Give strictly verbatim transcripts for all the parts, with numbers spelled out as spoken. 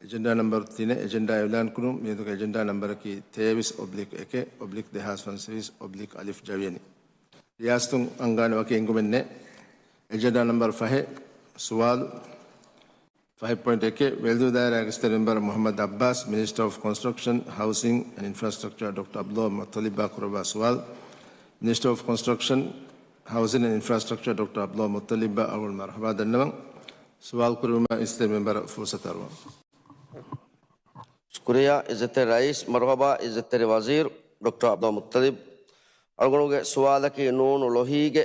އެޖެންޑާ ނަމްބަރު ތިނެއް އެޖެންޑާ އިޢުލާން ކުރުން. މިއަދުގެ އެޖެންޑާ ނަމްބަރަކީ ތޭވީސް އޮބްލިކް އެކެއް އޮބްލިކް ދެހާސް ފަންސަވީސް އޮބްލިކް އަލިފް ޖަވިޔަނި. ރިޔާސަތުން އަންގާނެ ވަކި އެންގުމެއް ނެތް. އެޖެންޑާ ނަމްބަރު ފަހެއް ސުވާލު. ފަހެއް ޕޮއިންޓް އެކެއް، ވެލިދޫ ދާއިރާގެ އިސްތަށި މެމްބަރު މުޙައްމަދު ޢައްބާސް، މިނިސްޓަރ އޮފް ކޮންސްޓްރަކްޝަން، ހައުސިން އެންޑް އިންފްރާސްޓްރަކްޗަރ، ޑޮކްޓަރ ޢަބްދުﷲ މުއްޠަލިބާ ކުރައްވާ ސުވާލު. މިނިސްޓަރ އޮފް ކޮންސްޓްރަކްޝަން، ހައުސިން އެންޑް އިންފްރާސްޓްރަކްޗަރ، ޑޮކްޓަރ ޢަބްދުﷲ މުއްޠަލިބާ އަޅުގަނޑު މަރުޙަބާ ދަންނަވަން. ސުވާލު ކުރެވުމަށް އިސްތަށި މެމްބަރަށް ފުރުޞަތު އަރުވަން. ޝުކުރިއްޔާ އިއްޒަތްތެރި ރައީސް. މަރުޙަބާ އިއްޒަތްތެރި ވަޒީރު ޑޮކްޓަރ ޢަބްދުﷲ މުއްޠަލިބް. އަޅުގަނޑުގެ ސުވާލަކީ ނޫނު ލޮހީގެ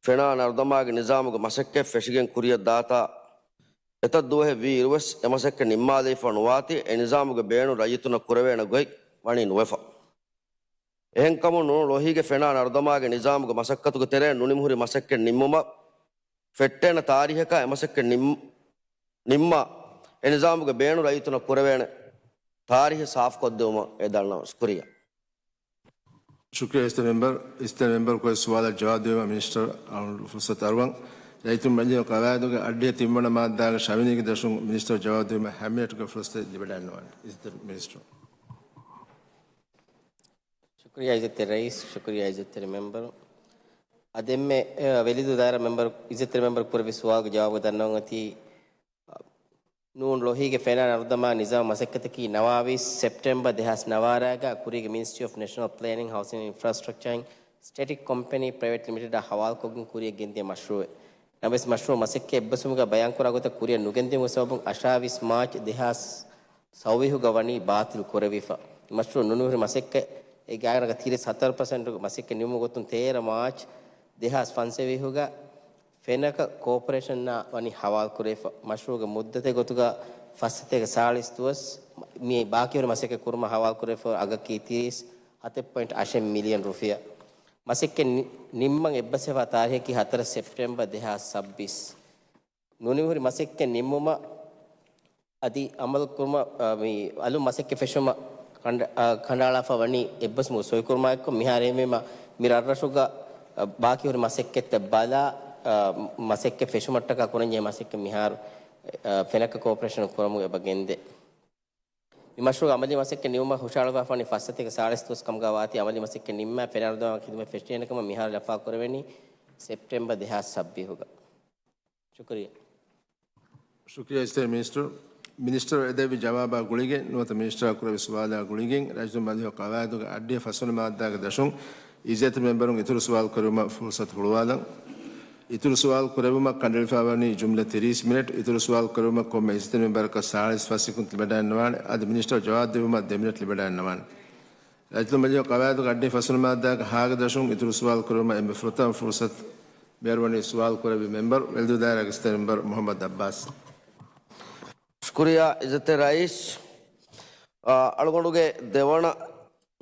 ފެނާ ނަރުދަމާގެ ނިޒާމުގެ މަސައްކަތް ފެށިގެން ކުރިއަށް ދާތާ އެތައް ދުވަހެއް ވީއިރުވެސް އެ މަސައްކަތް ނިންމާލައިފަ ނުވާތީ އެ ނިޒާމުގެ ބޭނުން ރައްޔިތުންނަށް ކުރެވޭނެ ގޮތް ވަނީ ނުވެފަ. އެހެންކަމުން ނޫނު ލޮހީގެ ފެނާ ނަރުދަމާގެ ނިޒާމުގެ މަސައްކަތުގެ ތެރެއިން ނުނިމިހުރި މަސައްކަތް ނިންމުމަށް ފެއްޓޭނެ ތާރީހަކާ އެ މަސައްކަތް ނިން-، ނިންމާ އެ ނިޒާމުގެ ބޭނުން ރައްޔިތުންނަށް ކުރެވޭނެ ތާރީހެއް ސާފުކޮށްދެވުމަށް އެ ދަންނަވަން. ޝުކުރިއްޔާ. ޝުކުރިއްޔާ އިސްތަށި މެމްބަރު. އިސްތަށި މެމްބަރު ކުރެއްވި ސުވާލަށް ޖަވާބު ދިނުމަށް މިނިސްޓަރ އަޅުގަނޑު ފުރުޞަތު އަރުވަން. ރައްޔިތުން މަޖިލީހުގެ ޤަވާއިދުގެ އަށްޑިހަ ތިންވަނަ މާއްދާގެ ޝަވިޔަނީގެ ދަށުން މިނިސްޓަރ ޖަވާބު ދިނުމަށް ހަމައެއްޓުގެ ފުރުޞަތެއް ލިބިވަޑައިގަންނަވާނެ. އިސްތަށި މިނިސްޓަރ. ޝުކުރިއްޔާ އިއްޒަތްތެރި ރައީސް، ޝުކުރިއްޔާ އިއްޒަތްތެރި މެމްބަރު. އަދި އެންމެ، އެ، ވެލިދޫ ދާއިރާ މެމްބަރު، އިއްޒަތްތެރި މެމްބަރު ކުރެއްވި ސުވާލުގެ ޖަވާބު ދަންނަވަން އޮތީ، ނޫން ލޮހީގެ ފެނާ ނަރުދަމާ ނިޒާމު މަސައްކަތަކީ ނަވާވީސް ސެޕްޓެމްބަރ ދެހާސް ނަވާރައިގަ ކުރީގެ މިނިސްޓްރީ އޮފް ނެޝަނަލް ޕްލޭނިން، ހައުސިން އިންފްރާސްޓްރަކްޗަރ އިން ސްޓެޓިކް ކޮމްޕެނީ ޕްރައިވެޓް ލިމިޓެޑާ ހަވާލުކޮށްގެން ކުރިއަށް ގެންދިޔަ މަޝްރޫއެއް. ނަމަވެސް މަޝްރޫއު މަސައްކަތް އެއްބަސްވުމުގަ ބަޔާންކުރާ ގޮތަށް ކުރިއަށް ނުގެންދިޔުމުގެ ސަބަބުން އަށާވީސް މާޗް ދެހާސް ސައުވީހުގަ ވަނީ ބާތިލް ކުރެވިފަ. މަޝްރޫއު ނުނިމިހުރި މަސައްކަތް އެ ގާތްގަނޑަކަށް ތިރީސް ހަތަރު ޕަސެންޓުގެ މަސައްކަތް ނިމުމުގެ ގޮތުން ތޭރަ މާޗް ދެހާސް ފަންސަވީހުގަ ފެނަކަ ކޯޕަރޭޝަނާ ވަނީ ހަވާލު ކުރެވިފަ. މަޝްރޫއުގެ މުއްދަތެއް ގޮތުގަ ފަސްސަތޭކަ ސާޅީސް ދުވަސް މި ބާކީހުރި މަސައްކަތް ކުރުމަށް ހަވާލު ކުރެވިފަ އަގަކީ ތިރީސް ހަތެއް ޕޮއިންޓް އަށެއް މިލިއަން ރުފިޔާ. މަސައްކަތް ނި-، ނިންމަން އެއްބަސްވެފާ ތާރީހަކީ ހަތަރު ސެޕްޓެމްބަރ ދެހާސް ސައްބީސް. ނުނިމިހުރި މަސައްކަތް ނިންމުމަށް އަދި އަމަލު ކުރުމަށް، އާ، މި އަލުން މަސައްކަތް ފެށުމަށް ކަނޑ-، އާ، ކަނޑައަޅާފަ ވަނީ އެއްބަސްވުމުގެ ސޮއިކުރުމާއެކު މިހާރު އެހެންވީމަ މި ރަށްރަށުގަ، އާ، ބާކީހުރި މަސައްކަތްތައް ބަލާ، އާ، މަސައްކަތް ފެށުމަށްޓަކާ ކުރަންޖެހޭ މަސައްކަތް މިހާރު، އާ، ފެނަކަ ކޯޕަރޭޝަނުން ކުރަމުން އެބަ ގެންދޭ. މި މަޝްރޫއުގެ އަމަލީ މަސައްކަތް ނިމުމަށް ހުށަހަޅުއްވާފަ ވަނީ ފަސްސަތޭކަ ސާޅީސް ދުވަސް ކަމުގަ ވާތީ، އަމަލީ މަސައްކަތް ނިންމާ ފެނާ ނަރުދަމާ ޚިދުމަތް ފެށިގެން ކަމަށް މިހާރު ލަފާ ކުރެވެނީ ސެޕްޓެމްބަރ ދެހާސް ސައްބީހުގަ. ޝުކުރިއްޔާ. ޝުކުރިއްޔާ އިސްތަށި މިނިސްޓަރު. މިނިސްޓަރު އެދެއްވި ޖަވާބާ ގުޅިގެން ނުވަތަ މިނިސްޓަރާ ކުރެއްވި ސުވާލާ ގުޅިގެން ރައްޔިތުން މަޖިލީހުގެ ޤަވާއިދުގެ އަށްޑިހަ ފަސްވަނަ މާއްދާގެ ދަށުން އިއްޒަތްތެރި މެމްބަރުން އިތުރު ސުވާލު ކުރެއްވުމަށް ފުރުޞަތު ހުޅުވާލަން. އިތުރު ސުވާލު ކުރެއްވުމަށް ކަނޑައެޅިފައިވަނީ ޖުމްލަ ތިރީސް މިނެޓް. އިތުރު ސުވާލު ކުރެއްވުމަށް ކޮންމެ އިއްޒަތްތެރި މެމްބަރަކަށް ސާޅީސް ފަސް ސެކަންޑް ލިބިވަޑައިގަންނަވާނެ. އަދި މިނިސްޓަރ ޖަވާބު ދެއްވުމަށް ދެ މިނެޓް ލިބިވަޑައިގަންނަވާނެ. ރައްޔިތުން މަޖިލީހުގެ ޤަވާއިދުގެ އަށްޑިހަ ފަސްވަނަ މާއްދާގެ ހާގެ ދަށުން އިތުރު ސުވާލު ކުރެއްވުމަށް އެންމެ ފުރަތަމަ ފުރުޞަތު މިއަރުވަނީ ސުވާލު ކުރެއްވި މެމްބަރު، ވެލިދޫ ދާއިރާގެ އިސްތަށި މެމްބަރު މުޙައްމަދު ޢައްބާސް. ޝުކުރިއްޔާ އިއްޒަތްތެރި ރައީސް. އާ، އަޅުގަނޑުގެ ދެވަނަ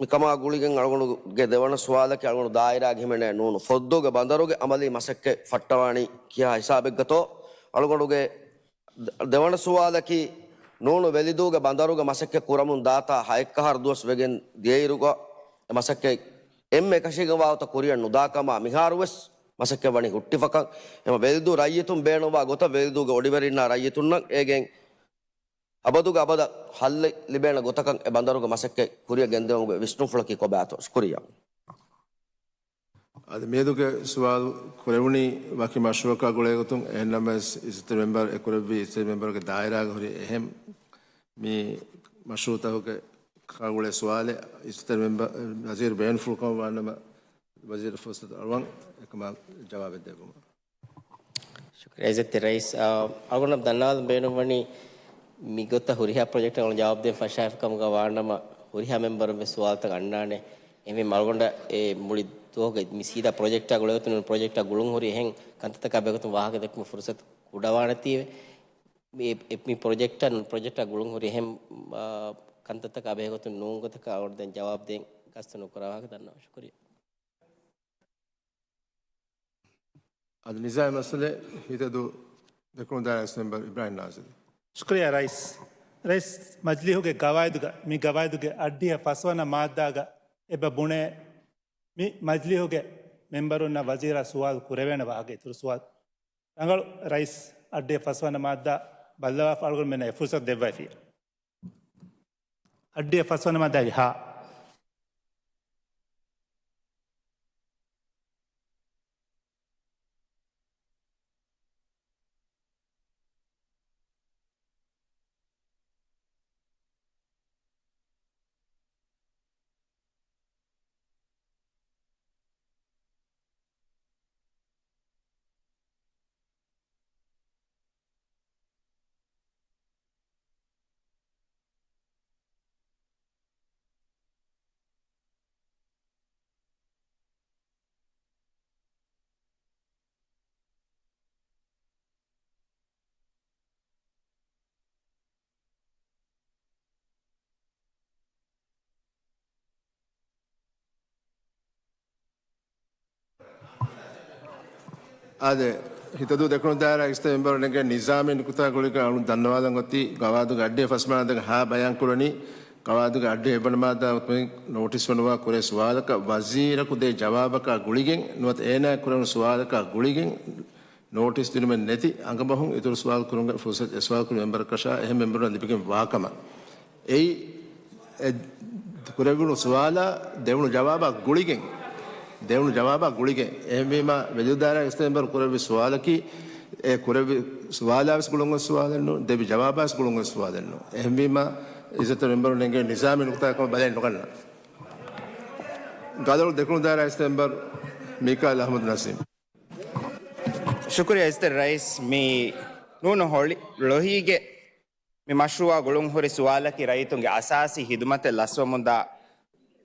މިކަމާ ގުޅިގެން އަޅުގަނޑުގެ ދެވަނަ ސުވާލަކީ އަޅުގަނޑު ދާއިރާގެ ހިމެނޭ ނޫނު ފޮއްދޫގެ ބަނދަރުގެ އަމަލީ މަސައްކަތް ފައްޓަވާނީ ކިހާ ހިސާބެއްގަތޯ؟ އަޅުގަނޑުގެ ދެ-، ދެވަނަ ސުވާލަކީ ނޫނު ވެލިދޫގެ ބަނދަރުގެ މަސައްކަތް ކުރަމުން ދާތާ ހައެއްކަހަރު ދުވަސް ވެގެން ދިޔައިރުގަ އެ މަސައްކަތް އެންމެ އެކަށީގެންވާ ގޮތަށް ކުރިއަށް ނުދާކަމާ މިހާރުވެސް މަސައްކަތް ވަނީ ހުއްޓިފަކަން. އެމަ ވެލިދޫ ރައްޔިތުން ބޭނުންވާ ގޮތަށް ވެލިދޫގެ އޮޑިވެރިންނާ ރައްޔިތުންނަށް އޭގެން އަބަދުގެ އަބަދަށް ހައްލެއް ލިބޭނެ ގޮތަކަށް އެ ބަނދަރުގެ މަސައްކަތް ކުރިއަށް ގެންދެވުމުގެ ވިސްނުންފުޅަކީ ކޮބާތޯ؟ ޝުކުރިއްޔާ. އަދި މިއަދުގެ ސުވާލު ކުރެވުނީ ވަކި މަޝްރޫއަކާ ގުޅޭގޮތުން. އެހެންނަމަވެސް އިއްޒަތްތެރި މެމްބަރު އެކުރެއްވި އިއްޒަތްތެރި މެމްބަރުގެ ދާއިރާގަ ހުރި އެހެން މި މަޝްރޫއުތަކުގެ ކާ ގުޅޭ ސުވާލެއް އިއްޒަތްތެރި މެމްބަރު ވަޒީރު ބޭނުންފުޅުކަމަށް ވާނަމަ، ވަޒީރު ފުރުޞަތު އަޅުވަން އެކަމާ ޖަވާބެއް ދެއްވުމަށް. ޝުކުރިއްޔާ އިއްޒަތްތެރި ރައީސް. އާ، އަޅުގަނޑަށް ދަންނަވާލަން ބޭނުންވަނީ މިގޮތަށް ހުރިހާ ޕްރޮޖެކްޓެއް އަޅުގަނޑު ޖަވާބު ދޭން ފަށާފި ކަމުގަ ވާނަމަ، ހުރިހާ މެމްބަރުން ވެސް ސުވާލުތައް އަންނާނެ. އެހެންވީމަ އަޅުގަނޑަށް އެ މުޅި ދުވަހުގެ މި ސީދާ ޕްރޮޖެކްޓާ ގުޅޭގޮތުން ޕްރޮޖެކްޓާ ގުޅުން ހުރި އެހެން ކަންތައްތަކާ ބެހޭގޮތުން ވާހަކަ ދެއްކުމަށް ފުރުސަތު ކުޑަވާނެތީވެ. މި، އެ، މި ޕްރޮޖެކްޓާ، ޕްރޮޖެކްޓާ ގުޅުން ހުރި އެހެން، އާ، ކަންތައްތަކާ ބެހޭގޮތުން ނޫން ގޮތަކަށް އަޅުގަނޑު ދެން ޖަވާބު ދޭން ގަސްތު ނުކުރާ ވާހަކަ ދަންނަވަން. ޝުކުރިއްޔާ. އަދި ނިޒާމީ މައްސަލައެއް ހިތަދޫ ދެކުނު ދާއިރާ އިސް މެމްބަރު އިބްރާހިމް ނާޒިރު. ޝުކުރިއްޔާ ރައީސް. ރައީސް، މަޖިލީހުގެ ގަވާއިދުގަ، މި ގަވާއިދުގެ އަށްޑިހަ ފަސްވަނަ މާއްދާގަ އެބަ ބުނޭ، މި މަޖިލީހުގެ މެމްބަރުންނަށް ވަޒީރާ ސުވާލު ކުރެވޭނެ ވާހަކަ. އިތުރު ސުވާލު. ރަނގަޅު ރައީސް، އަށްޑިހަ ފަސްވަނަ މާއްދާ ބައްލަވާފަ އަޅުގަނޑުމެންނަށް އެ ފުރުސަތު ދެއްވައިފި. އައްޑިހަ ފަސްވަނަ މާދާގެ ހާ. އާދެ، ހިތަދޫ ދެކުނު ދާއިރާ އިސްތަ މެމްބަރު ނެގޭ ނިޒާމީ ނުކުތާ ގުޅިގެން އަޅުން ދަންނަވާލަން އޮތީ، ގަވާއިދުގެ އައްޑިހަ ފަސް މާދާގެ ހާ ބަޔާން ކުރަނީ، ގަވާއިދުގެ އައްޑިހަ އެއްވަނަ މާދާ ނޯޓިސް ވަނުވާ ކުރޭ ސުވާލަކަށް ވަޒީރަކު ދޭ ޖަވާބަކާ ގުޅިގެން ނުވަތަ އޭނާ ކުރެވުނު ސުވާލަކާ ގުޅިގެން ނޯޓިސް ދިނުމެއް ނެތި އަނގަބަހުން އިތުރު ސުވާލު ކުރުމުގެ ފުރުސަތު އެ ސުވާލު ކުރި މެމްބަރަކަށާ އެހެން މެމްބަރުންނަށް ލިބިގެން ވާކަމަށް. އެއީ، އެ، ކުރެވުނު ސުވާލާ ދެވުނު ޖަވާބާ ގުޅިގެން، ދެވުނު ޖަވާބާ ގުޅިގެން. އެހެންވީމަ، ވެލިދާރާ އިސްތަ މެމްބަރު ކުރެއްވި ސުވާލަކީ، އެ ކުރެއްވި ސުވާލާވެސް ގުޅުން އޮތް ސުވާލެއް ނޫން، ދެއްވި ޖަވާބާވެސް ގުޅުން އޮތް ސުވާލެއް ނޫން. އެހެންވީމަ، އިއްޒަތްތެރި މެމްބަރު ނެނގޭ ނިޒާމީ ނުކުތާ ކަމަށް ބަލައެއް ނުގަންނަ. ގަދަޅު ދެކުނު ދާއިރާ އިސްތަ މެމްބަރު މީކާއިލް އަޙްމަދު ނަސީމް. ޝުކުރިއްޔާ އިސްތަށި ރައީސް. މި ނޫނު ހޮޅި ޅޮހީގެ މި މަޝްރޫއާ ގުޅުން ހުރި ސުވާލަކީ ރައްޔިތުންގެ އަސާސީ ހިދުމަތެއް ލަސްވަމުންދާ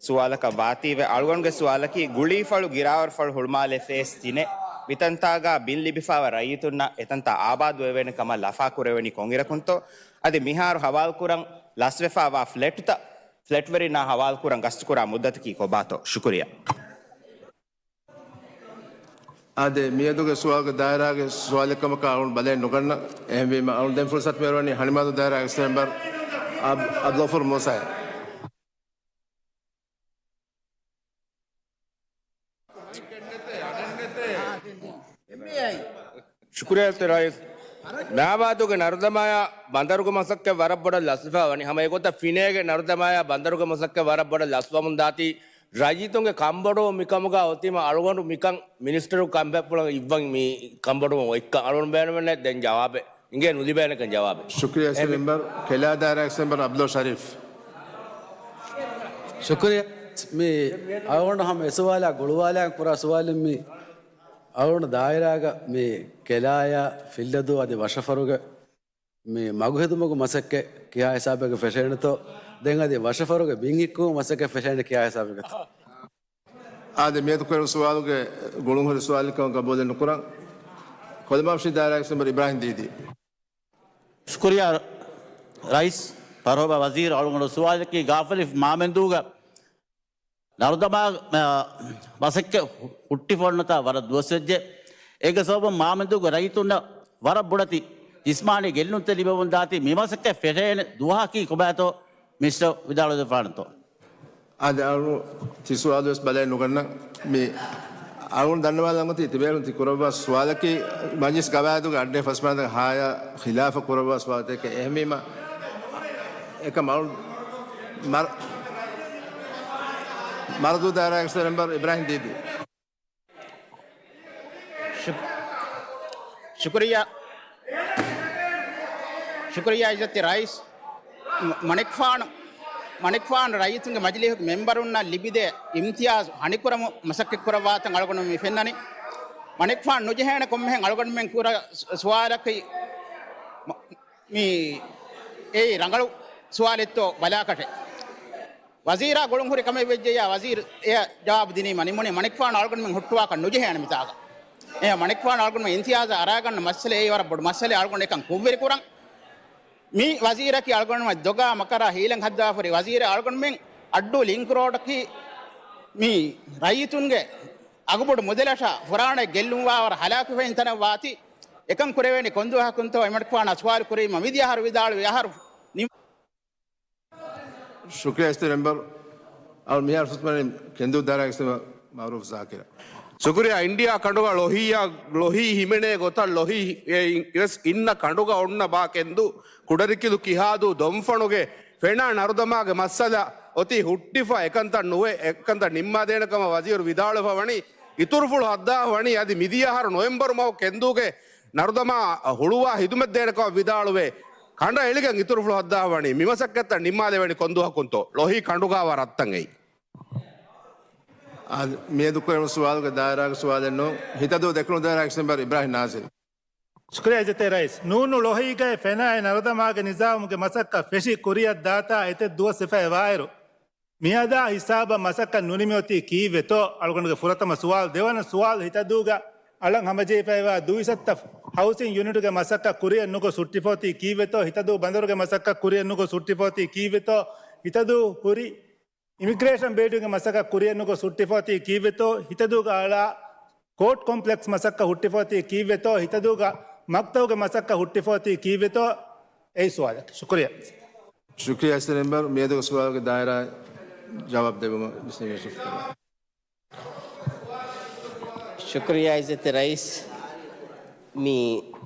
ސުވާލަކަށް ވާތީވެ، އަޅުގަނޑުގެ ސުވާލަކީ ގުޅީފަޅު ގިރާވަރުފަޅު ހުޅުމާލޭ ފޭސް ތިނެއް މިތަންތާގާ ބިން ލިބިފާވާ ރައްޔިތުންނަށް އެތަންތާ އާބާދުވެވޭނެ ކަމަށް ލަފާ ކުރެވެނީ ކޮންއިރަކުންތޯ؟ އަދި މިހާރު ހަވާލުކުރަން ލަސްވެފާވާ ފްލެޓްތައް ފްލެޓްވެރިންނާ ހަވާލުކުރަން ގަސްތުކުރާ މުއްދަތަކީ ކޮބާތޯ؟ ޝުކުރިއްޔާ. އާދެ، މިއަދުގެ ސުވާލުގެ ދާއިރާގެ ސުވާލެއް ކަމަކަށް އަޅުން ބަލައެއް ނުގަންނަ. އެހެންވީމަ، އަޅުން ދެން ފުރުސަތު މިއަރުވަނީ ހަނިމާދޫ ދާއިރާ އެކްސް މެމްބަރު އަބް-، އަބްދުލްޣަފޫރު މޫސާއަށް. ޝުކުރިއްޔާ ރައީސް. މައިންބާދުގެ ނަރުދަމާޔާ ބަނދަރުގެ މަސައްކަތް ވަރަށް ބޮޑަށް ލަސްވެފަ ވަނީ. ހަމަ އެގޮތަށް ފިނޭގެ ނަރުދަމާޔާ ބަނދަރުގެ މަސައްކަތް ވަރަށް ބޮޑަށް ލަސްވަމުން ދާތީ. ރައްޔިތުންގެ ކަންބޮޑުވުން މިކަމުގަ އޮތީމަ އަޅުގަނޑު މިކަން މިނިސްޓަރު ކަންފަތްޕުޅަށް އިއްވަން މި ކަންބޮޑުވުން އޮތްކަން އަޅުގަނޑު ބޭނުމެއް ނެތް ދެން ޖަވާބެއް. އިނގޭ ނުލިބޭނެކަން ޖަވާބެއް. ޝުކުރިއްޔާ އެސް އެމް މެމްބަރު، ކެލާ ދާއިރާ އެސް އެމް މެމްބަރު އަބްދުﷲ ޝަރީފް. ޝުކުރިއްޔާ. މި އަޅުގަނޑު ހަމަ އެ ސުވާލާ ގުޅުވާލާން ކުރާ ސުވާލެއް މި އަޅުގަނޑު ދާއިރާގަ މި ކެލާޔާ ފިއްލަދޫ އަދި ވަށަފަރުގެ މި މަގު ހެދުމުގެ މަސައްކަތް ކިހާ ހިސާބެއްގަ ފެށޭނެތޯ، ދެން އަދި ވަށަފަރުގެ ބިން ހިއްކުމުގެ މަސައްކަތް ފެށޭނެ ކިހާ ހިސާބެއްގަތޯ؟ އާދެ، މިއަދު ކުރެވުނު ސުވާލުގެ ގުޅުން ހުރި ސުވާލެއް ކަމަށް ގަބޫލެއް ނުކުރަން. ކޮލަމާފިޝި ދާއިރާގެ އެސް އެމް މެމްބަރު އިބްރާހިމް ދީދީ. ޝުކުރިއްޔާ ރައީސް ފަރުހަބާ ވަޒީރު. އަޅުގަނޑު ސުވާލަކީ ގާފަލިފް މާމެންދޫގަ ނަރުދަމާ، އަ، މަސައްކަތް ހުއްޓިފަ އޮންނަތާ ވަރަށް ދުވަސްވެއްޖެ. އޭގެ ސަބަބުން މާމެންދޫގެ ރައްޔިތުންނަށް ވަރަށް ބޮޑެތި ޖިސްމާނީ ގެއްލުންތައް ލިބެމުން ދާތީ. މި މަސައްކަތް ފެށޭނެ ދުވަހަކީ ކޮބާތޯ މިނިސްޓަރ ވިދާޅުވެދެފާނެތޯ؟ އާދެ، އަޅު ތި ސުވާލު ވެސް ބަލައެއް ނުގަންނަ. މި އަޅުން ދަންނަވާލަން އޮތީ ތިބޭރުން ތި ކުރައްވާ ސުވާލަކީ މަޖިލިސް ގަވާއިދުގެ އައްޑިހަ ފަސް މާދާ ހާޔާ ޚިލާފަށް ކުރައްވާ ސުވާލުތަކެއް. އެހެންވީމަ، އެކަމް އަޅުން މަރ-، މަރުދޫ ދާއިރާ އެކްސް މެމްބަރު އިބްރާހިމް ދީދީ. ޝު-، ޝުކުރިއްޔާ، ޝުކުރިއްޔާ އިއްޒަތްތެރި ރައީސް. މަ-، މަނިކުފާނު، މަނިކުފާނު ރައްޔިތުންގެ މަޖިލީހުގެ މެމްބަރުންނަށް ލިބިދޭ އިމްތިޔާޒު ހަނިކުރަމުން މަސައްކަތްކުރައްވާތަން އަޅުގަނޑު މި ފެންނަނީ. މަނިކުފާނު ނުޖެހޭނެ ކޮންމެހެން އަޅުގަނޑުމެން ކުރާ ސު-، ސުވާލަކީ މަ-، މި އެއީ ރަނގަޅު ސުވާލެއްތޯ ބަލާކަށެ. ވަޒީރާ ގުޅުން ހުރި ކަމެއް ވެއްޖެޔާ، ވަޒީރު އެ ޖަވާބު ދިނީމަ ނިމުނީ މަނިކުފާނު އަޅުގަނޑުމެން ހުއްޓުވާކަށް ނުޖެހޭނެ މިތާގަ. އެ މަނިކުފާނު އަޅުގަނޑުމެން އިމްތިޔާޒަށް އަރާގަންނަ މައްސަލަ އެއީ ވަރަށް ބޮޑު މައްސަލަ. އަޅުގަނޑު އެކަން ކުށްވެރި ކުރަން. މި ވަޒީރަކީ އަޅުގަނޑުމެން ދޮގާ މަކަރާ ހީލަން ހައްދާފަ ހުރި ވަޒީރެއް. އަޅުގަނޑުމެން އައްޑޫ ލިންކް ރޯޑަކީ މި ރައްޔިތުންގެ އަގުބޮޑު މުދަލަށާ ފުރާނަ ގެއްލުންވާވަރަށް ހަލާކުވެފައިން ތަނަށް ވާތީ. އެކަން ކުރެވޭނީ ކޮންދުވަހަކުންތޯ؟ އެމަނިކުފާނާ ސުވާލު ކުރީމަ މިދިޔަ އަހަރު ވިދާޅުވި އަހަރު ނިމ- ޝުކުރިއްޔާ އިސްތަށި މެމްބަރު. އަޅު މިހާރު ފުރުސަތު ކެނދޫ ދާއިރާގެ އިސްތަށި މައުރޫފް ޒާކިރަށް. ޝުކުރިއްޔާ. އިންޑިއާ ކަނޑުގަ ޅޮހިއްޔާ، ޅޮހީ ހިމެނޭ ގޮތަށް ޅޮހީ އެ އިން-، ވެސް އިންނަ ކަނޑުގަ އޮންނަ ބާ ކެންދޫ، ކުޑަރިކިލު، ކިހާދޫ، ދޮންފަނުގެ ފެނާ ނަރުދަމާގެ މައްސަލަ އޮތީ ހުއްޓިފަ އެކަންތައް ނުވެ، އެކަންތައް ނިންމާދޭނެ ކަމަށް ވަޒީރު ވިދާޅުވެފަ ވަނީ. އިތުރުފުޅު ހައްދާފަ ވަނީ އަދި މިދިޔަ އަހަރު ނޮވެމްބަރު މަހު ކެންދޫގެ ނަރުދަމާ ހުޅުވާ ހިދުމަތްދޭނެ ކަމަށް ވިދާޅުވެ، ކަނޑައެޅިގެން އިތުރުފުޅު ހައްދާފަ ވަނީ. މިމަސައްކަތްތައް ނިންމާލެވޭނީ ކޮންދުވަހަކުންތޯ؟ ޅޮހީ ކަނޑުގާވާ ރަށްތައް އެއީ. އާ، މިއަދު ކުރެވުނު ސުވާލުގެ ދާއިރާގެ ސުވާލެއް ނޫން. ހިތަދޫ ދެކުނު ދާއިރާގެ ސެމްބަރު އިބްރާހިމް ނާޒިރު. ޝުކުރިއްޔާ އިއްޒަތްތެރި ރައީސް. ނޫނު ޅޮހީގައި ފެނާއި ނަރުދަމާގެ ނިޒާމުގެ މަސައްކަތް ފެށި ކުރިއަށް ދާތާ އެތައް ދުވަސް ވެފައި ވާއިރު، މިއަދާ ހިސާބަށް މަސައްކަތް ނުނިމިއޮތީ ކީއްވެތޯ؟ އަޅުގަނޑުގެ ފުރަތަމަ ސުވާލު. ދެވަނަ ސުވާލު، ހިތަދޫގަ އަޅަން ހަމަޖެހިފައިވާ ދުއިސައްތަ ހައުސިން ޔުނިޓުގެ މަސައްކަތް ކުރިއަށް ނުގޮސް ހުއްޓިފަ އޮތީ ކީއްވެތޯ؟ ހިތަދޫ ބަނދަރުގެ މަސައްކަތް ކުރިއަށް ނުގޮސް ހުއްޓިފަ އޮތީ ކީއްވެތޯ؟ ހިތަދޫ ހުރި އިމިގްރޭޝަން ބިލްޑިންގ މަސައްކަތް ކުރިއަށް ނުގޮސް ހުއްޓިފަ އޮތީ ކީއްވެތޯ؟ ހިތަދޫގަ އަޅާ ކޯޓް ކޮމްޕްލެކްސް މަސައްކަތް ހުއްޓިފަ އޮތީ ކީއްވެތޯ؟ ހިތަދޫގަ މަކްތަބުގެ މަސައްކަތް ހުއްޓިފަ އޮތީ ކީއްވެތޯ؟ އެއީ ސުވާލަކީ. ޝުކުރިއްޔާ. ޝުކުރިއްޔާ އިއްޒަތްތެރި މެމްބަރު. މިއަދުގެ ސުވާލުގެ ދާއިރާ ޖަވާބު ދެއްވުމަށް މިސް ޝުކުރިއްޔާ. ޝުކުރިއްޔާ އިއްޒަތްތެރި ރައީސް. މި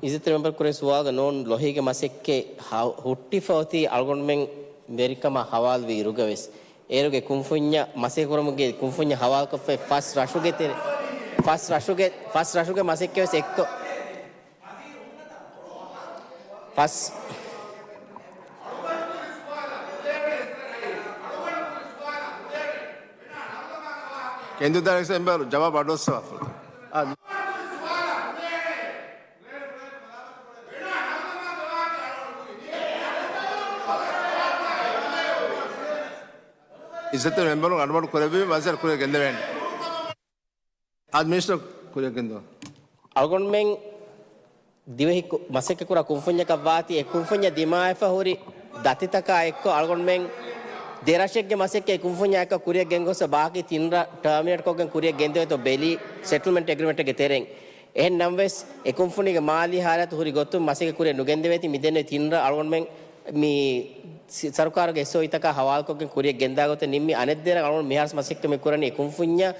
އިއްޒަތްތެރި މެމްބަރު ކުރެއްވި ސުވާލުގަ ނޫން ޅޮހީގެ މަސައްކަތް ހަ-، ހުއްޓިފަ އޮތީ އަޅުގަނޑުމެން ވެރިކަމާ ހަވާލުވި އިރުގަވެސް، އޭރުގެ ކުންފުންޏަށް މަސައްކަތް ކުރަމުގެ ކުންފުންޏަށް ހަވާލުކޮށްފައި ފަސް ރަށުގެ ތެރެ-، ފަސް ރަށުގެ، ފަސް ރަށުގެ މަސައްކަތް ވެސް އެއްކޮށް، ފަސް ކެންދޫ ދާއިރާގެ ސެމްބަރު ޖަވާބު އަޑުއައްސަވާފަ. އާ. އިއްޒަތްތެރި މެމްބަރުން އަނޑުމަނޑު ކުރެއްވީ ވަޒީރު ކުރިއަށް ގެންދެވޭނެ. އާދެ، މިނިސްޓަރ ކުރިއަށް ގެންދަވާ. އަޅުގަނޑުމެން ދިވެހި ކު-، މަސައްކަތް ކުރާ ކުންފުންޏަކަށް ވާތީ، އެ ކުންފުންޏަށް ދިމާވެފަ ހުރި ދަތިތަކާ އެއްކޮށް، އަޅުގަނޑުމެން ދެ ރަށެއްގެ މަސައްކަތް އެ ކުންފުންޏާ އެއްކޮށް ކުރިއަށް ގެންގޮސް، ބާކީ ތިން ރަށް ޓާމިނޭޓް ކޮށްގެން ކުރިއަށް ގެންދެވޭތޯ ބެލީ، ސެޓްލްމަންޓް އެގްރިމެންޓްގެ ތެރެއިން. އެހެން ނަމަވެސް، އެ ކުންފުނީގެ މާލީ ހާލަތު ހުރި ގޮތުން މަސައްކަތް ކުރިއަށް ނުގެންދެވޭތީ، މިދެންނެވި ތިން ރަށް އަޅުގަނޑުމެން މި ސި-، ސަރުކާރުގެ އެސްއޯއީތަކާ ހަވާލުކޮށްގެން ކުރިއަށް ގެންދާ ގޮތެއް ނިންމި. އަނެއް ދެ ރަށް އަޅުގަނޑު މިހާރު މަސައްކަތް މި ކުރަނީ އެ ކުންފުންޏަށް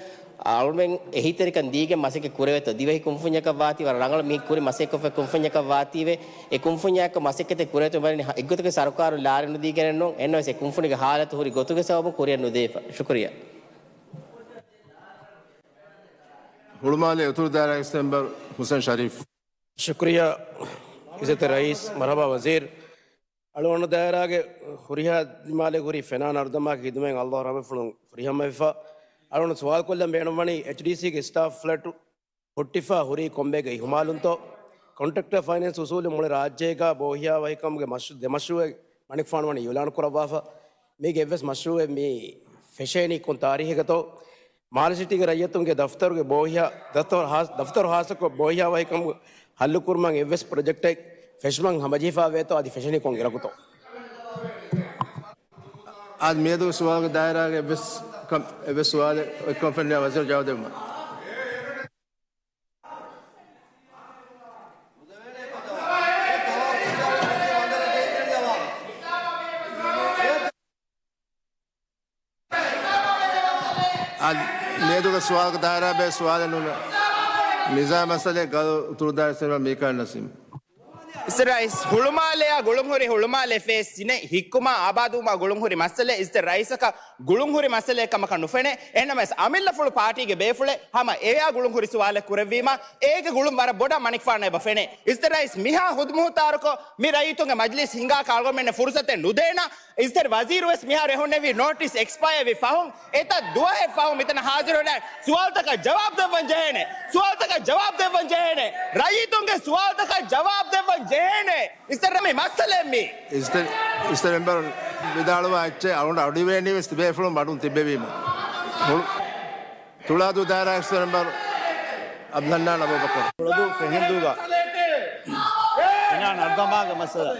އަޅުގަނޑުމެން އެހީތެރިކަން ދީގެން މަސައްކަތް ކުރެވޭތޯ. ދިވެހި ކުންފުންޏަކަށް ވާތީ ވަރަށް ރަނގަޅު މި ކުރި މަސައްކަތް ކޮށްފައި ކުންފުންޏަކަށް ވާތީވެ، އެ ކުންފުންޏާ އެއްކޮށް މަސައްކަތެއް ކުރެވޭތޯ މި ވަނީ އެއްގޮތަކަށް ސަރުކާރުން ލާރި ނުދީގެނެއް ނޫން. އެހެންނަމަވެސް އެ ކުންފުނީގެ ހާލަތު ހުރި ގޮތުގެ ސަބަބުން ކުރިއަށް ނުދެވިފަ. ޝުކުރިއްޔާ. ހުޅުމާލެ އުތުރު ދާއިރާގެ ސެމްބަރު ހުސެން ޝަރީފް. ޝުކުރިއްޔާ އިއްޒަތްތެރި ރައީސް، މަރުޙަބާ ވަޒީރު. އަޅުގަނޑު ދާއިރާގެ ހުރިހާ ދިމާލެއް ހުރި ފެނާ ނަރުދަމާގެ ހިދުމަތް ﷲ ރަޙްމަތްފުޅުން ފުރިހަމަވެފަ. އަޅުގަނޑު ސުވާލު ކޮށްލަން ބޭނުންވަނީ އެޗްޑީސީގެ ސްޓާފް ފްލެޓު ހުއްޓިފަ ހުރީ ކޮންމެއިގެ އިހުމާލުންތޯ؟ ކޮންޓްރެކްޓަރ ފައިނޭންސް އުސޫލުން މުޅި ރާއްޖޭގަ ބޯހިޔާވަހިކަމުގެ މަޝް-، ދެ މަޝްރޫއެއް މަނިކުފާނު ވަނީ އިއުލާނު ކުރައްވާފަ. މީގެ އެއްވެސް މަޝްރޫއެއް މި ފެށޭނީ ކޮން ތާރީހެއްގަތޯ؟ މާލެ ސިޓީގެ ރައްޔިތުންގެ ދަފްތަރުގެ ބޯހިޔާ، ދަފްތަރު ހާ-، ދަފްތަރު ހާއްސަކޮށް ބޯހިޔާވަހިކަމުގެ ހައްލުކުރުމަށް އެއްވެސް ޕްރޮޖެކްޓެއް ފެށުމަށް ހަމަޖެހިފައިވޭތޯ އަދި ފެށެނީ ކޮން އިރަކުތޯ؟ އާދެ، މިއަދު ސުވާލުގެ ދާއިރާގެ އެއްވެސް ކަން، އެއްވެސް ސުވާލެއް އޮތްކަމަށް ފެންނަ ވަޒީރު ޖަވާބު ދެއްވުމަށް. އާދެ، މިއަދުގެ ސުވާލުގެ ދާއިރާ ބޭ ސުވާލެއް ނޫން. ނިޒާމް މައްސަލައެއް ގަލު އުތުރު ދާއިރާ ސެމްބަރު މީކާއިލް ނަސީމް. އިއްޒަތްތެރި ރައީސް، ހުޅުމާލެއާ ގުޅުންހުރި ހުޅުމާލެ ފޭސް ތިނެއް ހިއްކުމާ އާބާދުވުމާ ގުޅުންހުރި މައްސަލަ އިއްޒަތްތެރި ރައީސަކަށް ގުޅުންހުރި މައްސަލައެއް ކަމަކަށް ނުފެނޭ. އެހެންނަމަވެސް، އަމިއްލަފުޅު ޕާޓީގެ ބޭފުޅެއް ހަމަ އެޔާ ގުޅުންހުރި ސުވާލެއް ކުރެއްވީމާ، އޭގެ ގުޅުން ވަރަށް ބޮޑަށް މަނިކުފާނަށް އެބަ ފެނޭ. އިއްޒަތްތެރި ރައީސް، މިހާ ހުދު މުހުތާރުކޮށް މި ރައްޔިތުންގެ މަޖިލީސް ހިނގާކަށް އަޅުގަނޑުމެންނަށް ފުރުސަތެއް ނުދޭނަން. އިއްޒަތްތެރި ވަޒީރު ވެސް މިހާރު އެހުންނެވި ނޯޓިސް އެކްސްޕަޔާވި ފަހުން، އެތައް ދުވަހެއް ފަހުން މިތަނަށް ހާޒިރުވެ، ސުވާލުތަކަށް ޖަވާބު ދެއްވަން ޖެހޭނެ. ސުވާލުތަކަށް ޖަވާބު ދެއްވަން ޖެހޭނެ. ރައްޔިތުންގެ ސުވާލުތަކަށް ޖަވާބު ދެއްވަން ޖެހޭނެ. އިއްޒަތްތެރި މި މައްސަލައެއް މީ. އިއްޒަތްތެރި، އިއްޒަތްތެރި މެމްބަރު ވިދާޅުވާ އެއްޗެއް އަޅުގަނޑު އަޑުއިވޭނީ ވެސް ތިބޭފުޅުން މަޑުން ތިއްބެވީމަ. ތުޅާދޫ ދާއިރާ އިއްޒަތްތެރި މެމްބަރު އަބްދުލްހަންނާން އަބޫބަކުރު. ތުޅާދޫ ފެންހެންދޫގަ ފެނާ ނަރުދަމާގެ މައްސަލަ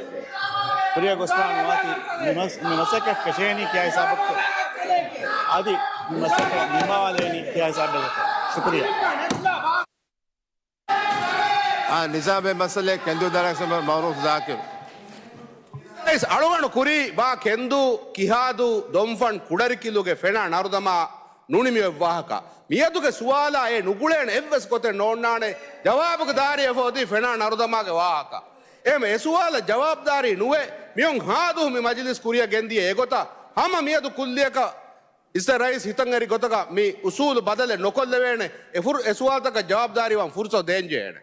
ކުރިއަށް ގޮސްފާ ނުވާތީ މި މަސް-، މި މަސައްކަތް ފެށޭނީ ކިޔާ ހިސާބަކު އަދި މި މަސައްކަތް ނިންމާވާލެވޭނީ ކިޔާ ހިސާބަކު. ޝުކުރިއްޔާ. އާ، ނިޒާމެއް މައްސަލައެއް ކެންދޫ ދާއިރާ މައުރޫފް ޒާކިރު. ރައީސް އަޅުގަނޑު ކުރީ ބާ ކެންދޫ، ކިހާދޫ، ދޮންފަން، ކުޑަރިކިލުގެ ފެނާ ނަރުދަމާ ނޫނީ މި އޮތް ވާހަކަ. މިއަދުގެ ސުވާލާ އެ ނުގުޅޭނެ އެއްވެސް ގޮތެއް ނޯންނާނެ. ޖަވާބުގެ ދާއިރާއަށް އޮތީ ފެނާ ނަރުދަމާގެ ވާހަކަ. އެހެން އެ ސުވާލަށް ޖަވާބުދާރީ ނުވެ، މިއޮން ހާދު މި މަޖިލިސް ކުރިއަށް ގެންދިޔަ އެގޮތަށް ހަމަ މިއަދު ކުއްލިއަކަށް އިސްތަ ރައީސް ހިތަށް އެރި ގޮތަކަށް މި އުސޫލު ބަދަލެއް ނުކޮށްލެވޭނެ. އެ ފުރު-، އެ ސުވާލުތަކަށް ޖަވާބުދާރީވާން ފުރުސަތު ދޭން ޖެހޭނެ.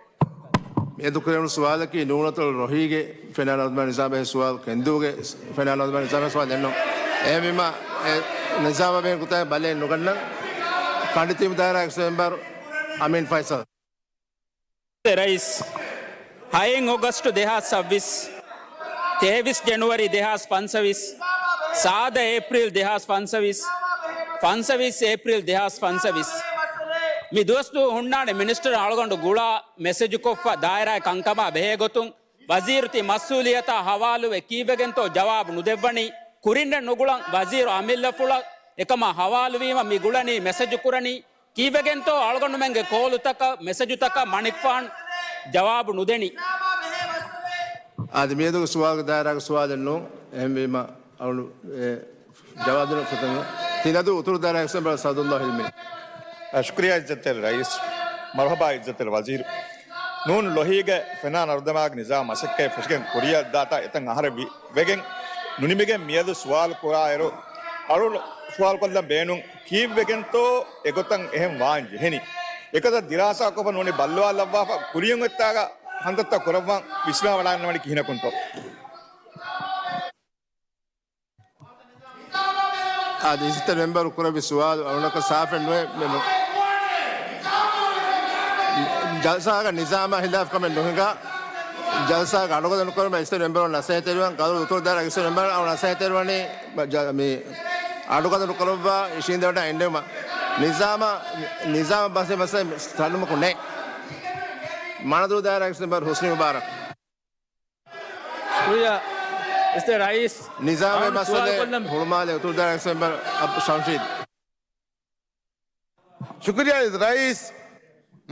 މިއަދު ކުރެވުނު ސުވާލަކީ ނޫނަތޮޅު ރޮހީގެ ފެނާ ނަރުދަމާ ނިޒާމާ ބެހޭ ސުވާލު، ކެންދޫގެ ފެނާ ނަރުދަމާ ނިޒާމާ ބެހޭ ސުވާލު ދެންނު. އެހެންވީމަ، އެ ނިޒާމާ ބެހޭ ގޮތަށް ބަލައެއް ނުގަންނަން. ކަނޑިތީމު ދާއިރާ އެކްސް މެމްބަރު އަމީން ފައިސަލް. ރައީސް، ހައެއް އޮގަސްޓު ދެހާސް ސައްބީސް، ތޭވީސް ޖެނުއަރީ ދެހާސް ފަންސަވީސް، ސާދަ އޭޕްރީލް ދެހާސް ފަންސަވީސް، ފަންސަވީސް އޭޕްރީލް ދެހާސް ފަންސަވީސް. މި ދުވަސް ދުވަހު ހުންނާނެ މިނިސްޓަރު އަޅުގަނޑު ގުޅާ މެސެޖުކޮށްފަ ދާއިރާއެއް ކަންކަމާ ބެހޭގޮތުން، ވަޒީރު ތި މަސްއޫލިއްޔަތާ ހަވާލުވެ ކީއްވެގެންތޯ ޖަވާބު ނުދެއްވަނީ؟ ކުރިންނެއް ނުގުޅަން ވަޒީރު އަމިއްލަފުޅަށް އެކަމާ ހަވާލުވީމަ މި ގުޅަނީ މެސެޖު ކުރަނީ. ކީއްވެގެންތޯ އަޅުގަނޑުމެންގެ ކޯލުތަކަށް، މެސެޖުތަކަށް މަނިކުފާން ޖަވާބު ނުދެނީ؟ އާދެ، މިއަދުގެ ސުވާލުގެ ދާއިރާގެ ސުވާލެއް ނޫން. އެހެންވީމަ، އަޅު، އެ، ޖަވާބު ދިނުން ފުރުސަތު. ތިނަދޫ އުތުރު ދާއިރާ އެކްސް މެމްބަރ ސައުދުﷲ ހިލްމީ. އަ، ޝުކުރިއްޔާ އިއްޒަތްތެރި ރައީސް. މަރުހަބާ އިއްޒަތްތެރި ވަޒީރު. ނޫން ރޮހީގެ ފެނާ ނަރުދަމާގެ ނިޒާމް މަސައްކަތް ފެށިގެން ކުރިއަށްދާތާ އެތައް އަހަރެއް ވި-، ވެގެން ނުނިމިގެން މިއަދު ސުވާލު ކުރާއިރު، އަޅު ސުވާލު ކޮށްލަން ބޭނުން. ކީއްވެގެންތޯ އެގޮތަށް އެހެން ވާން ޖެހެނީ؟ އެކަތަށް ދިރާސާކޮށްފަ ނޫނީ ބައްލަވާލައްވާފަ ކުރިޔަށް އޮތްތާގަ ހަނދަތައް ކުރައްވާން ވިސްނާވަޑާންނަވަނީ ކިހިނަކުންތޯ؟ އާދެ، އިއްޒަތްތެރި މެމްބަރު ކުރެއްވި ސުވާލު އަޅުގަނޑަކަށް ސާފެއް ނުވޭ. މެ-، މެ-، ޖަލްސާގަ ނިޒާމާ ހިލާފް ކަމެއް ނުހިނގާ، ޖަލްސާގަ އަޑުގަދަ ނުކުރުމަށް އިއްޒަތްތެރި މެމްބަރުން ނަސޭހަތްތެރިވާން. ގަދަ އުތުރު ދާއިރާ އިއްޒަތްތެރި މެމްބަރު އަޅު ނަސޭހަތްތެރިވަނީ މަ-، ޖަ-، މި އަޑުގަދަ ނުކުރައްވާ އިށީނދެވަޑައި އިންނެވުމަށް. ނިޒާމާ، ނިޒާމާ ބަސް މައްސަލަ ތަނުމަކު ނެތް. މަނަދޫ ދާއިރާ އިއްޒަތްތެރި މެމްބަރު ހުސްނި މުބާރަކް. ޝުކުރިއްޔާ އިއްޒަތްތެރި ރައީސް. ނިޒާމީ އަޅުގަނޑު ސުވާލު މައްސަލައެއް ކޮށްލަން. ހުޅުމާލެ އުތުރު ދާއިރާ އެކްސް މެމްބަރު އަބްދުއް ޝަމްޝީދު. ޝުކުރިއްޔާ ރައީސް.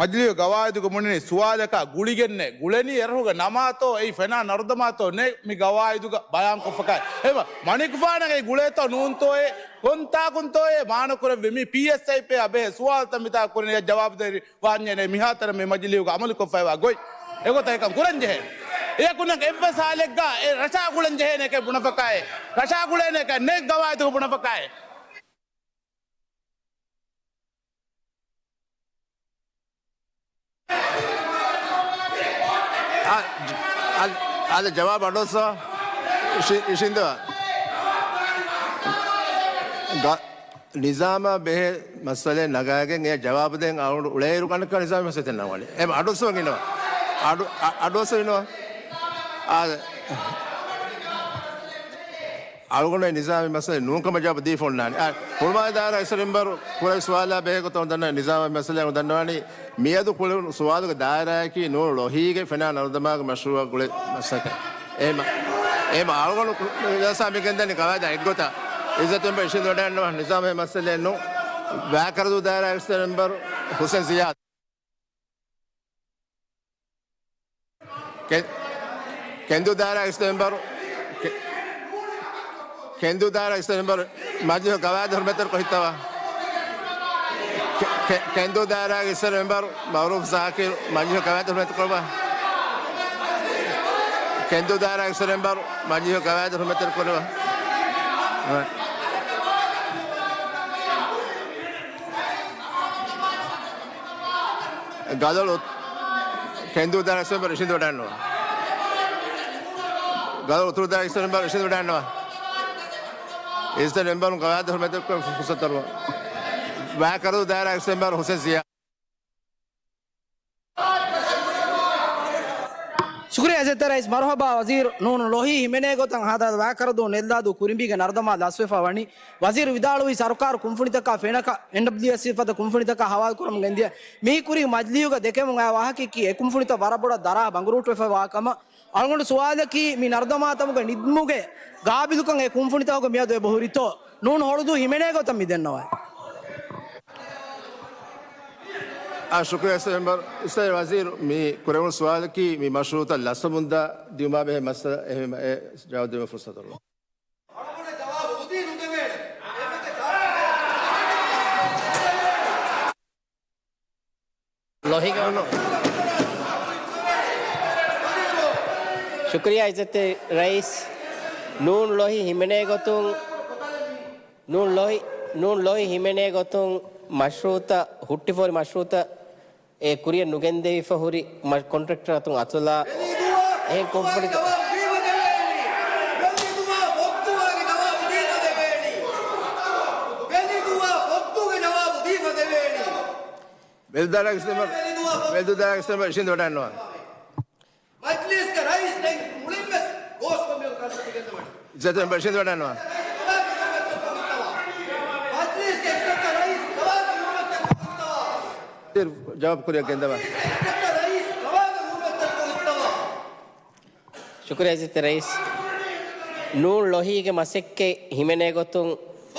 މަޖިލީހުގެ ގަވާއިދުގަ ބުނަނީ ސުވާލަކާ ގުޅިގެންނޭ. ގުޅެނީ އެރަހުގެ ނަމާތޯ އެއީ ފެނާ ނަރުދަމާތޯ ނެތް މި ގަވާއިދުގަ ބަޔާންކޮށްފަކާއި. އެވަ މަނިކުފާނަށް އެ ގުޅޭތޯ ނޫންތޯއޭ ކޮންތާކުންތޯއޭ މާނަކުރެއްވި މި ޕީއެސްއައިޕީއަށް ބެހޭ ސުވާލުތައް މިތާ ކުރަނީ އެ ޖަވާބުދޭރި ވާންޏޭ މިހާތަނަށް މި މަޖިލީހުގަ އަމަލުކޮށްފައިވާ ގޮތް. އެގޮތަށް އެކަން ކުރަންޖެހޭ. އެޔަކުން އެއްވެސް ހާލެއްގަ އެ ރަށާ ގުޅަން ޖެހޭނެކޭ ބުނަފަކާއޭ. ރަށާ ގުޅޭނެކޭ ނެތް ގަވާއިދުގަ ބުނަފަކާއޭ. އަ، އަ، އަދި ޖަވާބު އަޑުއައްސަވާ. އިށި-، އިށީނދެވާ. ގަ-، ނިޒާމާ ބެހޭ މައްސަލައެއް ނަގާގެން އެ ޖަވާބު ދޭން އަޅުގަނޑު އުޅޭއިރު ކަންކަން ނިޒާމީ މައްސަލަތައް ނަގާނެ. އެ އަޑުއައްސަވަން އިންނަވާ. އަޑު-، އަ-، އަޑުއައްސަވަން އިންނަވާ. އާ، އަޅުގަނޑު ނިޒާމީ މައްސަލަ ނޫންކަމަށް ޖަވާބު ދީފަ އޮންނާނެ. އާ، ހުޅުމާލެ ދާއިރާ އިސްރެންބަރު ކުރެ ސުވާލާ ބެހޭ ގޮތަށް ދަންނަވާ ނިޒާމީ މައްސަލަ ދަންނަވާނީ މިއަދު ކުޅެވުނު ސުވާލުގެ ދާއިރާއަކީ ނޫން ރޮހީގެ ފެނާ ނަރުދަމާގެ މަޝްރޫއަށް ގުޅޭ މަސައްކަތް. އެހެމަ، އެހެމަ އަޅުގަނޑު މި ދަސާ މި ގެންދަނީ ގަވާއިދާ އެއްގޮތަށް. އިއްޒަތް މެމްބަރު އިށީނދެވަޑައިގަންނަވާ ނިޒާމީ މައްސަލައެއް ނޫން. ވާކަރަދޫ ދާއިރާ އިސްރެންބަރު ހުސެން ޒިޔާދު. ކެ-، ކެންދޫ ދާއިރާ އިސް މެމްބަރު، ކެ-، ކެންދޫ ދާއިރާ އިސް މެމްބަރު މަޖިލީހު ގަވާއިދު ހުރުމަތެރިކޮށް ހިއްތަވާ. ކެ-، ކެ-، ކެންދޫ ދާއިރާ އިސް މެމްބަރު މައުރޫފް ޒާކިރު މަޖިލީހު ގަވާއިދު ހުރުމަތެރިކޮށްވާ. ކެންދޫ ދާއިރާ އިސް މެމްބަރު މަޖިލީހު ގަވާއިދު ހުރުމަތެރިކޮށްވާ. ގަދޮޅު ކެންދޫ ދާއިރާ އިސް މެމްބަރު އިށީނދެވަޑައިގަންނަވާ. ގަދޮޅު އުތުރު ދާއިރާ އިސް މެމްބަރު އިށީނދެވަޑައިގަންނަވާ. އިސް މެމްބަރު ގަވާއިދު ހުރުމަތެރިކޮށް ފުރުސަތު ދަރުވާ. ވާކަރަދޫ ދާއިރާ އިސް މެމްބަރު ހުސެން ޒިޔާ. ޝުކުރިއްޔާ އިއްޒަތްތެރި ރައީސް. މަރުހަބާ ވަޒީރު. ނޫން ރޮހީ ހިމެނޭ ގޮތަށް ހަދާ ވާކަރަދޫ ނެއްލާދޫ ކުރިނބީގެ ނަރުދަމާ ލަސްވެފަ ވަނީ. ވަޒީރު ވިދާޅުވީ ސަރުކާރު ކުންފުނިތަކާ ފެނަކަ އެންޑަބްލިއުއެސް ފަދަ ކުންފުނިތަކާ ހަވާލުކުރަމުން ގެންދިޔަ މި ކުރިން މަޖިލީހުގަ ދެކެމުން އައި ވާހަކައަކީ އެ ކުންފުނިތައް ވަރަށް ބޮޑަށް ދަރާ ބަނގުރޫޓުވެފައިވާ ކަމަށް. އަޅުގަނޑު ސުވާލަކީ މި ނަރުދަމާތަމުގެ ނިދްމުގެ ގާބިލުކަން އެ ކުންފުނިތަކުގެ މިއަދު އެބަހުރިތޯ؟ ނޫން ހޮޅުދޫ ހިމެނޭ ގޮތަށް މި ދެންނަވައި. އާ، ޝުކުރިއްޔާ އިސް މެމްބަރު، އިސް ވަޒީރު، މި ކުރެވުނު ސުވާލަކީ މި މަޝްރޫއުތައް ލަސްވަމުންދާ ދިއުމާ ބެހޭ މައްސަލަ އެހެން އެ ޖަވާބު ދިނުމަށް ފުރުސަތު ދަރުވާ. ލޮހިގަ ޝުކުރިއްޔާ އިއްޒަތްތެރި ރައީސް. ނޫން ލޮހި ހިމެނޭ ގޮތުން، ނޫން ލޮހި، ނޫން ލޮހި ހިމެނޭ ގޮތުން މަޝްރޫއުތައް، ހުއްޓިފޯރި މަޝްރޫއުތައް އެ ކުރިއަށް ނުގެންދެވިފަ ހުރި މަ-، ކޮންޓްރެކްޓަރ އަތުން އަތުލާ، އެހެން ކުންފުނި ވެލިދޫދާރާގެ ސިސްޓަމަށް އިށީނދެ ވަޑައިގަންނަވާ. މަޖްލިސްގެ ރައީސް ދެން މުޅިންވެސް ގޯސްކޮށް މިއޮތް ކަންތައް ގެންދަވަނީ. އިއްޒަތްތެރިން ބަށިން ވަޑައިގަންނަވާ. މަޖްލިސްގެ އިއްޒަތްތެރި ރައީސް ގަވާއިދު ހުރުމަތްތެރިކޮށް އިއްޒަތްތެރި ރައީސް ގަވާއިދު ހުރުމަތްތެރިކޮށް އިއްޒަތްތެރިވާ. ޝުކުރިއްޔާ އިއްޒަތްތެރި ރައީސް. ނޫން ލޮހީގެ މަސައްކަތް ހިމެނޭ ގޮތުން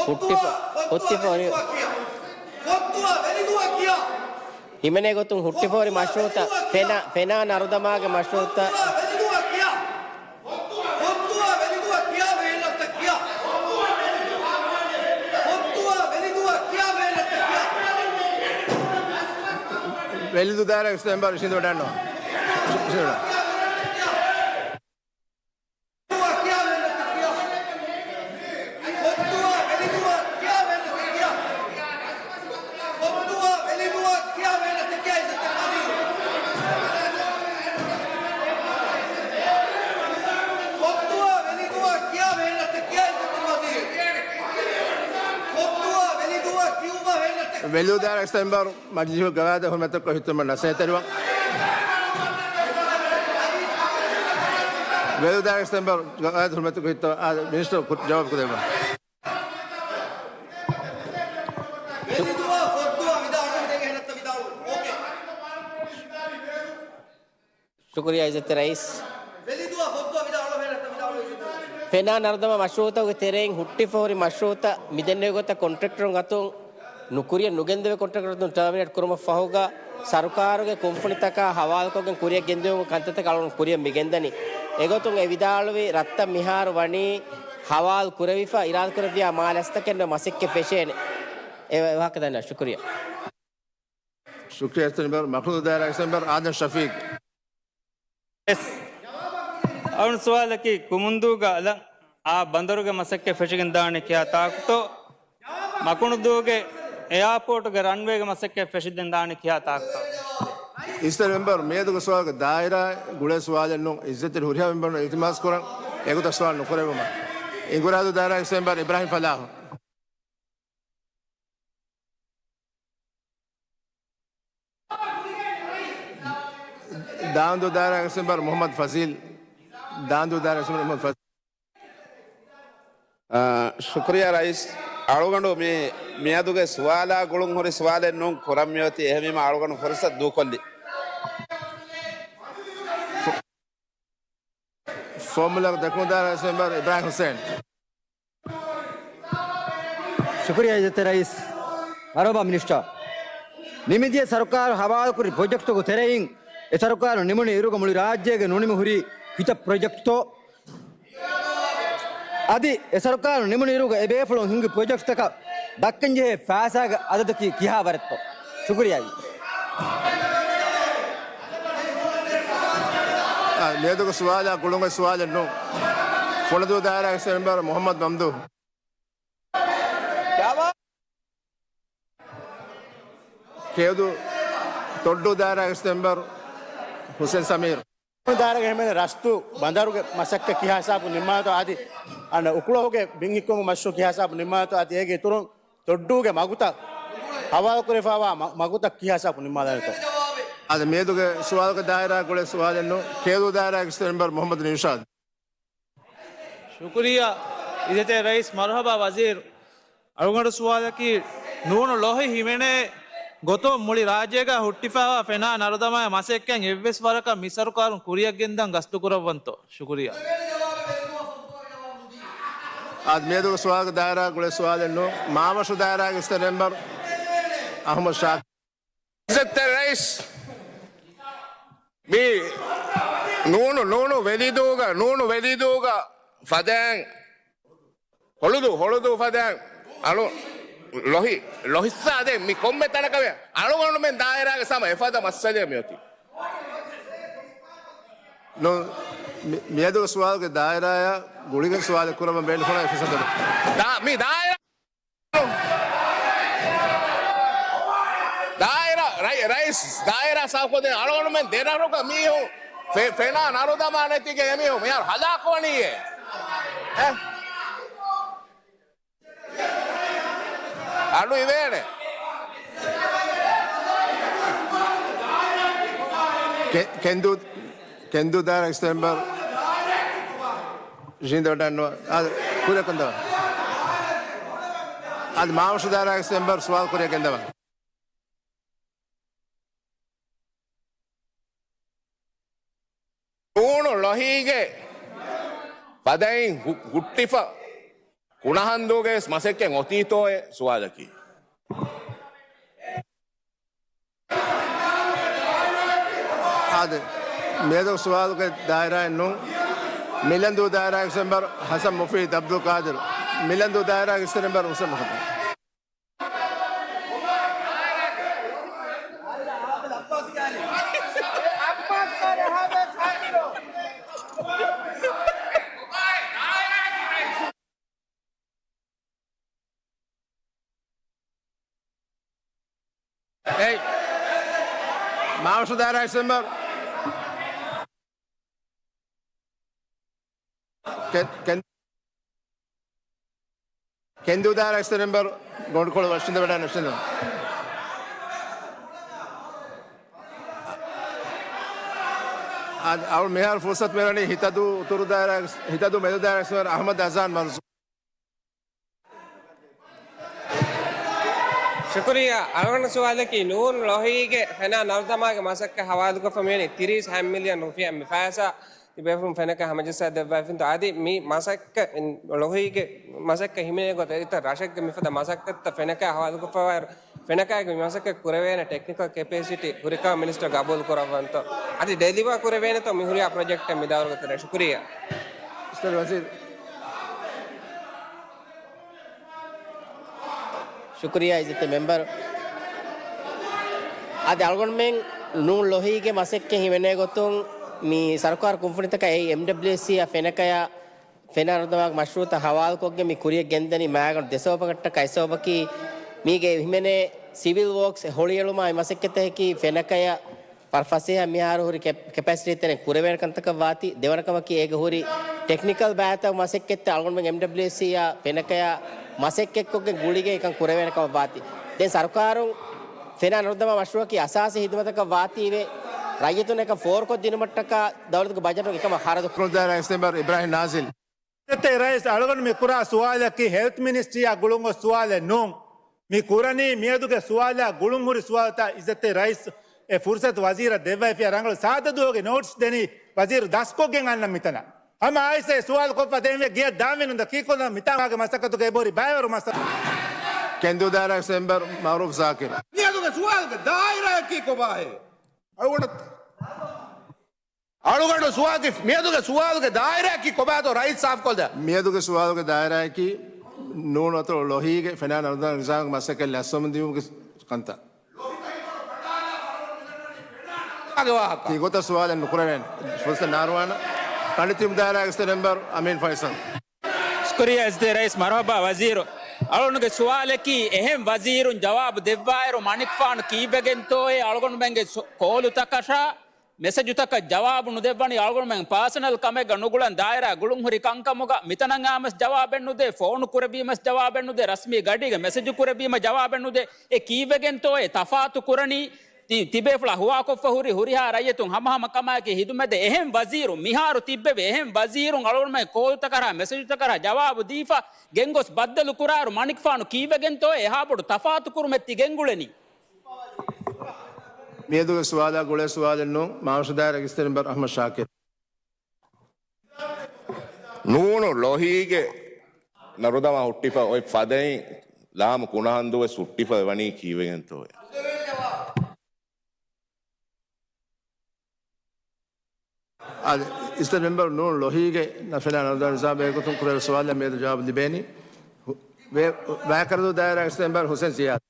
ހުއްޓިފަ-، ހުއްޓިފަ-، ހިމެނޭ ގޮތުން ހުއްޓިފަހުރި މަޝްރޫއުތައް، ފެނާ، ފެނާ ނަރުދަމާގެ މަޝްރޫއުތައް. ވެލިދޫ ދާއިރާގެ އިސް މެމްބަރ އިށީނދެ ވަޑައިގަންނަވާ. ވެލިދޫ ދާއިރާގެ އިސް މެމްބަރ މަޖިލީހުގެ ގަވާއިދަށް ހުރުމަތްތައްކޮށް ހިތުމަށް ނަސޭހަތްތެރިވާ. ވެލިދޫ ދާއިރާގެ އިސް މެމްބަރ ގަވާއިދަށް ހުރުމަތްތައްކޮށް ހިތުމަށް މިނިސްޓަރ ކު-، ޖަވާބު ކުރެއްވާ. ޝުކުރިއްޔާ އިއްޒަތްތެރި ރައީސް. ފެނާ ނަރުދަމާ މަޝްރޫއުތަކުގެ ތެރެއިން ހުއްޓިފަހުރި މަޝްރޫއުތައް މިދެންނެވި ގޮތަށް ކޮންޓްރެކްޓަރުން އަތުން ނުކުރިއަށް ނުގެންދެވޭ ކޮންޓްރެކްޓަރުން ޓާމިނޭޓް ކުރުމަށް ފަހުގަ، ސަރުކާރުގެ ކުންފުނިތަކާ ހަވާލުކޮށްގެން ކުރިއަށް ގެންދެވުމުގެ ކަންތައްތަކަށް އަޅުގަނޑު ކުރިއަށް މިގެންދަނީ. އެގޮތުން އެ ވިދާޅުވި ރަށްތައް މިހާރު ވަނީ ހަވާލު ކުރެވިފަ، އިރާދަކުރެއްވިޔާ މާލެ އަސްތަކެއް ނުވެ މަސައްކަތް ފެށޭނެ. އެ ވާހަކަ ދަންނަ. ޝުކުރިއްޔާ. ޝުކުރިއްޔާ އިސް މެމްބަރ، މަކުންދޫ ދާއިރާގެ އިސް މެމްބަރ އާދަމް ޝަފީޤް. އެސް. އަޅުގަނޑު ސުވާލަކީ، ކުމުންދޫގަ އަލަށް އާ ބަނދަރުގެ މަސައްކަތް ފެށިގެން ދާނީ ކިހާ ތާކުތޯ؟ މަކުނުދޫގެ އެއާޕޯޓުގެ ރަންވޭގެ މަސައްކަތް ފެށިގެން ދާނީ ކިހާ ތާކުތޯ؟ އިސްތަރި މެމްބަރ، މިއަދުގެ ސުވާލުގެ ދާއިރާ ގުޅޭ ސުވާލެއް ނޫން. އިއްޒަތްތެރި ހުރިހާ މެމްބަރުން އިލްތިމާސް ކުރަން އެގޮތަށް ސުވާލު ނުކުރެވުމަށް. އިނގުރާދޫ ދާއިރާގެ އިސް މެމްބަރ އިބްރާހިމް ފަލާހު. ދާނދޫ ދާއިރާގެ އިސް މެމްބަރ މުހައްމަދު ފަޒީލް. ދާނދޫ ދާއިރާގެ އިސް މެމްބަރ މުހައްމަދު ފަޒީލް. އާ، ޝުކުރިއްޔާ ރައީސް. އަޅުގަނޑު މި، މިއަދުގެ ސުވާލާ ގުޅުން ހުރި ސުވާލެއް ނޫން ކުރަން މިއޮތީ. އެހެންވީމަ އަޅުގަނޑު ފުރުސަތު ދޫކޮށްލީ. ފޯމުލަ ދެކުނު ދާއިރާގެ އިސް މެމްބަރ އިބްރާހިމް ހުސެން. ޝުކުރިއްޔާ އިއްޒަތްތެރި ރައީސް. މަރުޙަބާ މިނިސްޓަރ. ނިމިދިޔަ ސަރުކާރު ހަވާލުކުރި ޕްރޮޖެކްޓްތަކުގެ ތެރެއިން އެ ސަރުކާރު ނިމުނު އިރުގަ މުޅި ރާއްޖޭގަ ނުނިމި ހުރީ ކިތައް ޕްރޮޖެކްޓްތޯ؟ އަދި އެ ސަރުކާރު ނިމުނު އިރުގަ އެ ބޭފުޅުން ހިންގި ޕްރޮޖެކްޓްތަކަށް ދައްކަންޖެހޭ ފައިސާގެ އަދަދަކީ ކިހާ ވަރެއްތޯ؟ ޝުކުރިއްޔާ. އާ، މިއަދުގެ ސުވާލާ ގުޅުމުގެ ސުވާލެއް ނޫން. ފުނަދޫ ދާއިރާގެ އިސް މެމްބަރ މުހައްމަދު މަމްދޫހު. ކެޔޮދޫ ތޮއްޑޫ ދާއިރާގެ އިސް މެމްބަރ ހުސެން ސަމީރު. ދާއިރާގެ ހިމެނޭ ރަސްތު ބަނދަރުގެ މަސައްކަތް ކިހާ ހިސާބު ނިންމާތޯ އަދި އަންނަ އުކުޅަހުގެ ބިން ހިއްކުމުގެ މަޝްރޫއު ކިހާ ހިސާބު ނިންމާތޯ އަދި އޭގެ އިތުރުން ތޮއްޑޫގެ މަގުތައް ހަވާލުކުރެވިފައިވާ މަ-، މަގުތައް ކިހާ ހިސާބު ނިންމާލާނެތޯ؟ އަދި މިއަދުގެ ސުވާލުގެ ދާއިރާ ގުޅޭ ސުވާލެއް ނޫން. ކެޔޮދޫ ދާއިރާގެ އިސް މެމްބަރ މުހައްމަދު ނިޝާދު. ޝުކުރިއްޔާ އިއްޒަތްތެރި ރައީސް. މަރުޙަބާ ވަޒީރު. އަޅުގަނޑު ސުވާލަކީ، ނޫނު ލޮހި ހިމެނޭ ގޮތުން މުޅި ރާއްޖޭގަ ހުއްޓިފައިވާ ފެނާ ނަރުދަމާގެ މަސައްކަތް އެއްވެސް ވަރަކަށް މި ސަރުކާރުން ކުރިއަށް ގެންދަން ގަސްތުކުރައްވަންތޯ؟ ޝުކުރިއްޔާ. އާދެ، މިއަދުގެ ސުވާލުގެ ދާއިރާ ގުޅޭ ސުވާލެއް ނޫން. މާމަޝޫ ދާއިރާގެ އިސް މެމްބަރ އަޙްމަދު ޝާކިރު. އިއްޒަތްތެރި ރައީސް، މި ނޫނު، ނޫނު ވެލިދޫގަ، ނޫނު ވެލިދޫގަ ފަދައިން، ހޮޅުދޫ، ހޮޅުދޫ ފަދައިން އަޅު-، ލޮހި، ލޮހިއްސާ ދެން މި ކޮންމެ ތަނަކަށް އަޅުގަނޑުމެން ދާއިރާގެ ސަމަ އެފަދަ މައްސަލައެއް މިއޮތީ. ނޫން، މި، މިއަދުގެ ސުވާލުގެ ދާއިރާއާ ގުޅިގެން ސުވާލެއް ކުރައްވަން ބޭނުންފުޅާ އެފްއެސް އަދަރު. ދާ، މި ދާއިރާ، ދާއިރާ، ރައި، ރައީސް، ދާއިރާ ސާފުކޮށްދޭން އަޅުގަނޑުމެން ދެ ރަށުގަ މީހުން ފެ، ފެނާ ނަރުދަމާ ނެތިގެން އެމީހުން މިހާރު ހަލާކުވަނީއޭ. އެ؟ އަޑު އިވޭނެ. ކެ، ކެންދޫ، ކެންދޫ ދާއިރާ އިސްތެންބަރު ޖީނދޯ ޑަންނު. އާ، ކުރިއަށް ކަންދަވާ. އާ، މާވަށު ދާއިރާ އިސްތެންބަރު ސުވާލު ކުރިއަށް ގެންދަވާ. ނޫނު ލޮހީގެ ފަދައިން ހު، ހުއްޓިފަ ކުނަހަންދޫގެ ވެސް މަސައްކަތް އޮތީތޯއޭ ސުވާލަކީ. އާދެ، މިއަދު ސުވާލުގެ ދާއިރާއެއް ނޫން. މިލަންދޫ ދާއިރާގެ އިސްތެންބަރު ޙަސަން މުފީދު އަބްދުލް ޤާދިރު. މިލަންދޫ ދާއިރާގެ އިސްތެންބަރު ހުސެން މުޙައްމަދު. އެއް. މާވަށު ދާއިރާ އިސްތެންބަރު. ކެ، ކެ، ކެންދޫ ދާއިރާ އިސްތެންބަރު ގޮނޑުކޮޅު ވަށިންދެވެޑާ ނެށިނދު. އަ، އަޅު މިހާރު ފުރުސަތު މިވަނީ ހިތަދޫ އުތުރު ދާއިރާ، ހިތަދޫ މެދު ދާއިރާ އިސްތެންބަރު އަޙްމަދު އަޒާން މަރުޒޫ. ޝުކުރިއްޔާ. އަޅުގަނޑު ސުވާލަކީ، ނޫން ލޮހީގެ ފެނާ ނަރުދަމާގެ މަސައްކަތް ހަވާލުކޮށްފަ މިވަނީ ތިރީސް ހަ މިލިއަން ރުފިޔާ މި ފައިސާ ތިބޭފުޅުން ފެނަކަ ހަމަޖައްސާ ދެއްވައިފިންތޯ؟ އަދި މި މަސައްކަތް، ލޮހީގެ މަސައްކަތް ހިމެނޭ ގޮތަށް އެތައް ރަށެއްގެ މިފަދަ މަސައްކަތްތައް ފެނަކަ ހަވާލުކޮށްފަވާއިރު، ފެނަކައިގެ މި މަސައްކަތް ކުރެވޭނެ ޓެކްނިކަލް ކެޕޭސިޓީ ހުރިކަމަށް މިނިސްޓަރ ގަބޫލު ކުރައްވަންތޯ؟ އަދި ޑެލިވާ ކުރެވޭނެތޯ މި ހުރިހާ ޕްރޮޖެކްޓެއް މި ދައުރުގެ ތެރޭ؟ ޝުކުރިއްޔާ. މިސްޓަރ ވަޒީރު. ޝުކުރިއްޔާ އިއްޒަތްތެރި މެމްބަރު. އަދި އަޅުގަނޑުމެން ނޫން ލޮހީގެ މަސައްކަތް ހިމެނޭ ގޮތުން މި ސަރުކާރު ކުންފުނިތަކަށް އެއީ އެމްޑަބްލިއުއެސްސީއާ ފެނަކަޔާ ފެނާ ނަރުދަމާގެ މަޝްރޫއުތައް ހަވާލުކޮށްގެން މި ކުރިއަށް ގެންދަނީ މާގަނޑު ދެ ސަބަބަކަށްޓަކާ. އެއް ސަބަބަކީ މީގެ ހިމެނޭ ސިވިލް ވޯކްސް ހޮޅިއެޅުމާއި މަސައްކަތަކީ ފެނަކަޔަށް ފަރު ފަސޭހަ މިހާރު ހުރި ކެ، ކެޕޭސިޓީ ތެރެއިން ކުރެވޭނެ ކަންތަކަށް ވާތީ. ދެވަނަ ކަމަކީ އޭގެ ހުރި ޓެކްނިކަލް ބައިތައް މަސައްކަތްތައް އަޅުގަނޑުމެން އެމްޑަބްލިއުއެސްސީއާ ފެނަކަޔާ މަސައްކަތްކޮށްގެން ގުޅިގެން އެކަން ކުރެވޭނެ ކަމަށް ވާތީ. ދެން ސަރުކާރުން ފެނާ ނަރުދަމާ މަޝްރޫއަކީ އަސާސީ ހިދުމަތަކަށް ވާތީވެ، ރައްޔިތުން އެކަން ފޯރުކޮށްދިނުމަށްޓަކާ ދައުލަތުގެ ބަޖެޓުން އެކަމަށް ޚަރަދު ކުރުން. ދާއިރާ އިސްތެންބާރު އިބްރާހިމް ނާޒިލް. އިއްޒަތްތެރި ރައީސް، އަޅުގަނޑު މި ކުރާ ސުވާލަކީ ހެލްތް މިނިސްޓްރީއާ ގުޅުން އޮތް ސުވާލެއް ނޫން. މި ކުރަނީ މިއަދުގެ ސުވާލާ ގުޅުން ހުރި ސުވާލުތައް. އިއްޒަތްތެރި ރައީސް، އެ ފުރުސަތު ވަޒީރަށް ދެއްވައިފިއްޔާ ރަނގަޅު ސާދަ ދުވަހުގެ ނޯޓިސް ދެނީ ވަޒީރު ދަސްކޮށްގެން އަންނަން މިތަނަށް. ހަމަ އައިސް އެ ސުވާލު ކޮށްފަ ދެންވެ ގެޔަށް ދާންވީނުން ދަ ކީކޮށްލަން މިތާ މާގެ މަސައްކަތުގެ އެބަހުރި ބައިވަރު މަސައްކަތު. ކެންދޫ ދާއިރާ އިސްތެންބާރު މައުރޫފް ޒާކިރު. މިއަދުގެ ސުވާލުގެ ދާއިރާއަކީ ކޮބާހޭ؟ އަޅުގަނޑަށް އަޅުގަނޑު ސުވާލުގެ، މިއަދުގެ ސުވާލުގެ ދާއިރާއަކީ ކޮބާތޯ ރައީސް ސާފުކޮށްދޭ. މިއަދުގެ ސުވާލުގެ ދާއިރާއަކީ ނޫނު އަތޮޅު ލޮހީގެ ފެނާ ނަރުދަމާ ނިޒާމުގެ މަސައްކަތް ލަސްވަމުން ދިޔުމުގެ ކަންތައް. އާގެ ވާހަކަ. ތިގޮތަށް ސުވާލެއް ނުކުރެވޭނެ. ފުރުސަތު ނާރުވާނަ. ކަނޑިތިބު ދާއިރާގެ އިސްތެންބާރު އަމީން ފައިސަލް. ޝުކުރިއްޔާ އިއްޒަތްތެރި ރައީސް. މަރުހަބާ ވަޒީރު. އަޅުގަނޑުގެ ސުވާލަކީ، އެހެން ވަޒީރުން ޖަވާބު ދެއްވާއިރު މަނިކުފާނު ކީއްވެގެންތޯއޭ އަޅުގަނޑުމެންގެ ސު، ކޯލުތަކަށާ މެސެޖުތަކަށް ޖަވާބު ނުދެއްވަނީ؟ އަޅުގަނޑުމެން ޕާސަނަލް ކަމެއްގަ ނުގުޅަން ދާއިރާ ގުޅުން ހުރި ކަންކަމުގަ މިތަނަށް އާމަސް ޖަވާބެއް ނުދޭ، ފޯނު ކުރެއްވީމަސް ޖަވާބެއް ނުދޭ، ރަސްމީ ގަޑީގަ މެސެޖު ކުރެއްވީމަ ޖަވާބެއް ނުދޭ. އެ ކީއްވެގެންތޯއޭ ތަފާތު ކުރަނީ؟ ތި، ތިބޭފުޅާ ހުވާކޮށްފަ ހުރި ހުރިހާ ރައްޔިތުން ހަމަހަމަ ކަމާއެކީ ހިދުމަތް ދޭ. އެހެން ވަޒީރު މިހާރު ތިއްބެވި، އެހެން ވަޒީރުން އަޅުގަނޑުމެން ކޯލުތަކަށާ މެސެޖުތަކަށާ ޖަވާބު ދީފަ ގެންގޮސް ބައްދަލު ކުރާއިރު މަނިކުފާނު ކީއްވެގެންތޯއޭ އެހާ ބޮޑު ތަފާތު ކުރުމެއް ތި ގެންގުޅެނީ؟ މިއަދުގެ ސުވާލާ ގުޅޭ ސުވާލެއް ނޫން. މާވަށު ދާއިރާގެ އިސްތެންބާރު އަޙްމަދު ޝާކިރު. ނޫނު ލޮހީގެ ނަރުދަމާ ހުއްޓިފަ އޮތް ފަދައިން ލާމު ކުނަހަންދޫ ވެސް ހުއްޓިފަ ވަނީ ކީއްވެގެންތޯއޭ؟ އާދެ، އިސްތެންބާރު މެމްބަރު ނޫން ލޮހީގެ ފެނާ ނަރުދަމާ ނިޒާމެއް ގޮތުން ކުރެވޭ ސުވާލަށް މިއަދު ޖަވާބު ލިބޭނީ. ހު، ވެ-، ވައިކަރަދޫ ދާއިރާގެ އިސް މެމްބަރ ހުސެން ޒިޔާދު.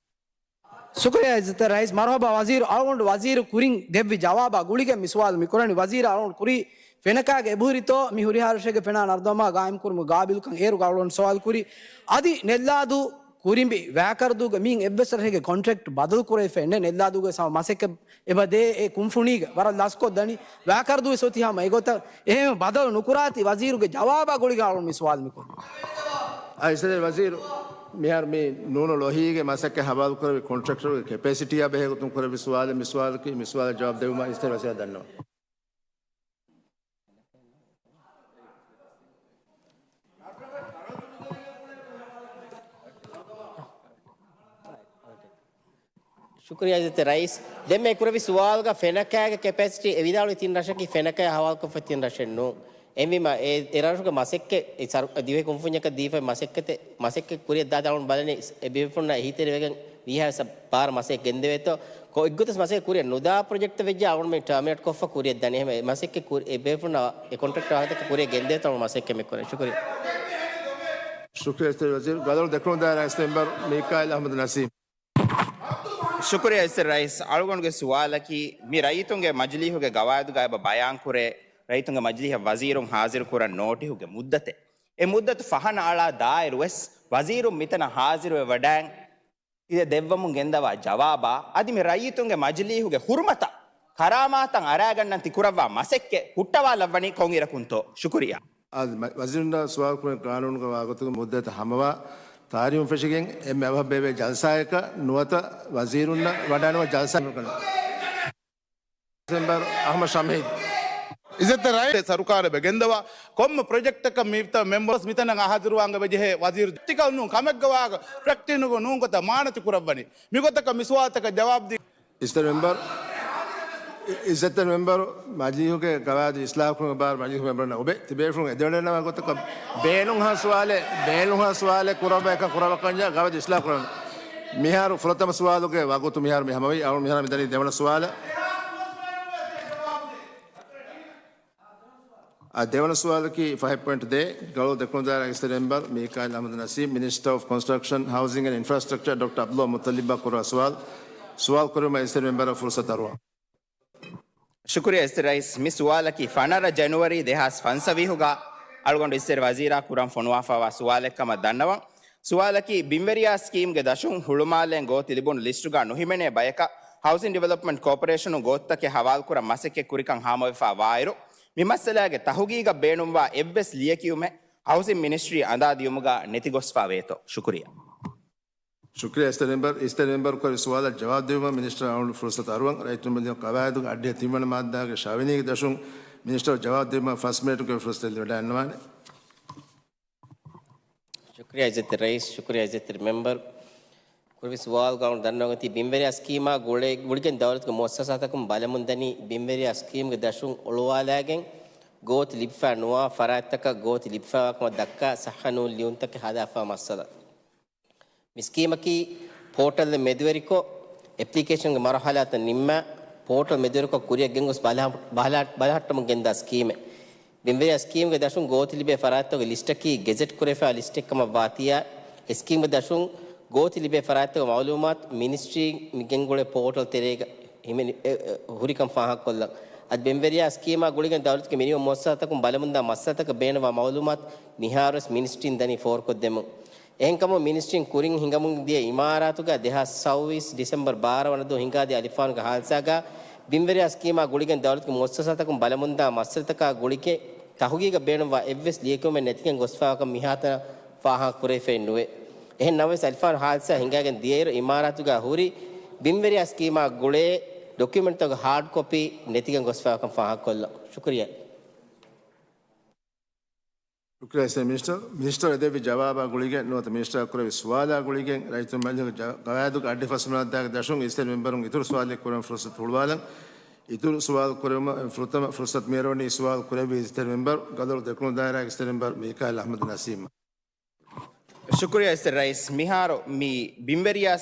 ޝުކުރިއްޔާ އިއްޒަތްތެރި ރައީސް. މަރުޙަބާ ވަޒީރު. އަޅުގަނޑު ވަޒީރު ކުރިން ދެއްވި ޖަވާބާ ގުޅިގެން މި ސުވާލު މި ކުރަނީ. ވަޒީރު އަޅުގަނޑު ކުރީ ފެނަކާގެ އެބަހުރިތޯ މި ހުރިހާ ރަށެއްގެ ފެނާ ނަރުދަމާ ގާއިމްކުރުމުގެ ގާބިލުކަން އޭރު އަޅުގަނޑު ސުވާލު ކުރީ. އަދި ނެއްލާދޫ ކުރިނބި ވައިކަރަދޫގެ މިއިން އެއްވެސް ރަށެއްގެ ކޮންޓްރެކްޓް ބަދަލު ކުރެވިފައެއް ނެއް. ނެއްލާދޫގެ ސަމަ މަސައްކަތް އެބަ ދޭ އެ ކުންފުނީގެ ވަރަށް ލަސްކޮށް ދަނީ. ވައިކަރަދޫ ވެސް އޮތީ ހަމަ އެގޮތަށް. އެހެން ބަދަލު ނުކުރާތީ ވަޒީރުގެ ޖަވާބާ ގުޅިގެން އަޅުގަނޑު މި ސުވާލު މި ކުރީ. އައިސް ވަޒީރު މިހާރު މި ނޫނު ލޮހީގެ މަސައްކަތް ހަވާލު ކުރެވި ކޮންޓްރެކްޓަރުގެ ކެޕޭސިޓީއާ ބެހޭ ގޮތުން ކުރެވި ސުވާލެއް މި ސުވާލަކީ. މި ސުވާލަށް ޖަވާބު ދެއްވުމަށް އިސްތެރި ވަޒީރާ ދަންނަވަން. ޝުކުރިއްޔާ އިއްޒަތްތެރި ރައީސް. ދެން މި ކުރެވި ސުވާލުގަ ފެނަކާގެ ކެޕޭސިޓީ އެ ވިދާޅުވި ތިން ރަށަކީ ފެނަކާ ހަވާލުކޮށްފަ ތިން ރަށެއް ނޫން. އެހެންވީމަ އެ، އެ ރަށުގެ މަސައްކަތް، އެ ސަރު-، ދިވެހި ކުންފުންޏަކަށް ދީފައި މަސައްކަތެއް، މަސައްކަތް ކުރިއަށް ދާތީ އަޅުގަނޑު ބަލަނީ އެ ބޭފުޅުންނާ އެހީތެރިވެގެން ވީހާވެސް ބާރަ މަސައްކަތް ގެންދެވޭތޯ، ކޮ-، އެއްގޮތަސް މަސައްކަތް ކުރިއަށް ނުދާ ޕްރޮޖެކްޓްތައް ވެއްޖެ އަޅުގަނޑުމެން ޓާމިނޭޓް ކޮށްފަ ކުރިއަށް ދާނީ. އެހެން މަސައްކަތް ކުރި-، އެ ބޭފުޅުންނާ އެ ކޮންޓްރެކްޓް ވާހަކަތައް ކުރިއަށް ގެންދެވޭތޯ އަޅުގަނޑު މަސައްކަތް މި ކުރަނީ. ޝުކުރިއްޔާ. ޝުކުރިއްޔާ އިއްޒަތްތެރި ވަޒީރު. ގަދަރު ދެކުނު ދާއިރާ އިސް މެމްބަރު މީކާއިލް އަޙްމަދު ނަސީމް. ޝުކުރިއްޔާ އިއްޒަތްތެރި ރައީސް. އަޅުގަނޑުގެ ސުވާލަކީ، މި ރައްޔިތުންގެ މަޖިލީހުގެ ގަވާއިދުގައި އެބަ ބަޔާންކުރޭ، ރައްޔިތުންގެ މަޖިލީހަށް ވަޒީރުން ޙާޟިރުކުރަން ނޯޓިހުގެ މުއްދަތެއް. އެ މުއްދަތު ފަހަނަ އަޅާ ދާއިރުވެސް ވަޒީރުން މިތަނަށް ޙާޟިރުވެވަޑައިގެން ތި ދެއްވަމުން ގެންދަވާ ޖަވާބާ އަދި މި ރައްޔިތުންގެ މަޖިލީހުގެ ޙުރުމަތަށް ކަރާމާތަށް އަރާގަންނަން ތި ކުރައްވާ މަސައްކަތް ހުއްޓަވާލައްވަނީ ކޮންއިރަކުންތޯ؟ ޝުކުރިއްޔާ. އާދެ، މަ-، ވަޒީރުންނާ ސުވާލު ކުރި ގާނޫނުގެ ވާގޮތުގެ މުއްދަތަށް ހަމަވާ ތާރީހުން ފެށިގެން އެންމެ އަވަހަށް ބޭއްވޭ ޖަލްސާއަކަށް ނުވަތަ ވަޒީރުންނަށް ވަޑާނުވާ ޖަލްސާ މިކަން. މެމްބަރު އަޙްމަދު ޝަމީމް. އިއްޒަތްތެރި ރައީސް ސަރުކާރެއް ގެންދަވާ ކޮންމެ ޕްރޮޖެކްޓަކަށް މިތަން މެމްބަރު މިތަނަށް އަހާޒިރުވާން އެބަޖެހޭ ވަޒީރު ޕްރެކްޓިކަލް ނޫން ކަމެއްގަ ވާހަކަ ޕްރެކްޓިކަލް ނޫން ކޮތަ މާނަތި ކުރައްވަނީ. މިގޮތަކަށް މި ސުވާލުތަކަށް ޖަވާބު ދީ. އިއްޒަތްތެރި މެމްބަރު، އިއްޒަތްތެރި މެމްބަރު، މަޖިލީހުގެ ގަވާއިދު އިސްލާހުކުރުމުގެ ބާރު މަޖިލީހު މެމްބަރުންނަށް އޮވޭ. ތިބޭފުޅުން އެދެވަޑައިގަންނަވާ ގޮތަކަށް ބޭނުންހާ ސުވާލެއް، ބޭނުންހާ ސުވާލެއް ކުރައްވާ އެކަން ކުރައްވާކަންޏާ ގަވާއިދު އިސްލާހު ކުރަން. މިހާރު ފުރަތަމަ ސުވާލުގެ ވަގުތު މިހާރު މި ހަމަވީ. އަޅު މިހާރު މިދަނީ ދެވަނަ ސުވާލަށް. އާ، ދެވަނަ ސުވާލަކީ ފަހެއް ޕޮއިންޓް ދޭ، ގަދަރު ދެކުނު ދާއިރާގެ އިސްތެރި މެމްބަރު މީކާއިލް އަޙްމަދު ނަސީމް، މިނިސްޓަރ އޮފް ކޮންސްޓްރަކްޝަން، ހައުސިން އެންޑް އިންފްރާސްޓްރަކްޗަރ، ޑޮކްޓަރ ޢަބްދުﷲ މުތައްލިބްއާ ކުރާ ސުވާލު، ސުވާލު ކުރެވުމަށް އިސްތެރި މެމްބަރަށް ފުރުޞަތު އަރުވަން. ޝުކުރިއްޔާ އިސްތެރި ރައީސް. މި ސުވާލަކީ ފަނަރަ ޖަނުއަރީ ދެހާސް ފަންސަވީހުގަ އަޅުގަނޑު އިސްތެރި ވަޒީރާ ކުރަން ފޮނުވާފައިވާ ސުވާލެއް ކަމަށް ދަންނަވަން. ސުވާލަކީ، ބިންވެރިޔާ ސްކީމްގެ ދަށުން ހުޅުމާލޭން ގޯތި ލިބުނު ލިސްޓުގަ ނުހިމެނޭ ބަޔަކަށް ހައުސިން ޑިވެލޮޕްމަންޓް ކޯޕަރޭޝަނުން ގޯތިތަކެއް ހަވާލުކުރަން މަސައްކަތް ކުރިކަން ހާމަވެފަ ވާއިރު، މި މައްސަލާގެ ތަހުގީގަށް ބޭނުންވާ އެއްވެސް ލިޔެކިޔުމެއް ހައުސިން މިނިސްޓްރީ އަނދާ ދިޔުމުގަ ނެތިގޮސްފަ ވޭތޯ؟ ޝުކުރިއްޔާ. ޝުކުރިއްޔާ އިސްތެރި މެމްބަރު. އިސްތެރި މެމްބަރު ކުރި ސުވާލަށް ޖަވާބު ދެއްވުމަށް މިނިސްޓަރ އަޅުގަނޑު ފުރުސަތު އަރުވަން. ރައްޔިތުން މެދު ގަވާއިދުގެ އައްޑިހަ ތިންވަނަ މާއްދާގެ ޝަވިނީގެ ދަށުން މިނިސްޓަރ ޖަވާބު ދެއްވުމަށް ފަސް މިނެޓުގެ ފުރުސަތު ލިބިވަޑައިގަންނަވާނެ. ޝުކުރިއްޔާ އިއްޒަތްތެރި ރައީސް، ޝުކުރިއްޔާ އިއްޒަތްތެރި މެމްބަރު. ކުރި ސުވާލުގަ އަޅުގަނޑު ދަންނަވަން އޮތީ ބިންވެރިޔާ ސްކީމާ ގުޅޭ، ގުޅިގެން ދައުލަތުގެ މުއައްސަސާތަކުން ބަލަމުންދަނީ ބިންވެރިޔާ ސްކީމްގެ ދަށުން އޮޅުވާލާގެން ގޯތި ލިބިފައި ނުވާ ފަރާތްތަކަށް ގޯތި ލިބިފައިވާ ކަމަށް ދައްކާ ޞައްޙަ ނޫން ލިޔުންތަކެއް ހަދާފައި މައްސަލަ. މި ސްކީމަކީ ޕޯޓަލް މެދުވެރިކޮށް، އެޕްލިކޭޝަންގެ މަރުހަލާތައް ނިންމާ، ޕޯޓަލް މެދުވެރިކޮށް ކުރިއަށް ގެންގޮސް ބަލަ-، ބަލަ-، ބަލަހައްޓަމުން ގެންދާ ސްކީމެއް. ބިންވެރިޔާ ސްކީމްގެ ދަށުން ގޯތި ލިބޭ ފަރާތްތަކުގެ ލިސްޓަކީ ގެޒެޓް ކުރެވިފައިވާ ލިސްޓެއް ކަމަށް ވާތީއާ، އެ ސްކީމްގެ ދަށުން ގޯތި ލިބޭ ފަރާތްތަކުގެ މައުލޫމާތު މިނިސްޓްރީން މި ގެންގުޅޭ ޕޯޓަލް ތެރޭގަ ހިމެނި-، އެ، އެ، ހުރިކަން ފާހަގަކޮށްލަން. އަދި ބިންވެރިޔާ ސްކީމާ ގުޅިގެން ދައުލަތުގެ މިނިވަން މުއައްސަސާތަކުން ބަލަމުންދާ މައްސަލަތަކަށް ބޭނުންވާ މައުލޫމާތު މިހާރުވެސް މިނިސްޓްރީން ދަނީ ފޯރުކޮށްދެމުން. އެހެންކަމުން މިނިސްޓްރީން ކުރިން ހިނގަމުން ދިޔަ އިމާރާތުގަ ދެހާސް ސައުވީސް ޑިސެމްބަރު ބާރަ ވަނަ ދުވަހު ހިނގާދިޔަ އަލިފާނުގެ ހާދިސާގަ ބިންވެރިޔާ ސްކީމާ ގުޅިގެން ދައުލަތުގެ މުއައްސަސާތަކުން ބަލަމުންދާ މައްސަލަތަކާ ގުޅިގެން ތަހުގީގަށް ބޭނުންވާ އެއްވެސް ލިޔެކިޔުމެއް ނެތިގެން ގޮސްފައިވާކަން މިހާތަނަށް ފާހަގަ ކުރެވިފައެއް ނުވޭ. އެހެން ނަމަވެސް، އަލިފާނު ހާދިސާ ހިނގާގެން ދިޔައިރު އިމާރާތުގަ ހުރި ބިންވެރިޔާ ސްކީމާ ގުޅޭ ޑޮކިއުމެންޓްތަކުގެ ހާޑް ކޮޕީ ނެތިގެން ގޮސްފައިވާކަން ފާހަގަކޮށްލަން. ޝުކުރިއްޔާ. ޝުކުރިއްޔާ އިސްތެރި މިނިސްޓަރ. މިނިސްޓަރ އެދެއްވި ޖަވާބާ ގުޅިގެން ނުވަތަ މިނިސްޓަރ ކުރެވި ސުވާލާ ގުޅިގެން ރައްޔިތުން މަޖިލީހުގެ ގަވާއިދުގެ އައްޑިހަ ފަސް މާއްދާގެ ދަށުން އިސްތެރި މެމްބަރުން އިތުރު ސުވާލެއް ކުރަން ފުރުސަތު ހުޅުވާލަން. އިތުރު ސުވާލު ކުރެވުމަށް ފުރަތަމަ ފުރުސަތު މިއަރުވަނީ ސުވާލު ކުރެއްވި އިސްތެރި މެމްބަރު، ގަދަރު ދެކުނު ދާއިރާގެ އިސްތެރި މެމްބަރު މީކާއިލް އަޙްމަދު ނަސީމް. ޝުކުރިއްޔާ އިސްތެރި ރައީސް. މިހާރު މި ބިންވެރިޔާ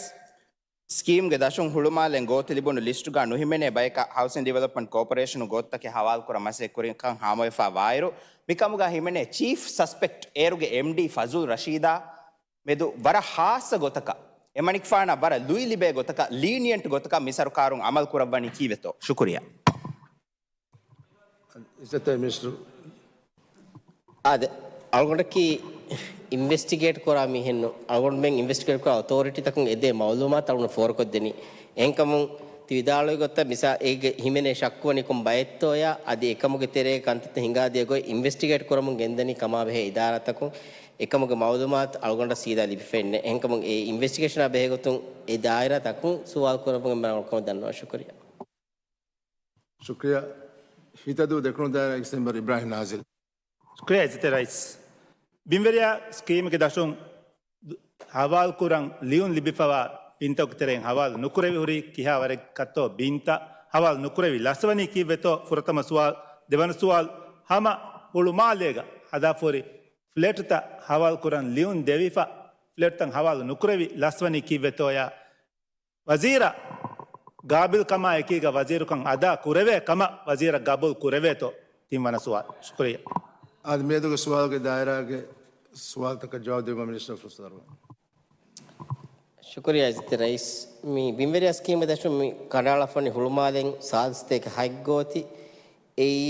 ސްކީމްގެ ދަށުން ހުޅުމާލެން ގޯތި ލިބުނު ލިސްޓުގަ ނުހިމެނޭ ބަޔަކަށް ހައުސިން ޑިވެލޮޕްމަންޓް ކޯޕަރޭޝަނުން ގޯތިތަކެއް ހަވާލުކުރަން މަސައްކަތް ކުރިކަން ހާމަވެފަ ވާއިރު، މިކަމުގަ ހިމެނޭ ޗީފް ސަސްޕެކްޓް އޭރުގެ އެމްޑީ ފަޒުލް ރަޝީދާ މެދު ވަރަށް ހާއްސަ ގޮތަކަށް، އެމަނިކުފާނަށް ވަރަށް ލުއި ލިބޭ ގޮތަކަށް، ލީނިއަންޓް ގޮތަކަށް މި ސަރުކާރުން އަމަލު ކުރައްވަނީ ކީއްވެތޯ؟ ޝުކުރިއްޔާ. އާދެ، އަޅުގަނޑަކީ އިންވެސްޓިގޭޓް ކުރާ މީހެއްނު. އަޅުގަނޑުމެން އިންވެސްޓިގޭޓް ކުރާ އޮތޯރިޓީތަކުން އެދޭ މައުލޫމާތު އަޅުގަނޑު ފޯރުކޮށްދެނީ. އެހެންކަމުން ތި ވިދާޅުވި ގޮތަށް މިސާ އޭގެ ހިމެނޭ ޝައްކުވަނީ ކޮން ބައެއްތޯޔާ އަދި އެކަމުގެ ތެރޭގެ ކަންތައްތައް ހިނގާދިޔަ ގޮތް އިންވެސްޓިގޭޓް ކުރަމުން ގެންދަނީ ކަމާބެހޭ އިދާރާތަކުން. އެކަމުގެ މައުލޫމާތު އަޅުގަނޑަށް ސީދާ ލިބިފައެއްނެއް. އެހެންކަމުން އެ އިންވެސްޓިގޭޝަނާ ބެހޭގޮތުން އެ ދާއިރާތަކުން ސުވާލު ކުރައްވަން އެންމެ އަޅުކަމަށް ދަންނަވަން. ޝުކުރިއްޔާ. ޝުކުރިއްޔާ. ހިތަދޫ ދެކުނު ދާއިރާގެ ސެމިބަރު އިބްރާހިމް ނާޒިލް. ޝުކުރިއްޔާ އިއްޒަތްތެރި ރައީސް. ބިންވެރިޔާ ސްކީމްގެ ދަށުން ހަވާލުކުރަން ލިޔުން ލިބިފަވާ ފިންތަކުގެ ތެރެއިން ހަވާލު ނުކުރެވި ހުރީ ކިހާ ވަރެއްގަތޯ ބިންތައް ހަވާލު ނުކުރެވި ލަސްވަނީ ކީއްވެތޯ؟ ފުރަތަމަ ސުވާލު. ދެވަނަ ސުވާލު، ހަމަ ހުޅުމާލޭގަ ހަދާފަހުރި ފްލެޓްތައް ހަވާލުކުރަން ލިޔުން ދެވިފަ ފްލެޓްތައް ހަވާލު ނުކުރެވި ލަސްވަނީ ކީއްވެތޯޔާ؟ ވަޒީރަށް ގާބިލްކަމާ އެކީގަ ވަޒީރުކަން އަދާ ކުރެވޭ ކަމަށް ވަޒީރަށް ގަބޫލު ކުރެވޭތޯ؟ ތިންވަނަ ސުވާލު. ޝުކުރިއްޔާ. އާދެ، މިއަދުގެ ސުވާލުގެ ދާއިރާގެ ސުވާލުތަކަށް ޖަވާބު ދެއްވުމަށް މިނިސްޓަރ ފުރުސަތު ދަރުމަށް. ޝުކުރިއްޔާ އިއްޒަތްތެރި ރައީސް. މި ބިންވެރިޔާ ސްކީމްގެ ދަށުން މި ކަނޑައަޅާފަވަނީ ހުޅުމާލެއިން ސާދަ ސަތޭކަ ހަތް ގޯތި، އެއީ،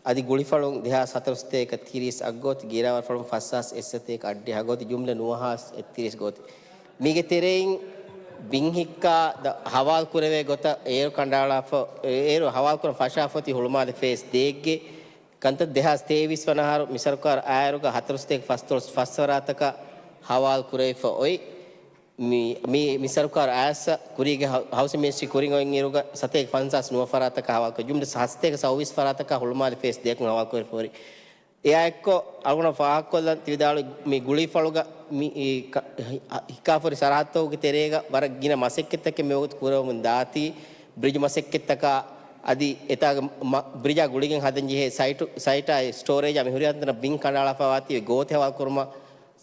އަދި ގުޅިފަޅުން ދެހާސް ހަތަރު ސަތޭކަ ތިރީސް އަށް ގޯތި، ގިރާވަރުފަޅުން ފަސްހާސް އެއް ސަތޭކަ އަށްޑިހަ ގޯތި، ޖުމްލަ ނުވަހާސް އެއްތިރީސް ގޯތި. މީގެ ތެރެއިން ބިން ހިއްކާ ދަ-، ހަވާލު ކުރެވޭ ގޮތަށް އޭރު ކަނޑައަޅާފަ-، އޭރު ހަވާލު ކުރަން ފަށާފަ އޮތީ ހުޅުމާލެ ފޭސް ދޭއްގެ ކަންތައް ދެހާސް ތޭވީސް ވަނަ އަހަރު މި ސަރުކާރު އާއިރުގަ ހަތަރު ސަތޭކަ ފަސްދޮޅަސް ފަސް ވަރާތަކަށް ހަވާލު ކުރެވިފަ އޮތް. މި، މި، މި ސަރުކާރު އައިސް ކުރީގެ ހަ-، ހައުސިން މިނިސްޓްރީ ކުރިން އޮތް އިރުގަ ސަތޭކަ ފަންސާސް ނުވަ ފަރާތަކަށް ހަވާލު ކުރި، ޖުމްލަ ސަ-، ސަތޭކަ ސައުވީސް ފަރާތަކަށް ހުޅުމާލެ ފޭސް ދެއަކުން ހަވާލު ކުރެވިފަ ހުރި. އެއާއެއްކޮށް އަޅުގަނޑު ފާހަގަކޮށްލަން ތި ވިދާޅުވި މި ގުޅީފަޅުގަ މި އީ ކަ-، ހި-، ހިއްކާފަ ހުރި ސަރަހައްދުތަކުގެ ތެރޭގަ ވަރަށް ގިނަ މަސައްކަތްތަކެއް މިވަގުތު ކުރަމުން ދާތީ، ބްރިޖު މަސައްކަތްތަކާ އަދި އެތާގެ މަ-، ބްރިޖާ ގުޅިގެން ހަދަން ޖެހޭ ސައިޓު، ސައިޓާ ސްޓޯރޭޖާ މި ހުރިހާ ތަންތަނަށް ބިން ކަނޑައަޅާފައިވާތީ ގޯތި ހަވާލު ކުރުމަށް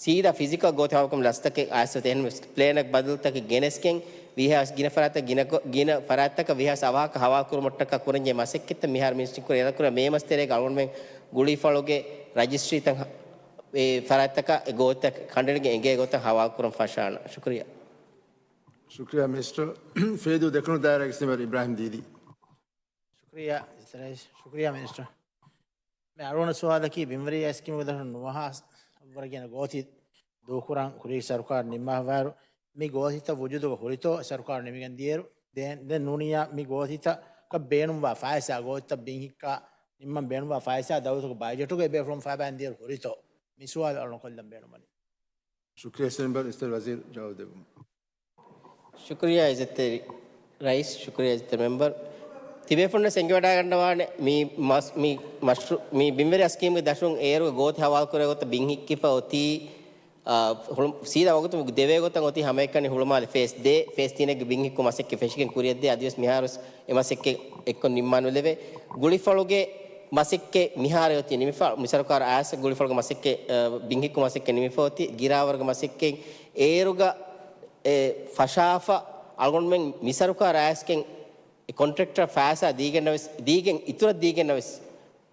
ސީދާ ފިޒިކަލް ގޯތި ހަވާލުކުރުމަށް ލަސްތަކެއް އައިސް އޮތީ. އެހެންވެސް ޕްލޭނެއް ބަދަލުތަކެއް ގެނެސްގެން ވީހާވެސް ގިނަ ފަރާތަށް ގިނަ ގޮ-، ގިނަ ފަރާތްތަކަށް ވީހާވެސް އަވަހަކަށް ހަވާލު ކުރުމަށްޓަކާ ކުރަންޖެހޭ މަސައްކަތްތައް މިހާރު މިނިސްޓްރީ ކުރި އެލަކުރ މޭ މަސް ތެރޭގަ އަޅުގަނޑުމެން ގުޅީފަޅުގެ ރަޖިސްޓްރީތައް ހަ-، އެ ފަރާތްތަކަށް އެ ގޯތިތައް ކަނޑައެޅިގެން އެނގޭ ގޮތަށް ހަވާލު ކުރަން ފަށާނަން. ޝުކުރިއްޔާ. ޝުކުރިއްޔާ މިނިސްޓަރ. ފޭދޫ ދެކުނު ދާއިރާގެ ސެމިބަރު އިބްރާހިމް ދީދީ. ޝުކުރިއްޔާ އިއްޒަތްތެރި ރައީސް. ޝުކުރިއްޔާ މިނިސްޓަރ. މި އަޅުގަނޑު ސުވާލަކީ ބިންވެރިޔާ ސްކީމުގެ ދަށުން ނުވަހާ ވަރަށް ގިނަ ގޯތި ދޫކުރަން ކުރީ ސަރުކާރު ނިންމާފައިވާއިރު، މި ގޯތިތައް ވުޖޫދުގަ ހުރިތޯ ސަރުކާރު ނިމިގެން ދިޔައިރު، ދެން، ދެން ނޫނިއްޔާ މި ގޯތިތަކަށް ބޭނުންވާ ފައިސާ، ގޯތިތައް ބިން ހިއްކާ ނިންމަން ބޭނުންވާ ފައިސާ ދައުލަތުގެ ބަޖެޓުގައި ބޭފުޅުން ފައިބައިން ދިޔައިރު ހުރިތޯ؟ މި ސުވާލު އަޅުގަނޑު ކޮށްލަން ބޭނުމަނީ. ޝުކުރިއްޔާ ސެމިބަރު އިއްޒަތްތެރި ވަޒީރު ޖަވާބު ދެއްވުމަށް. ޝުކުރިއްޔާ އިއްޒަތްތެރި ރައީސް، ޝުކުރިއްޔާ އިއްޒަތްތެރި މެމްބަރު. ތިބޭފުޅުންނަށް އެނގިވަޑައިގަންނަވާނެ މި މަސް-، މި މަޝްރޫ-، މި ބިންވެރިޔާ ސްކީމްގެ ދަށުން އޭރުގެ ގޯތި ހަވާލުކުރޭ ގޮތަށް ބިން ހިއްކިފަ އޮތީ، އާ، ހުޅު-، ސީދާ ވަގުތު ދެވޭ ގޮތަށް އޮތީ ހަމައެކަނި ހުޅުމާލެ ފޭސް ދޭ، ފޭސް ތިނެއްގެ ބިން ހިއްކު މަސައްކަތް ފެށިގެން ކުރިއަށްދޭ. އަދިވެސް މިހާރުވެސް އެ މަސައްކަތް އެއްކޮށް ނިންމާނުލެވޭ. ގުޅިފަޅުގެ މަސައްކަތް މިހާރު އޮތީ ނިމިފަ-، މި ސަރުކާރު އައިސް ގުޅިފަޅުގެ މަސައްކަތް، އަ، ބިން ހިއްކު މަސައްކަތް ނިމިފަ އޮތީ، ގިރާވަރުގެ މަސައްކަތް އޭރުގަ އެ ފަށާފަ އަޅުގަނޑުމެން މި ސަރުކާރު އައިސްގެން އެ ކޮންޓްރެކްޓަރ ފައިސާ ދީގެންނަވެސް، ދީގެން އިތުރަށް ދީގެންނަވެސް،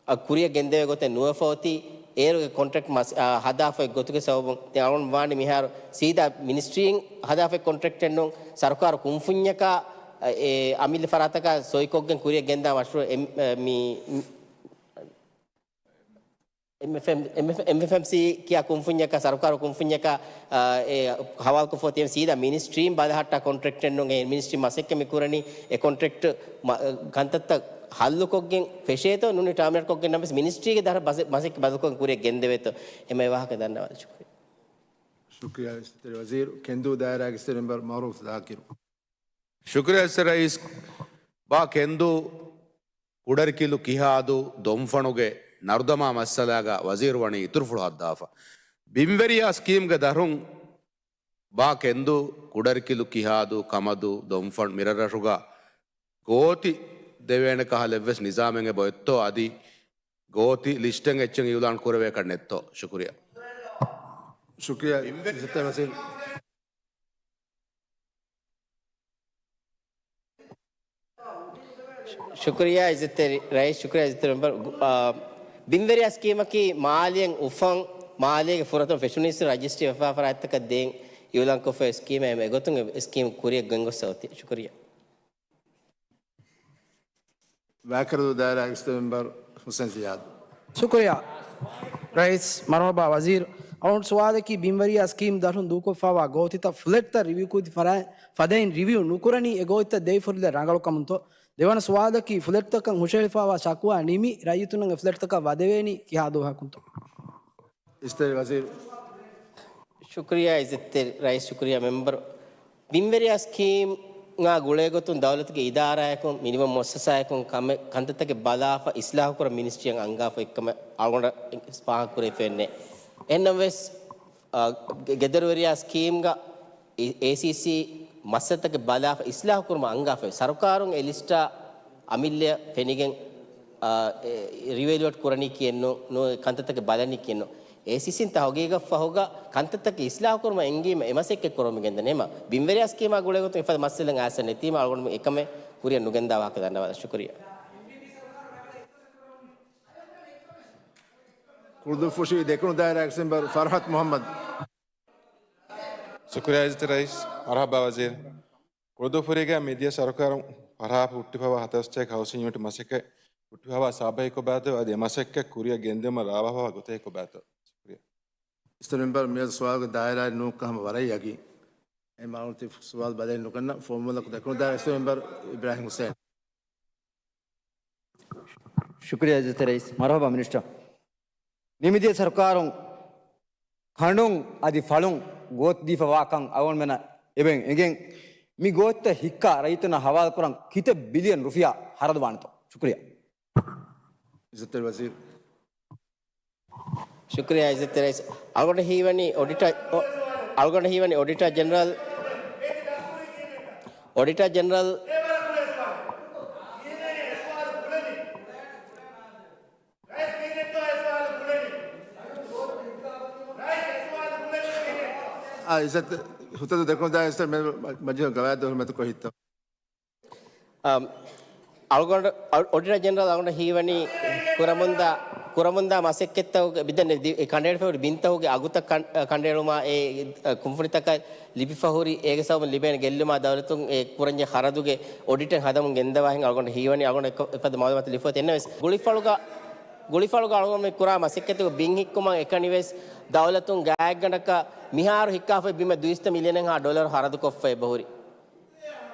އަ، ކުރިއަށް ގެންދެވޭ ގޮތެއް ނުވެފަ އޮތީ، އޭރުގެ ކޮންޓްރެކްޓް މަސް-، އަ، ހަދާފައި ގޮތުގެ ސަބަބުން ދެން އަޅުގަނޑު ވާނީ މިހާރު ސީދާ މިނިސްޓްރީން ހަދާފައި ކޮންޓްރެކްޓެއް ނޫން، ސަރުކާރު ކުންފުންޏަކާ، އަ، އެ އަމިއްލަ ފަރާތަކާ ސޮއިކޮށްގެން ކުރިއަށް ގެންދާ މަޝްރޫއު އެމް-، އަ، މި، އެމްއެފްއެމް، އެމްއެފް-، އެމްއެފްއެމްސީ ކިޔާ ކުންފުންޏަކާ، ސަރުކާރު ކުންފުންޏަކާ، އާ، އެ ހަވާލުކޮށްފަ އޮތީ ސީދާ މިނިސްޓްރީން ބަލަހައްޓާ ކޮންޓްރެކްޓެއް ނޫން. އެ މިނިސްޓްރީ މަސައްކަތް މި ކުރަނީ އެ ކޮންޓްރެކްޓް މަ-، ކަންތައްތައް ހައްލުކޮށްގެން ފެށޭތޯ ނޫނީ ޓާމިނޭޓް ކޮށްގެން ނަމަވެސް މިނިސްޓްރީގެ ދަށަށް ބަސެ-، މަސައްކަތް ބަދަލުކޮށް ކުރިއަށް ގެންދެވޭތޯ؟ އެމަ އެ ވާހަކަ ދަންނަވާލަ. ޝުކުރިއްޔާ. ޝުކުރިއްޔާ އިއްޒަތްތެރި ވަޒީރު. ކެންދޫ ދާއިރާގެ ސެމިބަރު މައުރޫފް ޒާކިރު. ޝުކުރިއްޔާ އިއްޒަތްތެރި ރައީސް. ބާ ކެންދޫ ކުޑަރިކިލު ކިހާދޫ ދޮންފަނުގެ ނަރުދަމާ މައްސަލާގަ ވަޒީރު ވަނީ އިތުރުފުޅު ހައްދާފަ. ބިންވެރިޔާ ސްކީމްގެ ދަށުން ބާ ކެންދޫ ކުޑަރިކިލު ކިހާދޫ ކަމަދޫ ދޮންފަން މިރަށްރަށުގަ ގޯތި ދެވޭނެ ކަހަލަ އެއްވެސް ނިޒާމެއް އެބައޮތްތޯ އަދި ގޯތި ލިސްޓެއް އެއްޗެއް އިއުލާން ކުރެވޭކަށް ނެތްތޯ؟ ޝުކުރިއްޔާ. ޝުކުރިއްޔާ. އިއްޒަތްތެރި ވަޒީރު. ޝުކުރިއްޔާ އިއްޒަތްތެރި ރައީސް، ޝުކުރިއްޔާ އިއްޒަތްތެރި މެމްބަރު. އާ، ބިންވެރިޔާ ސްކީމަކީ މާލިއަށް އުފަން މާލޭގެ ފުރަތަމަ ފެށުނީސް ރަޖިސްޓްރީ ވެފާ ފަރާތްތަކަށް ދޭން އިއުލާންކޮށްފައި ސްކީމެއް އެގޮތުން ސްކީމް ކުރިއަށް ގެންގޮސް އޮތީ. ޝުކުރިއްޔާ. ވާކަރު ދާއިރާ އެކްސް މެމްބަރ ހުސެން ޒިޔާދު. ޝުކުރިއްޔާ ރައީސް. މަރުޙަބާ ވަޒީރު. އަޅުގަނޑު ސުވާލަކީ ބިންވެރިޔާ ސްކީމް ދަށުން ދޫކޮށްފައިވާ ގޯތިތައް ފްލެޓްތައް ރިވިއުކުރި ފަރާތް ފަދައިން ރިވިއު ނުކުރަނީ އެ ގޯތިތައް ދެވިފަހުރިލައް ރަނގަޅުކަމުންތޯ؟ ދެވަނަ ސުވާލަކީ ފްލެޓްތަކަށް ހުށަހެޅިފައިވާ ޝަކުވާ ނިމި ރައްޔިތުންނަށް އެ ފްލެޓްތަކަށް ވަދެވޭނީ ކިހާ ދުވަހަކުންތޯ؟ އިސްތަށި ވަޒީރު. ޝުކުރިއްޔާ އިއްޒަތްތެރި ރައީސް، ޝުކުރިއްޔާ މެމްބަރު. ބިންވެރިޔާ ސްކީމްއާ ގުޅޭގޮތުން ދައުލަތުގެ އިދާރާއަކުން މިނިވަން މުއައްސަސާއަކުން ކަމެއް ކަންތައްތަކެއް ބަލާފަ އިސްލާހުކުރަން މިނިސްޓްރީއަށް އަންގާފަ އޮތްކަމަށް އަޅުގަނޑަށް ފާހަގަކުރެވިފައެއްނެއް. އެހެންނަމަވެސް، އާ، ގެ-، ގެދޮރުވެރިޔާ ސްކީމްގަ އެ-، އޭސީސީ މައްސަލަތަކެއް ބަލާފަ އިސްލާހުކުރުމަށް އަންގާފައި. ސަރުކާރުން އެ ލިސްޓާ އަމިއްލަޔަށް ފެނިގެން، އާ، އެ، ރިވެލުއޭޓް ކުރަނީކީއެއްނު، ނު-، ކަންތައްތަކެއް ބަލަނީކީއެއްނު. އޭސީސީން ތަހުގީގަށް ފަހުގަ ކަންތައްތަކެއް އިސްލާހުކުރުމަށް އެންގީމަ އެ މަސައްކަތް ކުރަމުން ގެންދަނީ. އެމަ ބިންވެރިޔާ ސްކީމާ ގުޅޭގޮތުން އެފަދަ މައްސަލައެއް އައިސް ނެތީމަ އަޅުގަނޑު އެކަމެއް ކުރިއަށް ނުގެންދާ ވާހަކަ ދަންނަވާލަން. ޝުކުރިއްޔާ. ކުޅުދުއްފުށި ދެކުނު ދާއިރާ އެކްސް މެމްބަރު ފަރްހަތް މުހައްމަދު. ޝުކުރިއްޔާ އިއްޒަތްތެރި ރައީސް. މަރުޙަބާ ވަޒީރު. ކުޅުދުއްފުށީގަ މިދިޔަ ސަރުކާރުން ފަރާތް ހުއްޓިފައިވާ ހަތަރު ސަތޭކަ ހައުސިން ޔުނިޓް މަސައްކަތް ހުއްޓިފައިވާ ސާބަހީކޮށްބާތޯ އަދި އެ މަސައްކަތް ކުރިއަށް ގެންދިއުމަށް ރާވާފައިވާ ގޮތެއް ކޮބާތޯ؟ ޝުކުރިއްޔާ. އިސްތަށި މެމްބަރު މިއަދު ސުވާލުގެ ދާއިރާއެއް ނޫންކަން ހަމަ ވަރަށް ޔަގީން. އެ މާ އަޅުގަނޑު ތި ސުވާލު ބަލައެއް ނުކަންނަ ފޯމުލަކު ދެކުނު ދާއިރާ އެކްސް މެމްބަރު އިބްރާހިމް ހުސެން. ޝުކުރިއްޔާ އިއްޒަތްތެރި ރައީސް. މަރުޙަބާ މިނިސްޓަރ. މި މިދިޔަ ސަރުކާރުން ކަނޑުން އަދި ފަޅުން ގޯތި ދީފަވާކަން އަޅުގަނޑުމެންނަށް އެބައިން އެނގެން. މި ގޯތިތައް ހިއްކާ ރައްޔިތުންނަށް ހަވާލުކުރަން ކިތައް ބިލިއަން ރުފިޔާ ހަރަދުވާނެތޯ؟ ޝުކުރިއްޔާ. އިއްޒަތްތެރި ވަޒީރު. ޝުކުރިއްޔާ އިއްޒަތްތެރި ރައީސް. އަޅުގަނޑަށް ހީވަނީ އޮޑިޓަރ، އޮ-، އަޅުގަނޑަށް ހީވަނީ އޮޑިޓަރ ޖެނެރަލް، އޮޑިޓަރ ޖެނެރަލް، އާ، އިއްޒަތް ހުތަދު ދެކުނު ދާއިރާ އެކްސް މެމްބަރު މަޖިލީހުގެ ގަވާއިދު ހުރުމަތު ކޮށް ހިއްތަ. އަމް، އަޅުގަނޑު، އަ-، އޮޑިޓަރ ޖެނެރަލް އަޅުގަނޑަށް ހީވަނީ ކުރަމުންދާ، ކުރަމުންދާ މަސައްކަތްތަކުގެ މިދެން ދި-، އެ ކަނޑައެޅިފަހުރި ބިންތަކުގެ އަގުތައް ކަން-، ކަނޑައެޅުމާ އެ، އަ، ކުންފުނިތަކަށް ލިބިފަހުރި އޭގެ ސަބަބުން ލިބޭނެ ގެއްލުމާ ދައުލަތުން އެ ކުރަންޖެހޭ ޚަރަދުގެ އޮޑިޓެއް ހަދަމުން ގެންދަވާހެން އަޅުގަނޑަށް ހީވަނީ އަޅުގަނޑު އެކަ-، އެފަދަ މައުލޫމާތު ލިބިފަ އޮތީ. އެންނަވެސް ގުޅިފަޅުގަ، ގުޅިފަޅުގަ އަޅުގަނޑު ކުރާ މަސައްކަތުގެ ބިން ހިއްކުމަށް އެކަނިވެސް ދައުލަތުން ގާތްގަނޑަކަށް މިހާރު ހިއްކާފައި ބިމަށް ދުއިސައްތަ މިލިއަނެއްހާ ޑޮލަރު ޚަރަދުކޮށްފަ އެބަހުރި.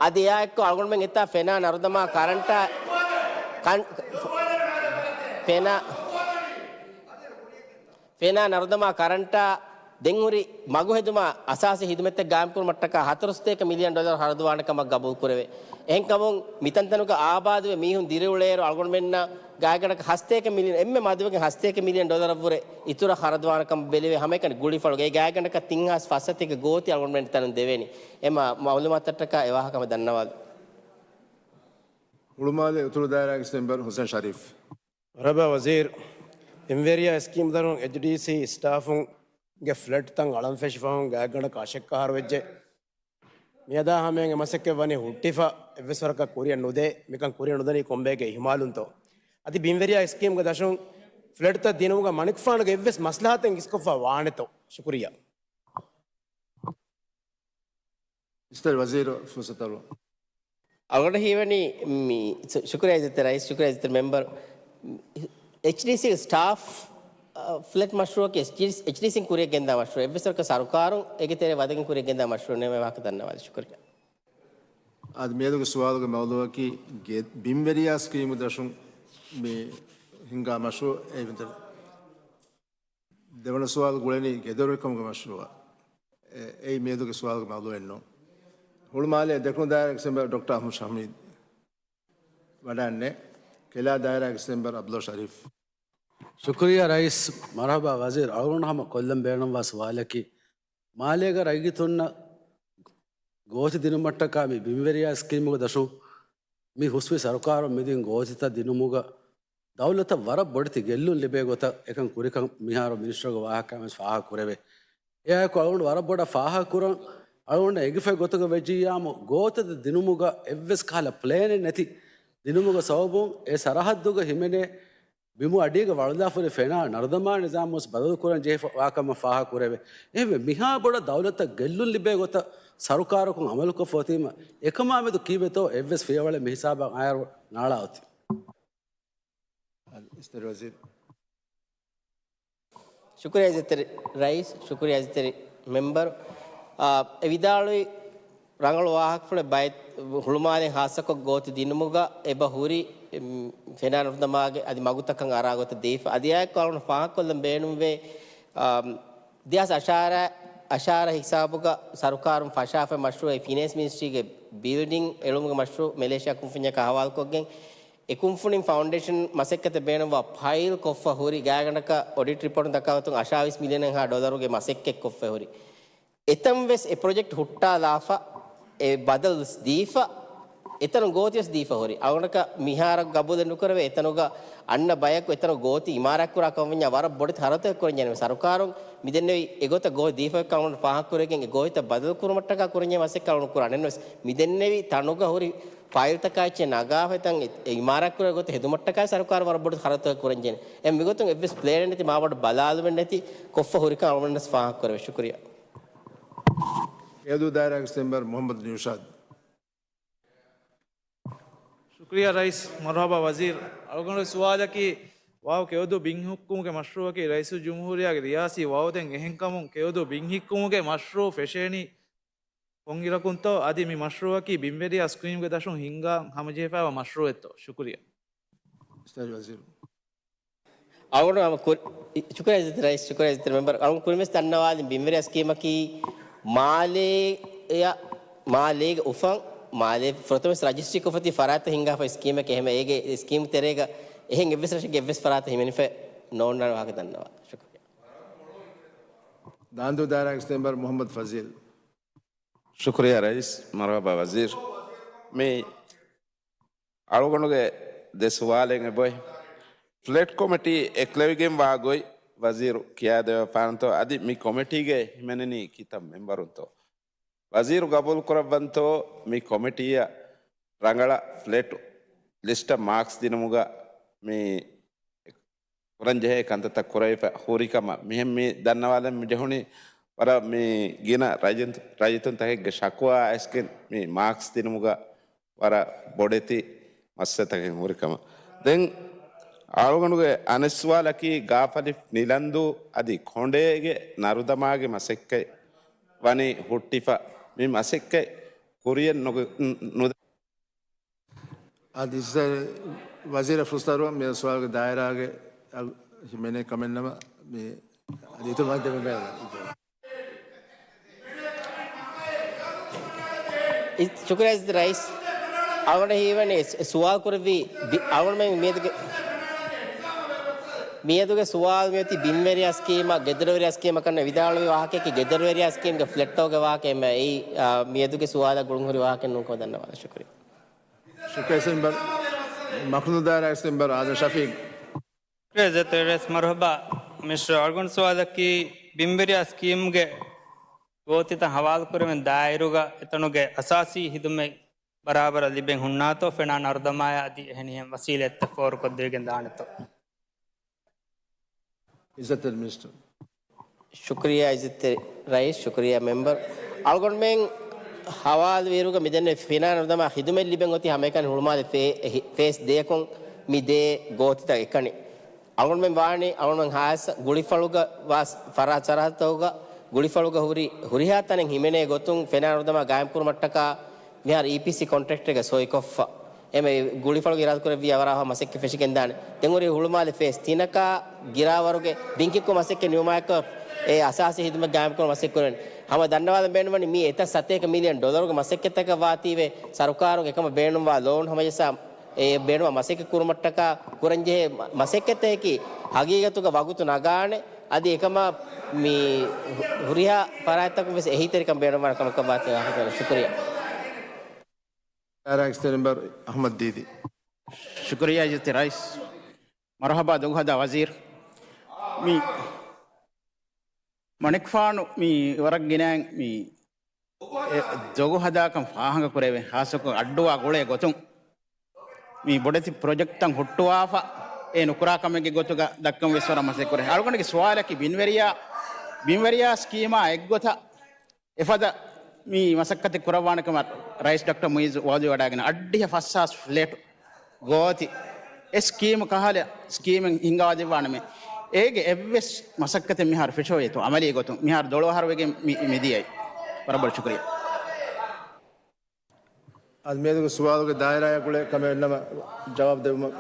އަދި އެއާއެއްކޮށް އަޅުގަނޑުމެން އެތާ ފެނާ ނަރުދަމާ ކަރަންޓާ، ކަން-، ފެނާ، ފެނާ ނަރުދަމާ ކަރަންޓާ ދެންހުރި މަގުހެދުމާ އަސާސީ ހިދުމަތްތައް ގާއިމްކުރުމަށްޓަކާ ހަތަރު ސަތޭކަ މިލިއަން ޑޮލަރު ޚަރަދުވާނެ ކަމަށް ގަބޫލުކުރެވޭ. އެހެންކަމުން މިތަންތަނުގަ އާބާދުވެ މީހުން ދިރިއުޅޭއިރު އަޅުގަނޑުމެންނަށް ގާތްގަނޑަކަށް ހަސަތޭކަ މިލިއަން، އެންމެ މަދުވެގެން ހަސަތޭކަ މިލިއަން ޑޮލަރަށްވުރެ އިތުރަށް ޚަރަދުވާނެ ކަމަށް ބެލެވޭ. ހަމައެކަނި ގުޅިފަޅުގައި ގާތްގަނޑަކަށް ތިން ހާސް ފަސް ސަތޭކަ ގޯތި އަޅުގަނޑުމެން ތަނުން ދެވޭނީ. އެ މަ-، މައުލޫމާތަށްޓަކާ އެ ވާހަކަ ހަމަ ދަންނަވާލަ. ހުޅުމާލެ އުތުރު ދާއިރާގެ މެމްބަރު ހުސެން ޝަރީފް. މަރުޙަބާ ވަޒީރު. ބިންވެރިޔާ ސްކީމް ދަށުން އެޗްޑީސީ ސްޓާފުންގެ ފްލެޓްތައް އަޅަން ފެށިފަހުން ގާތްގަނޑަކަށް އަށެއްކަހަރު ވެއްޖެ. މިއަދާ ހަމައިން އެ މަސައްކަތް ވަނީ ހުއްޓިފަ، އެއްވެސް ވަރަކަށް ކުރިއަށް ނުދޭ. މިކަން ކުރިއަށް ނުދަނީ ކޮންބައެއްގެ އިހުމާލުންތޯ؟ އަދި ބިންވެރިޔާ ސްކީމްގެ ދަށުން ފްލެޓްތައް ދިނުމުގަ މަނިކުފާނުގެ އެއްވެސް މަސްލަހަތެއް އިސްކޮށްފަ ވާނެތޯ؟ ޝުކުރިއްޔާ. މިސްޓަރ ވަޒީރު ފުރުސަތު އަޅުވާ. އަޅުގަނޑަށް ހީވަނީ މި، ޝު-، ޝުކުރިއްޔާ އިއްޒަތްތެރި ރައީސް، ޝުކުރިއްޔާ އިއްޒަތްތެރި މެމްބަރު، އެޗްޑީސީގެ ސްޓާފް، އަ، ފްލެޓް މަޝްރޫއަކީ އެޗްޑީސީން ކުރިއަށް ގެންދާ މަޝްރޫއެއް. އެއްވެސް ވަރަކަށް ސަރުކާރުން އޭގެ ތެރޭ ވަދެގެން ކުރިއަށް ގެންދާ މަޝްރޫއެއް ނޫން. ވާހަކަ ދަންނަވާލަ. ޝުކުރިއްޔާ. އަދި މިއަދުގެ ސުވާލުގެ މައުޟޫއަކީ ގެ-، ބިންވެރިޔާ ސްކީމު ދަށުން މި ހިންގާ މަޝްރޫއު އެ ވިތަރ. ދެވަނަ ސުވާލު ގުޅެނީ ގެދޮރުވެރިކަމުގެ މަޝްރޫއަށް. އެ-، އެއީ މިއަދުގެ ސުވާލުގެ މައުޟޫއެއް ނޫން. ހުޅުމާލެ ދެކުނު ދާއިރާގެ މެމްބަރު ޑޮކްޓަރ އަޙްމަދު ޝަމީދު ވަޑައިގެންނެވި. ކެލާ ދާއިރާގެ މެމްބަރު އަބްދުﷲ ޝަރީފް. ޝުކުރިއްޔާ ރައީސް. މަރުޙަބާ ވަޒީރު. އަޅުގަނޑު ހަމަ ކޮށްލަން ބޭނުންވާ ސުވާލަކީ، މާލޭގަ ރައްޔިތުންނަށް ގޯތި ދިނުމަށްޓަކާ މި ބިންވެރިޔާ ސްކީމުގެ ދަށުން މި ހުސްވި ސަރުކާރުން މިދިން ގޯތިތައް ދިނުމުގަ ދައުލަތަށް ވަރަށް ބޮޑެތި ގެއްލުން ލިބޭ ގޮތަށް އެކަން ކުރިކަން މިހާރު މިނިސްޓަރުގެ ވާހަކައިން ވެސް ފާހަގަ ކުރެވޭ. އެއާއެކު އަޅުގަނޑު ވަރަށް ބޮޑަށް ފާހަގަ ކުރަން، އަޅުގަނޑަށް އެނގިފައި ގޮތުގަ ވެއްޖިއްޔާމު ގޯތައް ދިނުމުގަ އެއްވެސް ކަހަލަ ޕްލޭނެއް ނެތި ދިނުމުގެ ސަބަބުން އެ ސަރަހައްދުގަ ހިމެނޭ ބިމު އަޑީގަ ވަޅުލާފަ ހުރި ފެނާ ނަރުދަމާ ނިޒާމު ވެސް ބަދަލު ކުރަން ޖެހިފަ ވާކަމަށް ފާހަގަ ކުރެވޭ. އެހެންވެ، މިހާ ބޮޑަށް ދައުލަތަށް ގެއްލުން ލިބޭ ގޮތަށް ސަރުކާރަކުން އަމަލުކޮށްފަ އޮތީމަ، އެކަމާ މެދު ކީއްވެތޯ އެއްވެސް ފިޔަވަޅެއް މިހިސާބަށް އައިއިރު ނާޅާ އޮތީ. އިސްތަށި ވަޒީރު. ޝުކުރިއްޔާ އިއްޒަތްތެރި ރައީސް، ޝުކުރިއްޔާ އިއްޒަތްތެރި މެމްބަރު. އާ، އެ ވިދާޅުވި ރަނގަޅު ވާހަކަފުޅެއް ބައެއް ހުޅުމާލެ ހާއްސަކޮށް ގޯތި ދިނުމުގަ އެބަ ހުރި، އިމް، ފެނާ ނަރުދަމާގެ އަދި މަގުތަކަށް އަރާ ގޮތަށް ދީފަ. އަދި އާއެކު އަޅުގަނޑު ފާހަގަކޮށްލަން ބޭނުންވޭ، އާ، ދެހާސް އަށާރަ، އަށާރަ ހިސާބުގަ ސަރުކާރުން ފަށާފައި މަޝްރޫއެއް ފިނޭންސް މިނިސްޓްރީގެ ބިލްޑިން އެޅުމުގެ މަޝްރޫއު މެލޭޝިޔާ ކުންފުންޏަކާ ހަވާލުކޮށްގެން، އެ ކުންފުނިން ފައުންޑޭޝަން މަސައްކަތަށް ބޭނުންވާ ފައިލް ކޮށްފަ ހުރި ގާތްގަނޑަކަށް އޮޑިޓް ރިޕޯޓުން ދައްކާ ގޮތުން އަށާވީސް މިލިއަނެއްހާ ޑޮލަރުގެ މަސައްކަތް ކޮށްފަ ހުރި. އެތަން ވެސް އެ ޕްރޮޖެކްޓް ހުއްޓާލާފަ، އެ ބަދަލު ވެސް ދީފަ، އެތަނުން ގޯތި ވެސް ދީފަ ހުރި. އަޅުގަނޑަކަށް މިހާރަށް ގަބޫލެއް ނުކުރެވޭ، އެތަނުގަ އަންނަ ބަޔަކު އެތަނު ގޯތި އިމާރާތް ކުރާ ކަމަށް ވަންޏާ ވަރަށް ބޮޑެތި ޚަރަދުތަކެއް ކުރަން ޖެހޭނެ. ސަރުކާރުން މިދެންނެވި އެގޮތަށް ގޯތި ދީފަ ކަމަށް ފާހަގަ ކުރެވިގެން އެ ގޯތިތައް ބަދަލު ކުރުމަށްޓަކާ ކުރަންޖެހޭ މަސައްކަތް އަޅުގަނޑު ކުރާ. އަނެއް ވެސް މިދެންނެވި ތަނުގަ ހުރި ފައިލްތަކާ އެއްޗެއް ނަގާފަ އެތަން އެ، އެ އިމާރާތް ކުރާ ގޮތަށް ހެދުމަށްޓަކާ ސަރުކާރު ވަރަށް ބޮޑު ޚަރަދުތަކެއް ކުރަން ޖެހޭނެ. އެ މިގޮތުން އެއްވެސް ޕްލޭނެއް ނެތި، މާބޮޑު ބަލާލުމެއް ނެތި ކޮށްފަ ހުރިކަން އަޅުގަނޑު ވެސް ފާހަގަ ކުރެވޭ. ޝުކުރިއްޔާ. ކެޔޮދޫ ދާއިރާގެ މެމްބަރު މުޙައްމަދު ނިއުޝާދު. ޝުކުރިއްޔާ ރައީސް. މަރުޙަބާ ވަޒީރު. އަޅުގަނޑުގެ ސުވާލަކީ، ވާވު ކެޔޮދޫ ބިން ހިއްކުމުގެ މަޝްރޫއަކީ ރައީސުލްޖުމްހޫރިއްޔާގެ ރިޔާސީ ވައުދެއް. އެހެންކަމުން ކެޔޮދޫ ބިން ހިއްކުމުގެ މަޝްރޫއު ފެށޭނީ ކޮންއިރަކުންތޯ؟ އަދި މި މަޝްރޫއަކީ ބިންވެރިޔާ ސްކީމްގެ ދަށުން ހިންގާ ހަމަޖެހިފައިވާ މަޝްރޫއެއްތޯ؟ ޝުކުރިއްޔާ. އިސްތަށި ވަޒީރު. އަޅުގަނޑު ހަމަ ކުރި-، ޝުކުރިއްޔާ އިއްޒަތްތެރި ރައީސް، ޝުކުރިއްޔާ އިއްޒަތްތެރި މެމްބަރު. އަޅުގަނޑު ކުރިންވެސް ދަންނަވާލިން ބިންވެރިޔާ ސްކީމަކީ މާލޭއަށް، މާލޭގެ އުފަން، މާލޭ ފުރަތަމަވެސް ރަޖިސްޓްރީކޮށްފަ ތި ފަރާތްތައް ހިންގާފަ ސްކީމެއް. އެހެން އޭގެ ސްކީމް ތެރޭގަ އެހެން އެއްވެސް ރަށެއްގެ އެއްވެސް ފަރާތަށް ހިމެނިފަ ނޯންނާނެ ވާހަކަ ދަންނަވާ. ޝުކުރިއްޔާ. ދާނދޫ ދާއިރާގެ މެމްބަރު މުޙައްމަދު ފަޒީލް. ޝުކުރިއްޔާ ރައީސް. މަރުޙަބާ ވަޒީރު. މި އަޅުގަނޑުގެ ދެ ސުވާލެއް އެބައޮތް. ފްލެޓް ކޮމިޓީ އެކުލެވިގެންވާ ގޮތް ވަޒީރު ކިޔާދެވޭފާނަންތޯ؟ އަދި މި ކޮމިޓީގެ ހިމެނެނީ ކިތައް މެމްބަރުންތޯ؟ ވަޒީރު ގަބޫލުކުރައްވަންތޯ މި ކޮމިޓީއަށް ރަނގަޅަށް ފްލެޓް ލިސްޓަށް މާކްސް ދިނުމުގަ މި ކުރަންޖެހޭ ކަންތައްތައް ކުރެވިފަ ހުރިކަމަށް؟ މިހެން މި ދަންނަވާލަން މި ޖެހުނީ ވަރަށް މި ގިނަ ރައްޔިތު-، ރައްޔިތުންތަކެއްގެ ޝަކުވާ އައިސްގެން މި މާކްސް ދިނުމުގަ ވަރަށް ބޮޑެތި މައްސަލަތަކެއް ހުރިކަމަށް. ދެން އަޅުގަނޑުގެ އަނެއް ސުވާލަކީ، ގާފަލި ނިލަންދޫ އަދި ކޮނޑޭގެ ނަރުދަމާގެ މަސައްކަތް ވަނީ ހުއްޓިފަ، މި މަސައްކަތް ކުރިއަށް ނު-، ނު-، އަދި އިސްތަށި ވަޒީރަށް ފުރުސަތު ދަރުވަން މި ސުވާލުގެ ދާއިރާގެ އަ-، ހިމެނޭ ކަމެއްނަމަ މި އަދި އިތުރު މައްދަމެ ބޭނުން. އި-، ޝުކުރިއްޔާ އިއްޒަތްތެރި ރައީސް. އަޅުގަނޑަށް ހީވަނީ ސު-، ސުވާލު ކުރެއްވި ބި-، އަޅުގަނޑުމެން މިއަދުގެ، މިއަދުގެ ސުވާލު މިއޮތީ ބިންވެރިޔާ ސްކީމަށް، ގެދޮރުވެރިޔާ ސްކީމަށް ކަންނޭނގެ ވިދާޅުވި ވާހަކައަކީ ގެދޮރުވެރިޔާ ސްކީމްގެ ފްލެޓްތަކުގެ ވާހަކައެއް. އެއީ، އާ، މިއަދުގެ ސުވާލަށް ގުޅުންހުރި ވާހަކައެއް ނޫންކަމަށް ދަންނަވާލަން. ޝުކުރިއްޔާ. ޝުކުރިއްޔާ މެމްބަރު. މަޚްމޫދާރާ މެމްބަރު އާދަމް ޝަފީޤް. އިއްޒަތްތެރި ރައީސް މަރުޙަބާ. މިސްޓަރ އަޅުގަނޑު ސުވާލަކީ ބިންވެރިޔާ ސްކީމްގެ ގޯތިތައް ހަވާލުކުރެވެން ދާއިރުގަ އެތަނުގެ އަސާސީ ހިދުމަތް ބަރާބަރަށް ލިބެން ހުންނާތޯ، ފެނާ ނަރުދަމާޔާ އަދި އެހެނިހެން ވަސީލަތްތައް ފޯރުކޮށްދެވިގެން ދާނެތޯ؟ އިއްޒަތްތެރި މިނިސްޓަރު. ޝުކުރިއްޔާ އިއްޒަތްތެރި ރައީސް، ޝުކުރިއްޔާ މެމްބަރު. އަޅުގަނޑުމެން ހަވާލުވިއިރުގަ މިދެންނެވި ފެނާ ނަރުދަމާ ހިދުމަތް ލިބެން އޮތީ ހަމައެކަނި ހުޅުމާލެ ފޭ-، އެހި-، ފޭސް ދޭއަކުން މި ދޭ ގޯތިތައް އެކަނި. އަޅުގަނޑުމެން ވާނީ، އަޅުގަނޑުމެން ހާއްސަ ގުޅިފަޅުގަ ވާ ސަރަ-، ސަރަހައްދުތަކުގަ ގުޅިފަޅުގަ ހުރި ހުރިހާ ތަނެއް ހިމެނޭ ގޮތުން ފެނާ ނަރުދަމާ ގާއިމްކުރުމަށްޓަކާ މިހާރު އީޕީސީ ކޮންޓްރެކްޓެއްގަ ސޮއިކޮށްފަ. އެމެ ގުޅިފަޅުގެ އިރާދަކުރެއްވިއްޔާ ވަރަށް މަސައްކަތް ފެށިގެންދާނެ. ދެން ހުރި ހުޅުމާލެ ފޭސް ތިނަކާ ގިރާވަރުގެ ބިންކިއްކު މަސައްކަތް ނިމުމާއެކު އެ އަސާސީ ހިދުމަތް ގާއިމްކުރުމަށް މަސައްކަތް ކުރަން. ހަމަ ދަންނަވާލަން ބޭނުންވަނީ މީ އެތައް ސަތޭކަ މިލިއަން ޑޮލަރުގެ މަސައްކަތްތަކަށް ވާތީވެ ސަރުކާރުން އެކަމަށް ބޭނުންވާ ލޯން ހަމަޖައްސާ އެ ބޭނުންވާ މަސައްކަތް ކުރުމަށްޓަކާ ކުރަންޖެހޭ މަ-، މަސައްކަތްތަކަކީ ހަގީގަތުގަ ވަގުތު ނަގާނެ. އަދި އެކަމަށް މި ހު-، ހުރިހާ ފަރާތްތަކުން ވެސް އެހީތެރިކަން ބޭނުންވާނެ ކަމަކަށް ވާތީ ވާހަކަ. ޝުކުރިއްޔާ. އެކްސް މެމްބަރު އަޙްމަދު ދީދީ. ޝުކުރިއްޔާ އިއްޒަތްތެރި ރައީސް. މަރުޙަބާ ދޮގުހަދާ ވަޒީރު. މި މަނިކުފާނު މި ވަރަށް ގިނައިން މި އެ ދޮގު ހަދާކަން ފާހަގަ ކުރެވެ، ހާއްސަކޮށް އައްޑުވާ ގުޅޭ ގޮތުން މި ބޮޑެތި ޕްރޮޖެކްޓްތައް ހުއްޓުވާފަ، އެ ނުކުރާ ކަމެއްގެ ގޮތުގަ ދައްކަން ވެސް ވަރަށް މަސައްކަތް ކުރޭ. އަޅުގަނޑުގެ ސުވާލަކީ ބިންވެރިޔާ، ބިންވެރިޔާ ސްކީމާ އެއްގޮތަށް އެފަދަ މި މަސައްކަތެއް ކުރައްވާނެ ކަމަށް ރައީސް ޑޮކްޓަރ މުއިއްޒު ވައުދުވެވަޑައިގެން އަށްޑިހަ ފަސްހާސް ފްލެޓް ގޯތި އެ ސްކީމް ކަހަލަ ސްކީމެއް ހިންގަވާދެއްވާނަމޭ. އޭގެ އެއްވެސް މަސައްކަތެއް މިހާރު ފެށިފައިވައްތޯ އަމަލީ ގޮތުން؟ މިހާރު ދޮޅު އަހަރު ވެގެން މި، މިދިޔައީ. ވަރަށް ބޮޑަށް ޝުކުރިއްޔާ. އަދި މިއަދުގެ ސުވާލުގެ ދާއިރާއާ ގުޅޭ ކަމެއް ނަމަ ޖަވާބު ދެއްވުމަށް.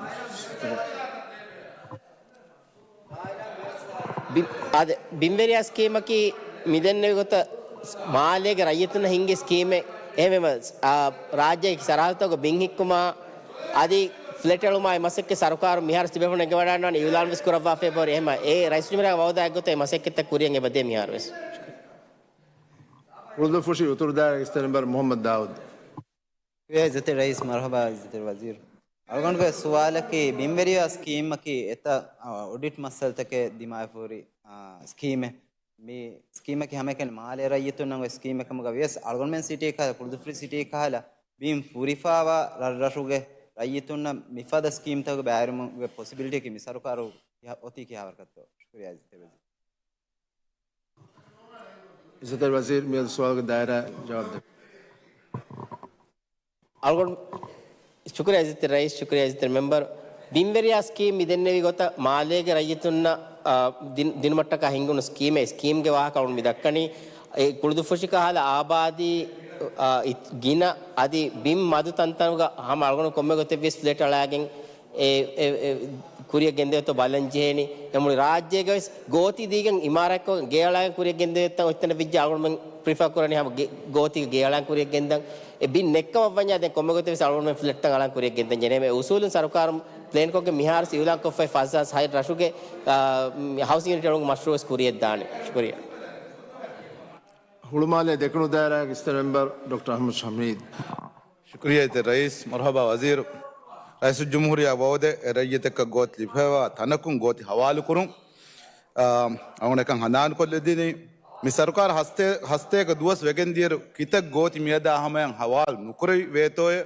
ބި-، އާދެ، ބިންވެރިޔާ ސްކީމަކީ މިދެންނެވި ގޮތަށް މާލޭގެ ރައްޔިތުންނަށް ހިންގި ސްކީމެއް. އެހެންވީމަ، އާ، ރާއްޖޭގެ ސަރަހައްދުތަކުގަ ބިން ހިއްކުމާ އަދި ފްލެޓް އެޅުމާ އެ މަސައްކަތް ސަރުކާރުން މިހާރު ތިބޭފުޅުން އެނގިވަޑައިގަންނަވާނެ އިއުލާން ވެސް ކުރައްވާފައި ބޯރި. އެހެމަ އެ ރައީސް ޖުމްހޫރިއްޔާ ވައުދާ އެއްގޮތަށް އެ މަސައްކަތްތައް ކުރިޔަށް އެބަ ދޭ މިހާރު ވެސް. ކުޅުދުއްފުށި އުތުރު ދާއިރާގެ އިސްތަށި މެމްބަރ މުހައްމަދު ދާއޫދު. ޝުކުރިއްޔާ އިއްޒަތްތެރި ރައީސް. މަރުހަބާ އިއްޒަތްތެރި ވަޒީރު. އަޅުގަނޑުގެ ސުވާލަކީ ބިންވެރިޔާ ސްކީމަކީ އެތައް، އަ، އޮޑިޓް މައްސަލަތަކެއް ދިމާވެފަހުރި، އަ، ސްކީމެއް. މި ސްކީމަކީ ހަމައެކަނި މާލޭ ރައްޔިތުންނަށް އޮތް ސްކީމެއް ކަމުގަ ވިޔަސް އަޅުގަނޑުމެން ސިޓީ ކަހަލަ، ކުޅުދުއްފުށި ސިޓީ ކަހަލަ ބިން ފުރިފާވާ ރަށްރަށުގެ ރައްޔިތުންނަށް މިފަދަ ސްކީމްތަކުގެ ބައިވެރިވުމުގެ ޕޮސިބިލިޓީއަކީ މި ސަރުކާރު އޮތީ ކިހާވަރަކަށްތޯ؟ ޝުކުރިއްޔާ އިއްޒަތްތެރި ވަޒީރު. އިއްޒަތްތެރި ވަޒީރު މިއަދު ސުވާލުގެ ދާއިރާ ޖަވާބު ދެއްވުން. އަޅުގަނޑު ޝުކުރިއްޔާ އިއްޒަތްތެރި ރައީސް، ޝުކުރިއްޔާ އިއްޒަތްތެރި މެމްބަރު. ބިންވެރިޔާ ސްކީމް މި ދެންނެވި ގޮތަށް މާލޭގެ ރައްޔިތުންނަށް، އާ، ދިން-، ދިނުމަށްޓަކާ ހިންގުނު ސްކީމެއް. ސްކީމްގެ ވާހަކަ އަޅުން މި ދައްކަނީ، އެ ކުޅުދުއްފުށި ކަހަލަ އާބާދީ، އާ، އިތް-، ގިނަ އަދި ބިން މަދު ތަންތަނުގަ ހަމަ އަޅުގަނޑު ކޮންމެ ގޮތެއް ވިޔަސް ފްލެޓް އަޅާގެން އެ، އެ، އެ، ކުރިއަށް ގެންދެވޭތޯ ބަލަން ޖެހޭނީ. އެ މުޅި ރާއްޖޭގަ ވެސް ގޯތި ދީގެން އިމާރާތްކޮށް ގެ އަޅާގެން ކުރިއަށް ގެންދެވޭތޯ އޮތްތަނަށް ވެއްޖެ އަޅުގަނޑުމެން ޕްރިފާ ކުރަނީ ހަމަ ގެ-، ގޯތީގަ ގެ އަޅާގެން ކުރިއަށް ގެންދަން. އެ ބިން ނެއްކަމަށް ވަންޏާ ދެން ކޮންމެ ގޮތެއް ވެސް އަޅުގަނޑުމެން ފްލެޓްތައް އަޅާން ކުރިއަށް ގެންދަން ޖެހޭނެ. އެ އުސޫލުން ސަރުކާރުން ޕްލޭންކޮށްގެން މިހާރު އިއުލާން ކޮށްފައި ފަސް ހާސް ހަތް ރަށުގެ، އާ، ހައުސިން ޔުނިޓް އެޅުމުގެ މަޝްރޫއު ވެސް ކުރިއަށް ދާނެ. ޝުކުރިއްޔާ. ހުޅުމާލޭ ދެކުނު ދާއިރާގެ އިސްތަށި މެމްބަރު ޑޮކްޓަރ އަޙްމަދު ޝަމީދު. ޝުކުރިއްޔާ އިއްޒަތްތެރި ރައީސް. މަރުހަބާ ވަޒީރު. ރައީސުލްޖުމްހޫރިއްޔާ ވައުދެއް އެ ރައްޔިތަކަށް ގޯތި ލިބިފައިވާ ތަނަކުން ގޯތި ހަވާލުކުރުން. އާ، އަޅުގަނޑު އެކަން ހަނދާންކޮށްލަދިނީ، މި ސަރުކާރު ހަސްތޭ-، ހަސްތޭކަ ދުވަސް ވެގެން ދިޔައިރު ކިތައް ގޯތި މިއަދާ ހަމަޔަށް ހަވާލު ނުކުރެވި ވޭތޯއޭ؟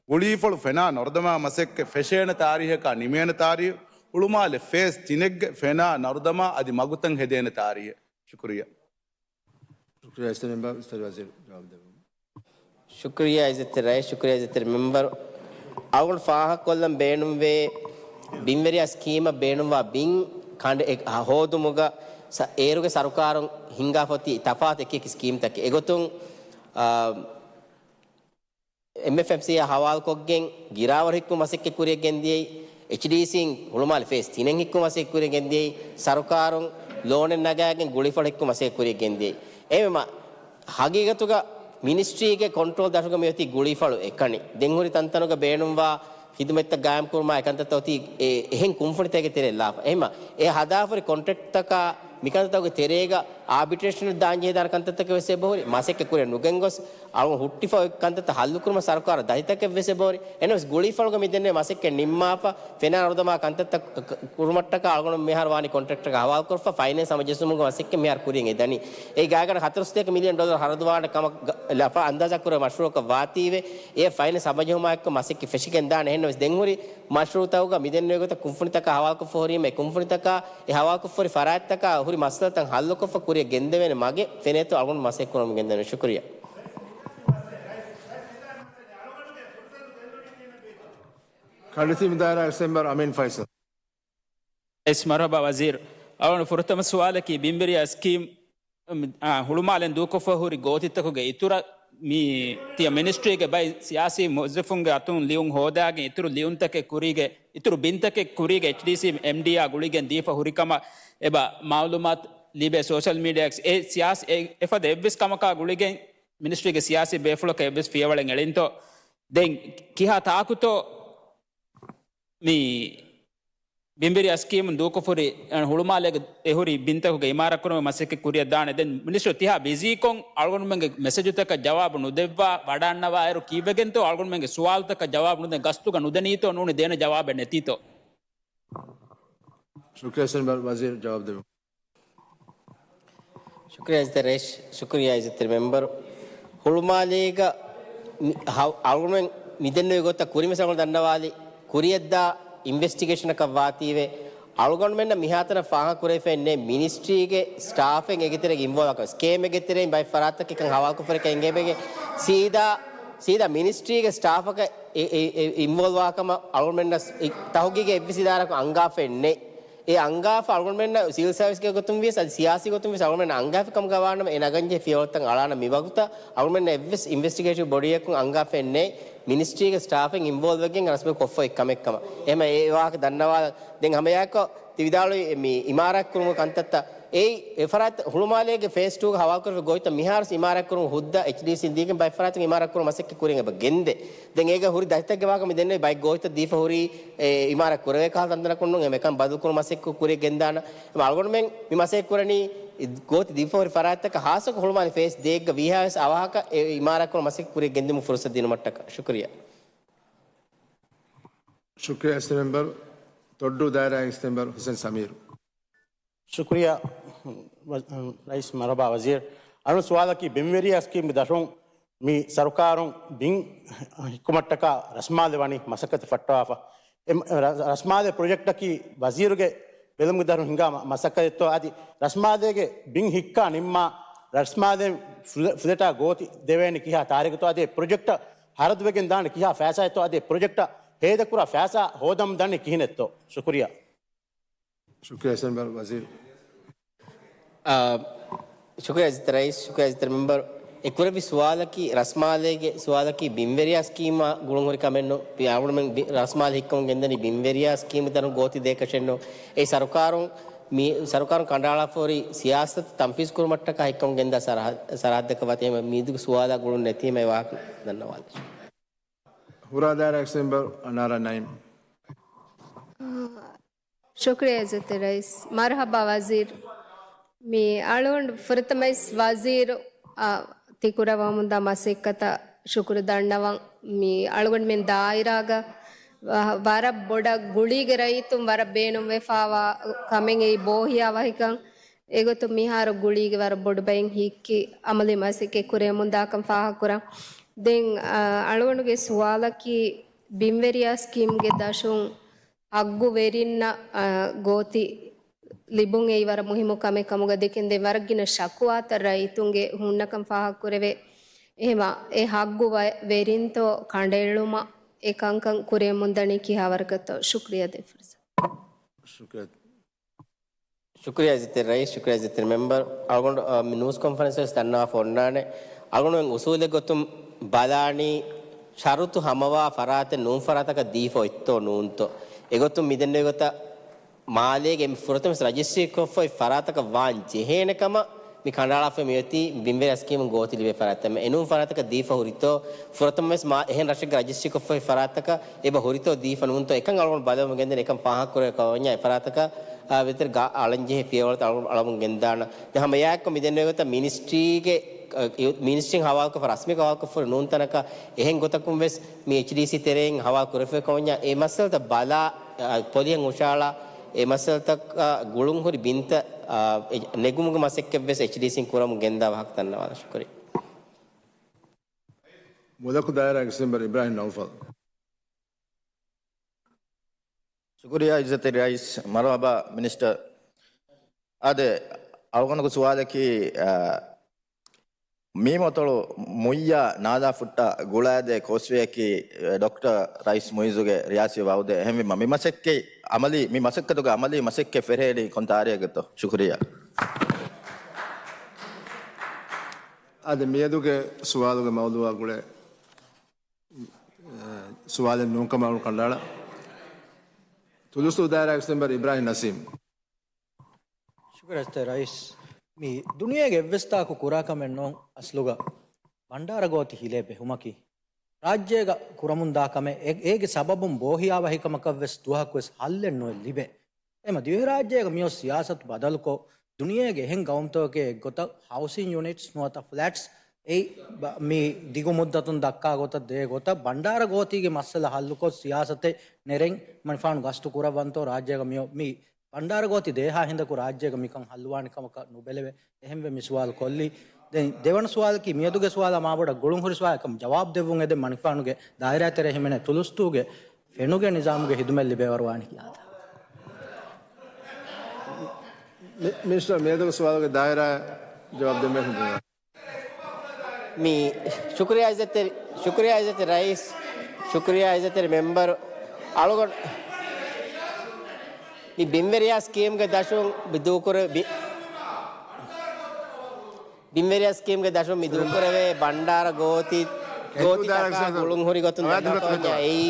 ގުޅީފަޅު ފެނާ ނަރުދަމާ މަސައްކަތް ފެށޭނެ ތާރީހަކާ ނިމޭނެ ތާރީހު، ހުޅުމާލެ ފޭސް ތިނެއްގެ ފެނާ ނަރުދަމާ އަދި މަގުތައް ހެދޭނެ ތާރީހެއް. ޝުކުރިއްޔާ. ޝުކުރިއްޔާ އިސްތަށި މެމްބަރު، އިސްތަށި ވަޒީރު ޖަވާބު ދެއްވުން. ޝުކުރިއްޔާ އިއްޒަތްތެރި ރައީސް، ޝުކުރިއްޔާ އިއްޒަތްތެރި މެމްބަރު. އަޅުގަނޑު ފާހަގަކޮށްލަން ބޭނުންވޭ، ބިންވެރިޔާ ސްކީމަށް ބޭނުންވާ ބިން ކަނޑ އެ-، ހޯދުމުގަ ސަ-، އޭރުގެ ސަރުކާރުން ހިންގާފައޮތީ ތަފާތު އެކި އެކި ސްކީމްތަކެއް. އެގޮތުން، އާ، އެމްއެފްއެމްސީއާ ހަވާލުކޮށްގެން ގިރާވަރު ހިއްކުމަށް މަސައްކަތް ކުރިއަށް ގެންދިޔައީ، އެޗްޑީސީން ހުޅުމާލެ ފޭސް ތިނެއް ހިއްކުމަށް މަސައްކަތް ކުރިއަށް ގެންދިޔައީ، ސަރުކާރުން ލޯނެއް ނަގާގެން ގުޅިފަޅު ހިއްކުމަށް މަސައްކަތް ކުރިއަށް ގެންދިޔައީ. އެހެންވީމަ، ހަގީގަތުގަ މިނިސްޓްރީގެ ކޮންޓްރޯލް ދަށުގަ މިއޮތީ ގުޅީފަޅު އެކަނި. ދެން ހުރި ތަންތަނުގަ ބޭނުންވާ ޚިދުމަތްތައް ގާއިމްކުރުމާ އެކަންތައްތައް އޮތީ އެ-، އެހެން ކުންފުނިތަކެއްގެ ތެރެއަށް ލާފަ. އެހެންވީމަ، އެ ހަދާފަހުރި ކޮންޓްރެކްޓްތަކާ މިކަންތައްތަކުގެ ތެރޭގަ އާބިޓްރޭޝަނަށް ދާންޖެހޭދާނެ ކަންތައްތަކެއް ވެސް އެބަހުރި. މަސައްކަތް ކުރިއަށް ނުގެންގޮސް، އަޅުގަނޑު ހުއްޓިފަ އޮތް ކަންތައްތައް ހައްލުކުރުމަށް ސަރުކާރަށް ދަތިތަކެއް ވެސް އެބަހުރި. އެހެނަސް ގުޅީފަޅުގަ މިދެންނެވި މަސައްކަތް ނިންމާފަ، ފެނާ ނަރުދަމާ ކަންތައްތައް ކުރުމަށްޓަކާ އަޅުގަނޑު މިހާރު ވާނީ ކޮންޓްރެކްޓަކަށް ހަވާލުކޮށްފަ، ފައިނޭންސް ހަމަޖެއްސުމުގެ މަސައްކަތް މިހާރު ކުރިއަށް އެދަނީ. އެއީ ގާތްގަނޑަކަށް ހަތަރުސަތޭކަ މިލިއަން ޑޮލަރު ހަރަދުވާނެ ކަމަށް ލަފާ އަންދާޒާ ކުރެވޭ މަޝްރޫއަކަށް ވާތީވެ، އެ ފައިނޭންސް ހަމަޖެހުމާއެކު މަސައްކަތް ފެށިގެން ދާނެ. އެހެންނަމަވެސް ދެން ހުރި މަޝްރޫއުތަކުގަ މިދެންނެވި ގޮތަށް ކުންފުނިތަކާ ހަވާލުކޮށްފަ ހުރީމަ، އެ ކުންފުނިތަކާ އެ ހަވާލުކޮށްފަ ހުރި ފަރާތްތަކާ ހުރި މައްސަލަތައް ހައްލުކޮށްފަ ކުރިއަށް ގެންދެވޭނެ މަގެއް ފެނޭތޯ އަޅުގަނޑު މަސައްކަތް ކުރަމުން ގެންދަނީ. ޝުކުރިއްޔާ. ކަނޑިތީމު ދާއިރާ އެސް މެމްބަރު އަމީން ފައިސަލް. އިސް މަރުހަބާ ވަޒީރު. އަޅުގަނޑު ފުރަތަމަ ސުވާލަކީ ބިންވެރިޔާ ސްކީމް، އާ، ހުޅުމާލެން ދޫކޮށްފަ ހުރި ގޯތިތަކުގެ އިތުރަށް މި ތިޔަ މިނިސްޓްރީގެ ބައި ސިޔާސީ މުވައްޒަފުންގެ އަތުން ލިޔުން ހޯދާގެން އިތުރު ލިޔުންތަކެއް ކުރީގެ، އިތުރު ބިންތަކެއް ކުރީގެ އެޗްޑީސީ އެމްޑީއާ ގުޅިގެން ދީފަ ހުރިކަމަށް އެބަ މައުލޫމާތު ލިބޭ ސޯޝަލް މީޑިއާއެކްސް އެ ސިޔާސީ އެ، އެފަދަ އެއްވެސް ކަމަކާ ގުޅިގެން މިނިސްޓްރީގެ ސިޔާސީ ބޭފުޅަކަށް އެއްވެސް ފިޔަވަޅެއް އެޅެންތޯ؟ ދެން ކިހާ ތާކުތޯ މި ބިންވެރިޔާ ސްކީމުން ދޫކޮށްފަ ހުރި، އަ، ހުޅުމާލޭގެ އެ ހުރި ބިންތަކުގެ އިމާރާތްކުރުމުގެ މަސައްކަތް ކުރިއަށް ދާނެ. ދެން މިނިސްޓަރު ތިހާ ބިޒީކޮށް އަޅުގަނޑުމެންގެ މެސެޖުތަކަށް ޖަވާބު ނުދެއްވާ ވަޑާންނަވާއިރު ކީއްވެގެންތޯ އަޅުގަނޑުމެންގެ ސުވާލުތަކަށް ޖަވާބު ނުދޭން؟ ގަސްތުގަ ނުދެނީތޯ ނޫނީ ދޭނެ ޖަވާބެއް ނެތީތޯ؟ ޝުކުރިއްޔާ ސެންބަރު ވަޒީރު ޖަވާބު ދެއްވުން. ޝުކުރިއްޔާ އިއްޒަތްތެރި ރައީސް، ޝުކުރިއްޔާ އިއްޒަތްތެރި މެމްބަރު. ހުޅުމާލޭގަ މި-، ހަ-، އަޅުގަނޑުމެން މިދެންނެވި ގޮތަށް ކުރިންވެސް އަޅުގަނޑު ދަންނަވާލި، ކުރިއަށްދާ އިންވެސްޓިގޭޝަނަކަށް ވާތީވެ، އަޅުގަނޑުމެންނަށް މިހާތަނަށް ފާހަގަ ކުރެވިފައެއް ނެތް މިނިސްޓްރީގެ ސްޓާފެއް އޭގެ ތެރޭގަ އިންވޯލްވް ވާކަން. ސްކޭމެއްގެ ތެރެއިން ބައެއް ފަރާތްތަކަށް އެކަން ހަވާލުކޮށްފަ އެކަން އެނގޭ ބޭގެ ސީދާ، ސީދާ މިނިސްޓްރީގެ ސްޓާފަކަށް އެ، އެ، އެ، އިންވޯލްވް ވާކަމަށް އަޅުގަނޑުމެންނަށް ތަހުގީގެއް އެއްވެސް އިދާރާއަކުން އަންގާފައެއް ނެތް. އެ އަންގާފަ އަޅުގަނޑުމެންނަށް ސިވިލް ސާވިސްގެ ގޮތުން ވިޔަސް، އަދި ސިޔާސީ ގޮތުން ވިޔަސް އަޅުގަނޑުމެންނަށް އަންގާފި ކަމުގަ ވާނަމަ، އެ ނަގަންޖެހޭ ފިޔަވަޅުތައް އަޅާނަމަ މިވަގުތަށް އަޅުގަނޑުމެންނަށް އެއްވެސް އިންވެސްޓިގޭޓިވް ބޮޑީއަކުން އަންގާފައެއް ނެތް މިނިސްޓްރީގެ ސްޓާފެއް އިންވޯލްވް ވެގެން ރަސްމީ ކޮށްފަ އޮތް ކަމެއްކަމަށް. އެހެމަ އެ ވާހަކަ ދަންނަވާލަން. ދެން ހަމައެއާއެކު ތި ވިދާޅުވި މި އިމާރާތް ކުރުމުގެ ކަންތައްތައް އެއީ އެ ފަރާތް ހުޅުމާލޭގެ ފޭސް ޓޫގަ ހަވާލުކުރެވި ގޮތްތައް މިހާރު އިމާރާތް ކުރުމުގެ ހުއްދަ އެޗްޑީސީން ދީގެން ބައެއް ފަރާތުން އިމާރާތް ކުރުމުގެ މަސައްކަތް ކުރިން އެބަ ގެންދޭ. ދެން އޭގަ ހުރި ދަތިތަކެއް ވާކަމަށް ދެންނެވި ބައެއް ގޯތިތައް ދީފަ ހުރީ އެ އިމާރާތް ކުރެވޭ ކަހަލަ ތަންތަނަކުން ނޫން. އެމަ އެކަން ބަދަލުކުރުމަށް މަސައްކަތް ކުރި ގެންދާނަ. އަޅުގަނޑުމެން މި މަސައްކަތް ކުރަނީ ގޯތި ދީފަ ހުރި ފަރާތްތަކަށް ހާއްސަކޮށް ހުޅުމާލެ ފޭސް ދޭއްގަ ވީހާވެސް އަވަހަކަށް އެ އިމާރާތް ކުރުމަށް މަސައްކަތް ކުރި ގެންދިއުމަށް ފުރުސަތު ދިނުމަށްޓަކާ. ޝުކުރިއްޔާ. ޝުކުރިއްޔާ އެސްޓީ މެމްބަރު. ތޮއްޑޫ ދާއިރާ އެސްޓީ މެމްބަރު ހުސެން ސަމީރު. ޝުކުރިއްޔާ ރައީސް. މަރުޙަބާ ވަޒީރު. އަޅުގަނޑު ސުވާލަކީ ބިންވެރިޔާ ސްކީމްގެ ދަށުން މި ސަރުކާރުން ބިން ހިއްކުމަށްޓަކާ ރަސްމާލެ ވަނީ މަސައްކަތެއް ފައްޓަވާފަ. އެ ރަ-، ރަސްމާލެ ޕްރޮޖެކްޓަކީ ވަޒީރުގެ ބެލުމުގެ ދަށުން ހިނގާ މަ-، މަސައްކަތެއްތޯ އަދި ރަސްމާލޭގެ ބިން ހިއްކާ ނިންމާ ރަސްމާލެން ފުލެ-، ފުލެޓާ ގޯތި ދެވޭނެ ކިހާ ތާރީޚުތޯ އަދި ޕްރޮޖެކްޓަށް ހަރަދުވެގެން ދާނެ ކިހާ ފައިސާއެއްތޯ އަދި ޕްރޮޖެކްޓަށް ހޭދަކުރާ ފައިސާ ހޯދަމުން ދަނީ ކިހިނެއްތޯ؟ ޝުކުރިއްޔާ. ޝުކުރިއްޔާ ސެންބަރު ވަޒީރު. އާ، ޝުކުރިއްޔާ އިއްޒަތްތެރި ރައީސް، ޝުކުރިއްޔާ އިއްޒަތްތެރި މެމްބަރު. އެ ކުރެއްވި ސުވާލަކީ ރަސްމާލޭގެ ސުވާލަކީ ބިންވެރިޔާ ސްކީމާ ގުޅުން ހުރި ކަމެއްނު. އަޅުގަނޑުމެން ބި-، ރަސްމާލެ ހިއްކަމުން ގެންދަނީ ބިންވެރިޔާ ސްކީމް ދަށުން ގޯތި ދޭކަށެއްނު. އެ ސަރުކާރުން މި-، ސަރުކާރުން ކަނޑައަޅާފަ ހުރި ސިޔާސަތު ތަންފީޒު ކުރުމަށްޓަކާ ހިއްކަމުން ގެންދާ ސަރަހަ-، ސަރަހައްދަކަށް ވަތީ މީދުގެ ސުވާލާ ގުޅުން ނެތީމަ އެ ވާހަކަ ދަންނަވާލަށް. ހުރާ ދާއިރާ އެކްސް މެމްބަރު އަނާރާ ނައީމް. ޝުކުރިއްޔާ އިއްޒަތްތެރި ރައީސް. މަރުޙަބާ ވަޒީރު. މި އަޅުގަނޑު ފުރަތަމަވެސް ވަޒީރު، އާ، ތި ކުރައްވަމުންދާ މަސައްކަތަށް ޝުކުރު ދަންނަވަން. މި އަޅުގަނޑުމެން ދާއިރާގަ ވަ-، ވަރަށް ބޮޑަށް ގުޅީގެ ރައްޔިތުން ވަރަށް ބޭނުންވެފާވާ ކަމެއް އެއީ ބޯހިޔާވަހިކަން. އެގޮތުން މިހާރު ގުޅީގެ ވަރަށް ބޮޑު ބައެއް ހިއްކި އަމަލީ މަސައްކަތް ކުރެވެމުންދާކަން ފާހަގަކުރަން. ދެން، އާ، އަޅުގަނޑުގެ ސުވާލަކީ ބިންވެރިޔާ ސްކީމްގެ ދަށުން ހައްގުވެރިންނަށް، އާ، ގޯތި ލިބުން އެއީ ވަރަށް މުހިއްމު ކަމެއް ކަމުގަ ދެކެން ދެން ވަރަށް ގިނަ ޝަކުވާތައް ރައްޔިތުންގެ ހުންނަކަން ފާހަގަކުރެވޭ. އެހެމަ އެ ހައްގު ވަ-، ވެރިންތޯ ކަނޑައެޅުމަށް އެ ކަންކަން ކުރެވެމުންދަނީ ކިހާވަރަކަށްތޯ؟ ޝުކުރިއްޔާ ދޭ ފުރުސަތު. ޝުކުރިއްޔާ. ޝުކުރިއްޔާ އިއްޒަތްތެރި ރައީސް، ޝުކުރިއްޔާ އިއްޒަތްތެރި މެމްބަރު. އަޅުގަނޑު، އަ، މި ނޫސް ކޮންފަރެންސް ވެސް ދަންނަވާފަ އޮންނާނެ. އަޅުގަނޑުމެން އުސޫލެއް ގޮތުން ބަލާނީ ޝަރުތު ހަމަވާ ފަރާތެއް ނޫން ފަރާތަކަށް ދީފަ އޮތްތޯ ނޫންތޯ. އެގޮތުން މިދެންނެވި ގޮތަށް މާލޭގެ އެންމެ ފުރަތަމަ ރަޖިސްޓްރީ ކޮށްފައި ފަރާތަކަށް ވާން ޖެހޭނެ ކަމަށް މި ކަނޑައަޅާފަ މިއޮތީ ބިންވެރިޔާ ސްކީމުން ގޯތި ލިބޭ ފަރާތްތައް. އެނޫން ފަރާތަކަށް ދީފަ ހުރިތޯ، ފުރަތަމަވެސް މާ އެހެން ރަށެއްގެ ރަޖިސްޓްރީ ކޮށްފައި ފަރާތަކަށް އެބަ ހުރިތޯ ދީފަ ނޫންތޯ އެކަން އަޅުގަނޑު ބަލަމުން ގެންދަނީ. އެކަން ފާހަގަކުރެވޭ ކަމަށް ވަންޏާ އެ ފަރާތަކަށް، އާ، ވެތިރި ގާ އަޅަންޖެހޭ ފިޔަވަޅުތައް އަޅު-، އަޅަމުން ގެންދާނަ. ދެން ހަމަ އެއާއެއްކޮށް މިދެންނެވި ގޮތަށް މިނިސްޓްރީގެ، އަ، މިނިސްޓްރީން ހަވާލުކޮށްފަ ރަސްމީކޮށް ހަވާލުކޮށްފަ ނޫން ތަނަކަށް އެހެން ގޮތަކުން ވެސް މި އެޗްޑީސީ ތެރެއިން ހަވާލު ކުރެފައި ކަމަށް ވަންޏާ އެ މައްސަލަތައް ބަލާ، އަ، ޕޮލިހަށް ހުށަހަޅާ އެ މައްސަލަތައް، އަ، ގުޅުން ހުރި ބިންތައް، އަ، އެ، ނެގުމުގެ މަސައްކަތް ވެސް އެޗްޑީސީން ކުރަމުން ގެންދާ ވާހަކަ ދަންނަވާލަން. ޝުކުރިއްޔާ. މުލަކު ދާއިރާ އެކްސް މެމްބަރު އިބްރާހިމް ނައުފަލް. ޝުކުރިއްޔާ އިއްޒަތްތެރި ރައީސް. މަރުޙަބާ މިނިސްޓަރ. އާދެ، އަޅުގަނޑުގެ ސުވާލަކީ، އާ، މީމަތޮޅު މުއްޔާ ނާލާ ފުއްޓާ ގުޅާދޭ ކޯސްވޭއަކީ، އެ، ޑޮކްޓަރ ރައީސް މުއިއްޒުގެ ރިޔާސީ ވައުދެއް. އެހެންވީމަ، މި މަސައްކަތް އަމަލީ، މި މަސައްކަތުގެ އަމަލީ މަސައްކަތް ފެށޭނީ ކޮން ތާރީޚެއްތޯ؟ ޝުކުރިއްޔާ. އާދެ، މިއަދުގެ ސުވާލުގެ މައުޟޫއާ ގުޅޭ، އެ، ސުވާލެއް ނޫންކަމަށް އަޅު ކަނޑައަޅާ. ތުލުސްތޫ ދާއިރާ އެކްސް މެމްބަރު އިބްރާހިމް ނަސީމް. ޝުކުރިއްޔާ އިއްޒަތްތެރި ރައީސް. މި ދުނިޔޭގެ އެއްވެސް ތާކު ކުރާ ކަމެއް ނޫން އަސްލުގަ ބަންޑާރަ ގޯތި ހިލޭ ބެހުމަކީ. ރާއްޖޭގަ ކުރަމުންދާ ކަމެއް، އެ-، އޭގެ ސަބަބުން ބޯހިޔާވަހިކަމަކަށް ވެސް ދުވަހަކު ވެސް ހައްލެއް ނުވެ ލިބޭ. އެމަ ދިވެހިރާއްޖޭގަ މިއޮތް ސިޔާސަތު ބަދަލުކޮށް، ދުނިޔޭގެ އެހެން ގައުމުތަކުގެ އެއްގޮތަށް ހައުސިން ޔުނިޓްސް ނުވަތަ ފްލެޓްސް އެއީ ބަ-، މި ދިގު މުއްދަތުން ދައްކާ ގޮތަށް ދޭ ގޮތަށް ބަންޑާރަ ގޯތީގެ މައްސަލަ ހައްލުކޮށް ސިޔާސަތެއް ނެރެން މަނިފާނު ގަސްތު ކުރައްވަންތޯ ރާއްޖޭގަ މިއޮ-، މި ބަންޑާރަ ގޯތި ދޭހާ ހިނދަކު ރާއްޖޭގަ މިކަން ހައްލުވާނެ ކަމަކަށް ނުބެލެވޭ. އެހެންވެ މި ސުވާލު ކޮށްލީ. ދެން ދެވަނަ ސުވާލަކީ މިއަދުގެ ސުވާލާ މާބޮޑަށް ގުޅުންހުރި ސުވާލެއް ކަމަށް ޖަވާބު ދެއްވުން އެދެން މަނިފާނުގެ ދާއިރާ ތެރޭ ހިމެނޭ ތުލުސްތޫގެ ފެނުގެ ނިޒާމުގެ ހިދުމަތް ލިބޭވަރު ވާނީ ކިހާދަ؟ މި-، މިނިސްޓަރ މިއަދުގެ ސުވާލުގެ ދާއިރާ ޖަވާބު ދެން ބޭނުން. މި ޝުކުރިއްޔާ އިއްޒަތްތެރި، ޝުކުރިއްޔާ އިއްޒަތްތެރި ރައީސް، ޝުކުރިއްޔާ އިއްޒަތްތެރި މެމްބަރު، އަޅުގަނޑު މި ބިންވެރިޔާ ސްކީމްގެ ދަށުން މި ދޫކުރ-، ބި-، ބިންވެރިޔާ ސްކީމްގެ ދަށުން މި ދޫކުރެވޭ ބަންޑާރަ ގޯތި، ގޯތިތަކާ ގުޅުންހުރި ގޮތުން ދަންނަވަންޏާ އެއީ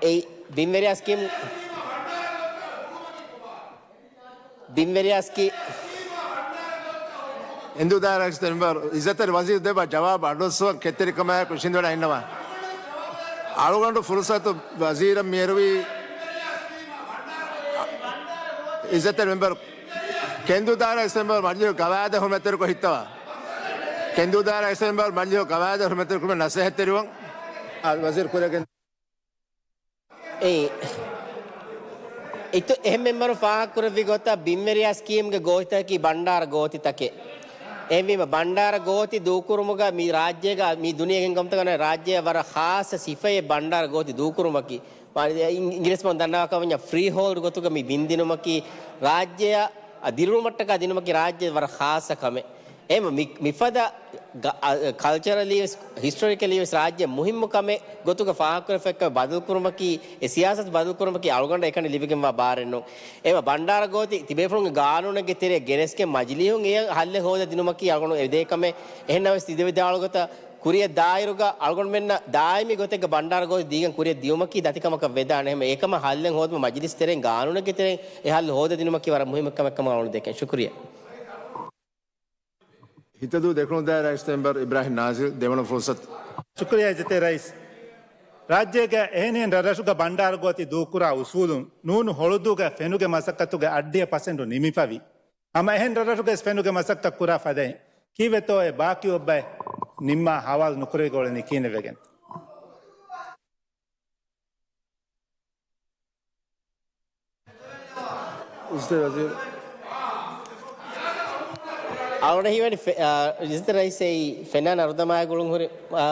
އެއީ ބިންވެރިޔާ ސްކީމް، ބިންވެރިޔާ ސްކީ-، ކެނދޫ ދާއިރާގެ މެމްބަރު އިއްޒަތްތެރި ވަޒީރު ދެއްވާ ޖަވާބު އަޑުއައްސަވަން ކެތްތެރިކަމާއެކު އިށީނދެވަޑައި އިންނަވާ. އަޅުގަނޑު ފުރުސަތު ވަޒީރަށް މިއެރުވީ އިއްޒަތްތެރި މެމްބަރު ކެނދޫ ދާއިރާގެ މެމްބަރު މަޖިލީހުގެ ގަވާއިދަށް ހުރުމަތްތެރިކޮށް ހިއްތަވާ. ކެނދޫ ދާއިރާގެ މެމްބަރު މަޖިލީހުގެ ގަވާއިދަށް ހުރުމަތްތެރިކުރުމަށް ނަސޭހަތްތެރިވަން. އާ، ވަޒީރު ކުރެގެން. އެއީ، އިތު-، އެހެން މެމްބަރު ފާހަގަކުރެއްވި ގޮތަށް ބިންވެރިޔާ ސްކީމްގެ ގޯތިތަކަކީ ބަންޑާރަ ގޯތިތަކެއް. އެހެންވީމަ ބަންޑާރަ ގޯތި ދޫކުރުމުގަ މި ރާއްޖޭގަ މި ދުނިޔޭގެ އެންގޮތްތަކަށް ރާއްޖެއަށް ވަރަށް ޚާއްޞަ ސިފައެއް ބަންޑާރަ ގޯތި ދޫކުރުމަކީ. މާ-، އިން-، އިނގިރޭސި ބަހުން ދަންނަވާކަމަށް ފްރީ ހޯލްޑް ގޮތުގަ މި ބިންދިނުމަކީ ރާއްޖެއަށް ދިރިއުޅުމަށްޓަކާ ދިނުމަކީ ރާއްޖެ ވަރަށް ޚާއްޞަ ކަމެއް. އެހެންވެ، މި-، މިފަދަ ގަ-، އަ، ކަލްޗަރަލީ ވެސް، ހިސްޓޮރިކަލީ ވެސް ރާއްޖެ މުހިއްމު ކަމެއް ގޮތުގަ ފާހަގަކުރެވިފައި ކަމެއް ބަދަލުކުރުމަކީ، އެ ސިޔާސަތު ބަދަލުކުރުމަކީ އަޅުގަނޑަށް އެކަނި ލިބިގެންވާ ބާރެއް ނޫން. އެހެންވެ، ބަންޑާރަ ގޯތި ތިބޭފުޅުންގެ ގާނޫނެއްގެ ތެރެއަށް ގެނެސްގެން މަޖިލީހުން އެއަށް ހައްލެއް ހޯދަ ދިނުމަކީ އަޅުގަނޑު އެދޭ ކަމެއް. އެހެންނަމަވެސް ތި ދެ ވިދާޅު ގޮތަށް ކުރިއަށް ދާއިރުގަ އަޅުގަނޑުމެންނަށް ދާއިމީ ގޮތެއްގަ ބަންޑާރަ ގޯތި ދީގެން ކުރިއަށް ދިޔުމަކީ ދަތިކަމަކަށް ވެދާނެ. އެހެންވެ، އެކަމަށް ހައްލެއް ހޯދުމަށް މަޖިލިސް ތެރެއިން ގާނޫނެއްގެ ތެރެއިން އެ ހައްލު ހޯދަދިނުމަކީ ވަރަށް މުހިއްމު ކަމެއް ކަމަށް އަޅުގަނޑު ދެކެން. ޝުކުރިއްޔާ. ހިތަދޫ ދެކުނު ދާއިރާ އިސް މެމްބަރު އިބްރާހިމް ނާޒިރު، ދެވަނަ ފުރުސަތު. ޝުކުރިއްޔާ އިއްޒަތްތެރި ރައީސް. ރާއްޖޭގެ އެހެނިހެން ރަށްރަށުގަ ބަންޑާރަ ގޯތި ދޫކުރާ އުސޫލުން ނޫނު ހޮޅުދޫގަ ފެނުގެ މަސައްކަތުގެ އަށްޑިހަ ޕަސެންޓު ނިމިފަވި. ހަމަ އެހެން ރަށްރަށުގައި ފެނުގެ މަސައްކަތް ކުރާ ފަދައިން ކީއްވެތޯ އެ ބާކީ އޮއްބައި ނިންމާ ހަވާލު ނުކުރެވިގެން އުޅެނީ ކިހިނެއްވެގެން؟ އިސްތެ ވަޒީރު. އަޅުގަނޑަށް ހީވަނީ ފެ-، އާ، އިސްތެ ރައީސް އެއީ ފެނާން އަރުދަމާއި ގުޅުން ހުރި، އާ،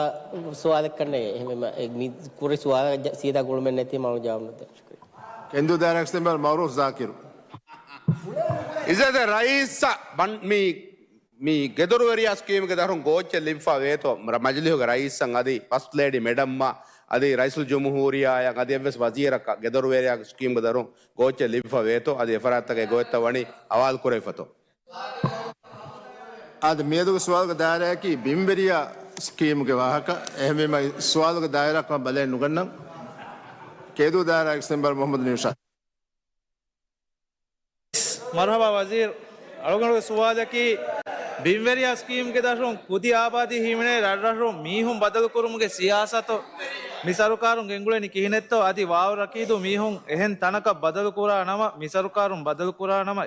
ސުވާލެއް ކަންނޭނގެ. އެހެންވީމަ، އެ، މި ކުރި ސުވާލަށް ސީދާ ގުޅުމެއް ނެތީމަ އަޅު ޖަވާބު ނުދޭން. ޝުކުރިއްޔާ. ކެނދޫ ދާއިރާގެ މެމްބަރު މައުރޫފް ޒާކިރު. އިއްޒަތްތެރި ރައީސް ބަން-، މި މި ގެދޮރުވެރިޔާ ސްކީމްގެ ދަށުން ގޯއްޗެއް ލިބިފަ ވޭތޯ؟ މަ-، މަޖިލީހުގެ ރައީސަށް އަދި ފަސްޓް ލޭޑީ މެޑަމްއަށް އަދި ރައީސުލްޖުމްހޫރިއްޔާއަށް އަދި އެއްވެސް ވަޒީރަކަށް ގެދޮރުވެރިޔާ ސްކީމްގެ ދަށުން ގޯއްޗެއް ލިބިފަ ވޭތޯ؟ އަދި އެފަރާތްތަކަށް ގޮވައްޓަވަނީ ހަވާލު ކުރެވިފަތޯ؟ އާދެ، މިއަދުގެ ސުވާލުގެ ދާއިރާއަކީ ބިންވެރިޔާ ސްކީމްގެ ވާހަކަ. އެހެންވީމަ، ސުވާލުގެ ދާއިރާއަކަށް ބަލައެއް ނުގަންނަން. ކެނދޫ ދާއިރާގެ މެމްބަރު މުހައްމަދު ނިއުޝާދު. މަރުހަބާ ވަޒީރު، އަޅުގަނޑުގެ ސުވާލަކީ، ބިންވެރިޔާ ސްކީމްގެ ދަށުން ކުދި އާބާދީ ހިމެނޭ ރަށްރަށުން މީހުން ބަދަލުކުރުމުގެ ސިޔާސަތު މި ސަރުކާރުން ގެންގުޅެނީ ކިހިނެއްތޯ؟ އަދި ވާއު ރަކީދޫ މީހުން އެހެން ތަނަކަށް ބަދަލުކުރާ ނަމަ، މި ސަރުކާރުން ބަދަލުކުރާ ނަމަ،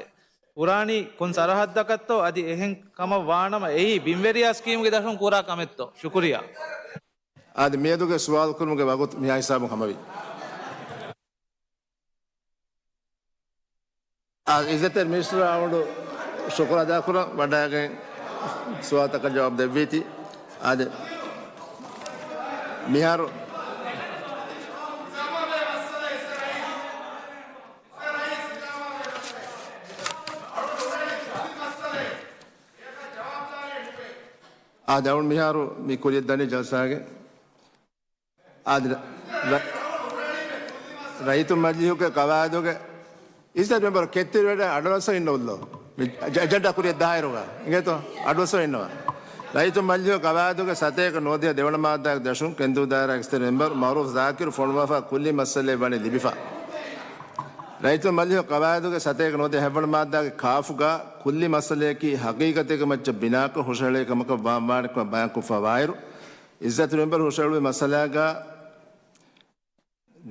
ކުރާނީ ކޮން ސަރަހައްދަކަށްތޯ؟ އަދި އެހެން ކަމަށް ވާ ނަމަ، އެއީ ބިންވެރިޔާ ސްކީމްގެ ދަށުން ކުރާ ކަމެއްތޯ؟ ޝުކުރިއްޔާ. އާދެ، މިއަދުގެ ސުވާލު ކުރުމުގެ ވަގުތު މިހާ ހިސާބުން ހަމަވި. އާ، އިއްޒަތްތެރި މިނިސްޓަރަށް އަޅުގަނޑު ޝުކުރު އަދާކުރަން، ވަޑައިގެން ސުވާލުތަކަށް ޖަވާބު ދެއްވީތީ. އާދެ، މިހާރު އާދެ، އަޅުގަނޑު މިހާރު މި ކުރިއަށް ދަނީ ޖަލްސާގެ އާދެ، ރަ-، ރަ-، ރައްޔިތުން މަޖިލީހުގެ ގަވާއިދުގެ އިއްޒަތް މެމްބަރު ކެތްތެރިވެރި އަޑުއައްސަވަ އިންނަ އުއްލޯ. މި އެޖެންޑާ ކުރިއަށް ދާއިރުގަ އިނގޭތޯ؟ އަޑުއައްސަވަ އިންނަވާ. ރައްޔިތުން މަޖިލީހުގެ ގަވާއިދުގެ ސަތޭކަ ނުވަދިހަ ދެވަނަ މާއްދާގެ ދަށުން ކެނދޫ ދާއިރާގެ އިސްތެރި މެމްބަރު މައުރޫފް ޒާކިރު ފޮނުވާފަ ކުއްލި މައްސަލައެއް ވަނީ ލިބިފަ. ރައްޔިތުން މަޖިލީހުގެ ގަވާއިދުގެ ސަތޭކަ ނުވަދިހަ ހަތްވަނަ މާއްދާގެ ކާފުގަ ކުއްލި މައްސަލަޔަކީ ހަގީގަތެއްގެ މައްޗަށް ބިނާކޮށް ހުށަހެޅޭ ކަމަކަށް ވާން ވާނެ ކަމަށް ބަޔާންކޮށްފަ ވާއިރު، އިއްޒަތް މެމްބަރު ހުށަހެޅުވި މައްސަލާގަ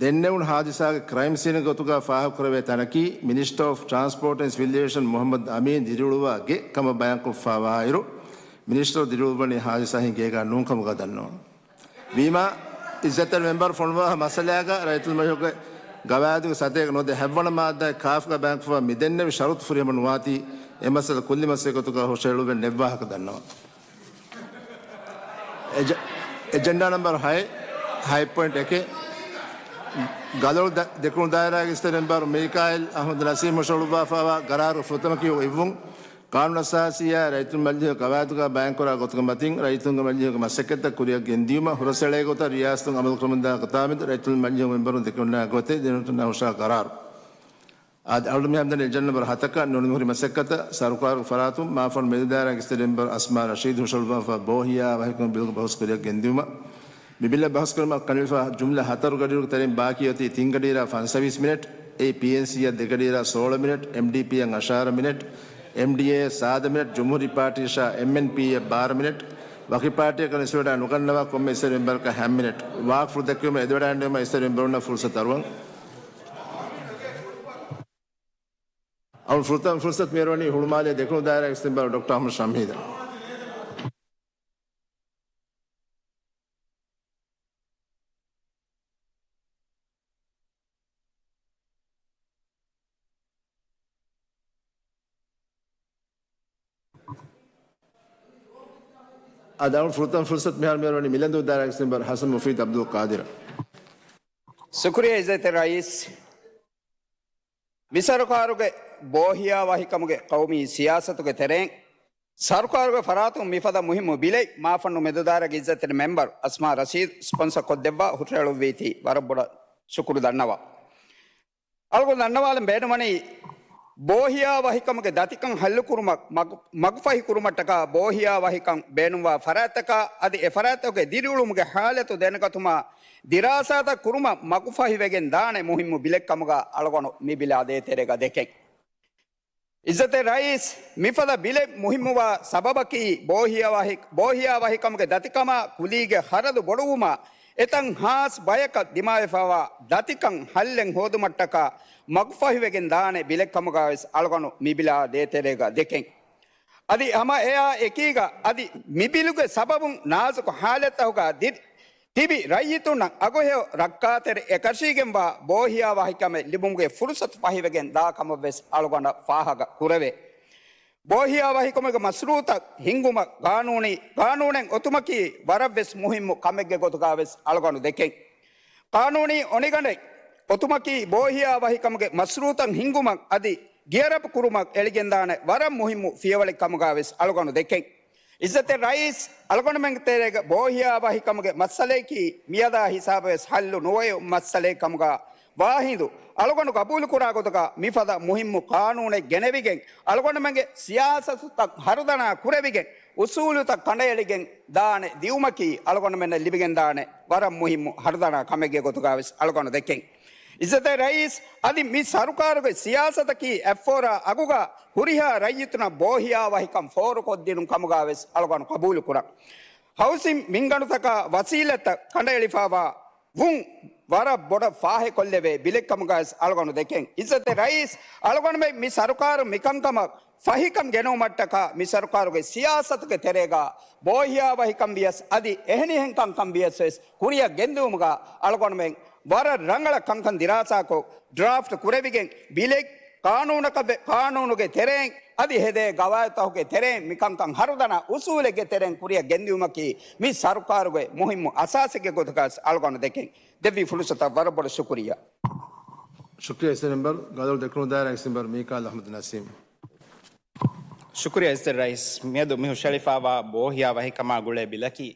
ދެންނެވުނު ހާދިސާގެ ކްރައިމް ސީންގެ ގޮތުގަ ފާހަގަކުރެވޭ ތަނަކީ މިނިސްޓަރ އޮފް ޓްރާންސްޕޯޓް އެންޑް ސިވިލް އޭވިއޭޝަން މުހައްމަދު އަމީން ދިރިއުޅުވާ ގެ ކަމަށް ބަޔާންކޮށްފަ ވާއިރު، މިނިސްޓަރު ދިރިއުޅުއްވަނީ ހާދިސާ ހިނގި ގޭގަ ނޫން ކަމުގަ ދަންނަވަން. ވީމާ، އިއްޒަތްތެރި މެމްބަރު ފޮނުވާ މައްސަލާގަ ރައްޔިތުން މަޖިލީހުގެ ގަވާއިދުގެ ސަތޭކަ ނުވަދިހަ ހަތްވަނަ މާއްދާގެ ކާފުގަ ބަޔާންކޮށްފަ މި ދެންނެވި ޝަރުތު ފުރިހަމަ ނުވާތީ، އެ މައްސަލަ ކުއްލި މައްސަލަ ގޮތުގަ ހުށަހެޅުއްވަން ނެއްވާހަކަ ދަންނަވަން. އެޖެ-، އެޖެންޑާ ނަމްބަރު ހައެއް، ހައެއް ޕޮއިންޓް އެކެއް. ގަލޮޅު ދަ-، ދެކުނު ދާއިރާގެ އިސްތަށި މެމްބަރު މީކާއިލް އަޙްމަދު ނަސީމް ހުށަހަޅުއްވާފައިވާ ގަރާރު ފުރަތަމަ ކިޔުން އިއްވުން. ޤާނޫނުއަސާސީއާ ރައްޔިތުންގެ މަޖިލީހުގެ ގަވާއިދުގަ ބަޔާންކުރާ ގޮތުގެ މަތިން ރައްޔިތުންގެ މަޖިލީހުގެ މަސައްކަތްތައް ކުރިއަށް ގެންދިޔުމަށް ހުރަސްއެޅޭ ގޮތަށް ރިޔާސަތުން އަމަލުކުރަމުންދާ ކަތާމެދު ރައްޔިތުންގެ މަޖިލީހުގެ މެމްބަރުން ދެކެންނާ ގޮތެއް ދެނެވޮޑިގަންނަވާ ހުށަހަޅާ ޤަރާރު. އަދި އަޅުގަނޑު މިހާރު މިދަނީ އެއް ޖަންނަ ނަންބަރު ހަތަކަށް ނިންމިހުރި މަސައްކަތަށް ސަރުކާރުގެ ފަރާތުން މާފަންނު މެދުދާއިރާގެ އިސްތަށި މެމްބަރު އަސްމާ ރަޝީދު ހުށަހަޅުއްވާފައިވާ ބޯހިޔާ ވަހިކަމުގެ ބިލުގެ ބަހުސް ކުރިއަށް ގެންދިއުމަށް. މި ބިލަށް ބަހުސްކުރުމަށް ކަނޑައެޅިފައިވާ ޖުމްލަ ހަތަރު ގަޑިއިރުގެ ތެރެއިން ބާކީ އޮތީ ތިން ގަޑިއިރާ ފަންސަވީސް މިނެޓް، އެއީ ޕީއެންސީއަށް ދެ ގަޑިއިރާ ސޯޅަ މިނެޓް، އެމްޑީޕީއަށް އަށާރަ މިނެޓް، އެމްޑީއޭއަށް ސާދަ މިނެޓް، ޖުމްހޫރީ ޕާޓީއަށާ އެމްއެންޕީއަށް ބާރަ މިނެޓް، ވަކި ޕާޓީއަކަށް ނިސްބަތްވެވަޑައި ނުގަންނަވާ ކޮންމެ އިސްތަށި މެމްބަރަކަށް ހަ މިނެޓް. ވާހަކަފުޅު ދެއްކެވުމަށް އެދެވަޑައިގަންނަވުމަށް އިސްތަށި މެމްބަރުންނަށް ފުރުސަތު އަރުވަން. އަޅު ފުރަތަމަ ފުރުސަތު މިހާރު ވަނީ ހުޅުމާލޭ ދެކުނު ދާއިރާގެ އިސްތަށި މެމްބަރު ޑޮކްޓަރ އަޙްމަދު ޝަމްހީދަށް. އަދި އަޅު ފުރަތަމަ ފުރުސަތު މިހާރު މިހާރު ވަނީ މިލަންދޫ ދާއިރާގެ އިސްތަށި މެމްބަރު ޙަސަން މުފީދު ޢަބްދުލް ޤާދިރަށް. ޝުކުރިއްޔާ ޢިއްޒަތްތެރި ރައީސް. މި ސަރުކާރުގެ ބޯހިޔާވަހިކަމުގެ ޤައުމީ ސިޔާސަތުގެ ތެރެއިން، ސަރުކާރުގެ ފަރާތުން މިފަދަ މުހިއްމު ބިލެއް މާފަންނު މެދުދާއިރާގެ ޢިއްޒަތްތެރި މެމްބަރު އަސްމާ ރަޝީދު ސްޕޮންސަ ކޮށްދެއްވާ ހުށަހެޅުއްވީތީ ވަރަށް ބޮޑަށް ޝުކުރު ދަންނަވާ. އަޅުގަނޑު ދަންނަވާލަން ބޭނުންވަނީ، ބޯހިޔާވަހިކަމުގެ ދަތިކަން ހައްލުކުރުމަށް މަގު-، މަގުފަހިކުރުމަށްޓަކާ ބޯހިޔާވަހިކަން ބޭނުންވާ ފަރާތްތަކާ އަދި އެ ފަރާތްތަކުގެ ދިރިއުޅުމުގެ ޙާލަތު ދެނެގަތުމާ ދިރާސާތައް ކުރުމަށް މަގުފަހިވެގެން ދާނެ މުހިއްމު ބިލެއްކަމުގަ އަޅުގަނޑު މި ބިލާ ދޭތެރޭގަ ދެކެން. ޢިއްޒަތްތެރި ރައީސް، މިފަދަ ބިލެއް މުހިއްމުވާ ސަބަބަކީ ބޯހިޔާވަހި-، ބޯހިޔާވަހިކަމުގެ ދަތިކަމާ ކުލީގެ ޚަރަދު ބޮޑުވުމާ އެތައް ހާސް ބަޔަކަށް ދިމާވެފައިވާ ދަތިކަން ހައްލެއް ހޯދުމަށްޓަކާ މަގުފަހިވެގެން ދާނެ ބިލެއްކަމުގަވެސް އަޅުގަނޑު މި ބިލާ ދޭތެރޭގަ ދެކެން. އަދި ހަމަ އެއާ އެކީގަ އަދި މި ބިލުގެ ސަބަބުން ނާޒުކު ޙާލަތްތަކުގަ ދި-، ތިބި ރައްޔިތުންނަށް އަގުހެޔޮ ރައްކާތެރި އެކަށީގެންވާ ބޯހިޔާވަހިކަމެއް ލިބުމުގެ ފުރުސަތު ފަހިވެގެން ދާ ކަމަށްވެސް އަޅުގަނޑަށް ފާހަގަ ކުރެވޭ. ބޯހިޔާވަހިކަމުގެ މަޝްރޫޢުތައް ހިންގުމަށް ގާނޫނީ، ގާނޫނެއް އޮތުމަކީ ވަރަށްވެސް މުހިއްމު ކަމެއްގެ ގޮތުގަވެސް އަޅުގަނޑު ދެކެން. ގާނޫނީ އޮނިގަނޑެއް އޮތުމަކީ ބޯހިޔާވަހިކަމުގެ މަޝްރޫޢުތައް ހިންގުމަށް އަދި ގިއަރަބު ކުރުމަށް އެޅިގެންދާނެ ވަރަށް މުހިއްމު ފިޔަވަޅެއް ކަމުގަވެސް އަޅުގަނޑު ދެކެން. ޢިއްޒަތްތެރި ރައީސް، އަޅުގަނޑުމެންގެ ތެރޭގަ ބޯހިޔާވަހިކަމުގެ މައްސަލަޔަކީ މިއަދާ ހިސާބަށް ވެސް ހައްލު ނުވެޔު މައްސަލައެއް ކަމުގަ ވާހިނދު، އަޅުގަނޑު ގަބޫލުކުރާ ގޮތުގަ މިފަދަ މުހިއްމު ޤާނޫނެއް ގެނެވިގެން، އަޅުގަނޑުމެންގެ ސިޔާސަތުތައް ހަރުދަނާ ކުރެވިގެން، އުސޫލުތައް ކަނޑައެޅިގެން ދާނެ ދިއުމަކީ އަޅުގަނޑުމެންނަށް ލިބިގެންދާނެ ވަރަށް މުހިއްމު ހަރުދަނާ ކަމެއްގެ ގޮތުގަވެސް އަޅުގަނޑު ދެކެން. ޢިއްޒަތްތެރި ރައީސް، އަދި މި ސަރުކާރުގެ ސިޔާސަތަކީ އެއްފޯރާ އަގުގަ ހުރިހާ ރައްޔިތުންނަށް ބޯހިޔާވަހިކަން ފޯރުކޮށްދިނުން ކަމުގަވެސް އަޅުގަނޑު ގަބޫލުކުރަން. ހައުސިން މިންގަނޑުތަކާ ވަސީލަތްތައް ކަނޑައެޅިފައިވާ ވުން ވަރަށް ބޮޑަށް ފާހެކޮށްލެވޭ ބިލެއްކަމުގަވެސް އަޅުގަނޑު ދެކެން. ޢިއްޒަތްތެރި ރައީސް، އަޅުގަނޑުމެން މި ސަރުކާރު މިކަންކަމަށް ފަހިކަން ގެނައުމަށްޓަކާ މި ސަރުކާރުގެ ސިޔާސަތުގެ ތެރޭގަ ބޯހިޔާވަހިކަން ވިޔަސް އަދި އެހެނިހެން ކަންކަން ވިޔަސް ވެސް ކުރިއަށް ގެންދިއުމުގަ އަޅުގަނޑުމެން ވަރަށް ރަނގަޅަށް ކަންކަން ދިރާސާކޮށް، ޑްރާފްޓް ކުރެވިގެން، ބިލެއް ޤާނޫނަކަށް ވެ-، ޤާނޫނުގެ ތެރެއިން އަދި ހެދޭ ގަވާއިދުތަކުގެ ތެރެއިން މިކަންކަން ހަރުދަނާ އުސޫލެއްގެ ތެރެއިން ކުރިއަށް ގެންދިއުމަކީ މި ސަރުކާރުގެ މުހިއްމު އަސާސެއްގެ ގޮތުގަ އަޅުގަނޑު ދެކެން. ދެއްވި ފުރުސަތަށް ވަރަށް ބޮޑަށް ޝުކުރިއްޔާ. ޝުކުރިއްޔާ އިސްތަށި މެމްބަރު، ގަދައޮޅު ދެކުނު ދާއިރާގެ އިސްތަށި މެމްބަރު މީކާއިލް އަޙްމަދު ނަސީމް. ޝުކުރިއްޔާ އިސްތަށި ރައީސް، މިއަދު މި ހުށަހެޅިފައިވާ ބޯހިޔާ ވަހިކަމާ ގުޅޭ ބިލަކީ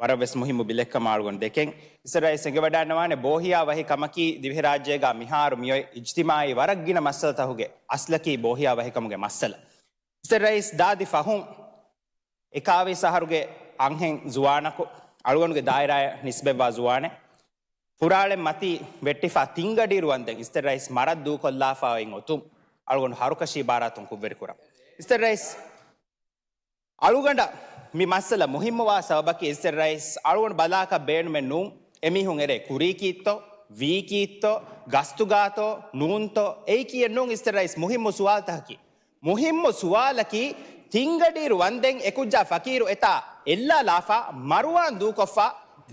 ވަރަށް ވެސް މުހިއްމު ބިލެއްކަމަށް އަޅުގަނޑު ދެކެން. އިސްތަށި ރައީސް އެނގިވަޑައިގަންނަވާނެ، ބޯހިޔާ ވަހިކަމަކީ ދިވެހިރާއްޖޭގަ މިހާރު މިއޮތް އިޖްތިމާޢީ ވަރަށް ގިނަ މައްސަލަތަކުގެ އަސްލަކީ ބޯހިޔާ ވަހިކަމުގެ މައްސަލަ. އިސްތަށި ރައީސް ދާދި ފަހުން އެކާވީސް އަހަރުގެ އަންހެން ޒުވާނަކު، އަޅުގަނޑުގެ ދާއިރާއަށް ނިސްބަތްވާ ޒުވާނެއް، ފުރާޅެއް މަތީ ވެއްޓިފަ ތިން ގަޑިއިރު ވަންދެން އިސްތަށި ރައީސް މަރަށް ދޫކޮށްލާފަ އޮތް އޮތުން އަޅުގަނޑު ހަރުކަށި އިބާރާތުން ކުށްވެރިކުރަން. އިސްތަށި ރައީސް އަޅުގަނޑަށް މި މައްސަލަ މުހިއްމުވާ ސަބަބަކީ އިސްތަށި ރައީސް އަޅުގަނޑު ބަލާކަށް ބޭނުމެއް ނޫން އެމީހުން އެރޭ ކުރީކީއްތޯ، ވީކީއްތޯ، ގަސްތުގާތޯ، ނޫންތޯ، އެއީކީއެއް ނޫން އިސްތަށި ރައީސް މުހިއްމު ސުވާލުތަކަކީ. މުހިއްމު ސުވާލަކީ، ތިން ގަޑިއިރު ވަންދެން އެކުއްޖާ ފަޤީރު އެތާ އެއްލާލާފަ، މަރުވާން ދޫކޮށްފަ،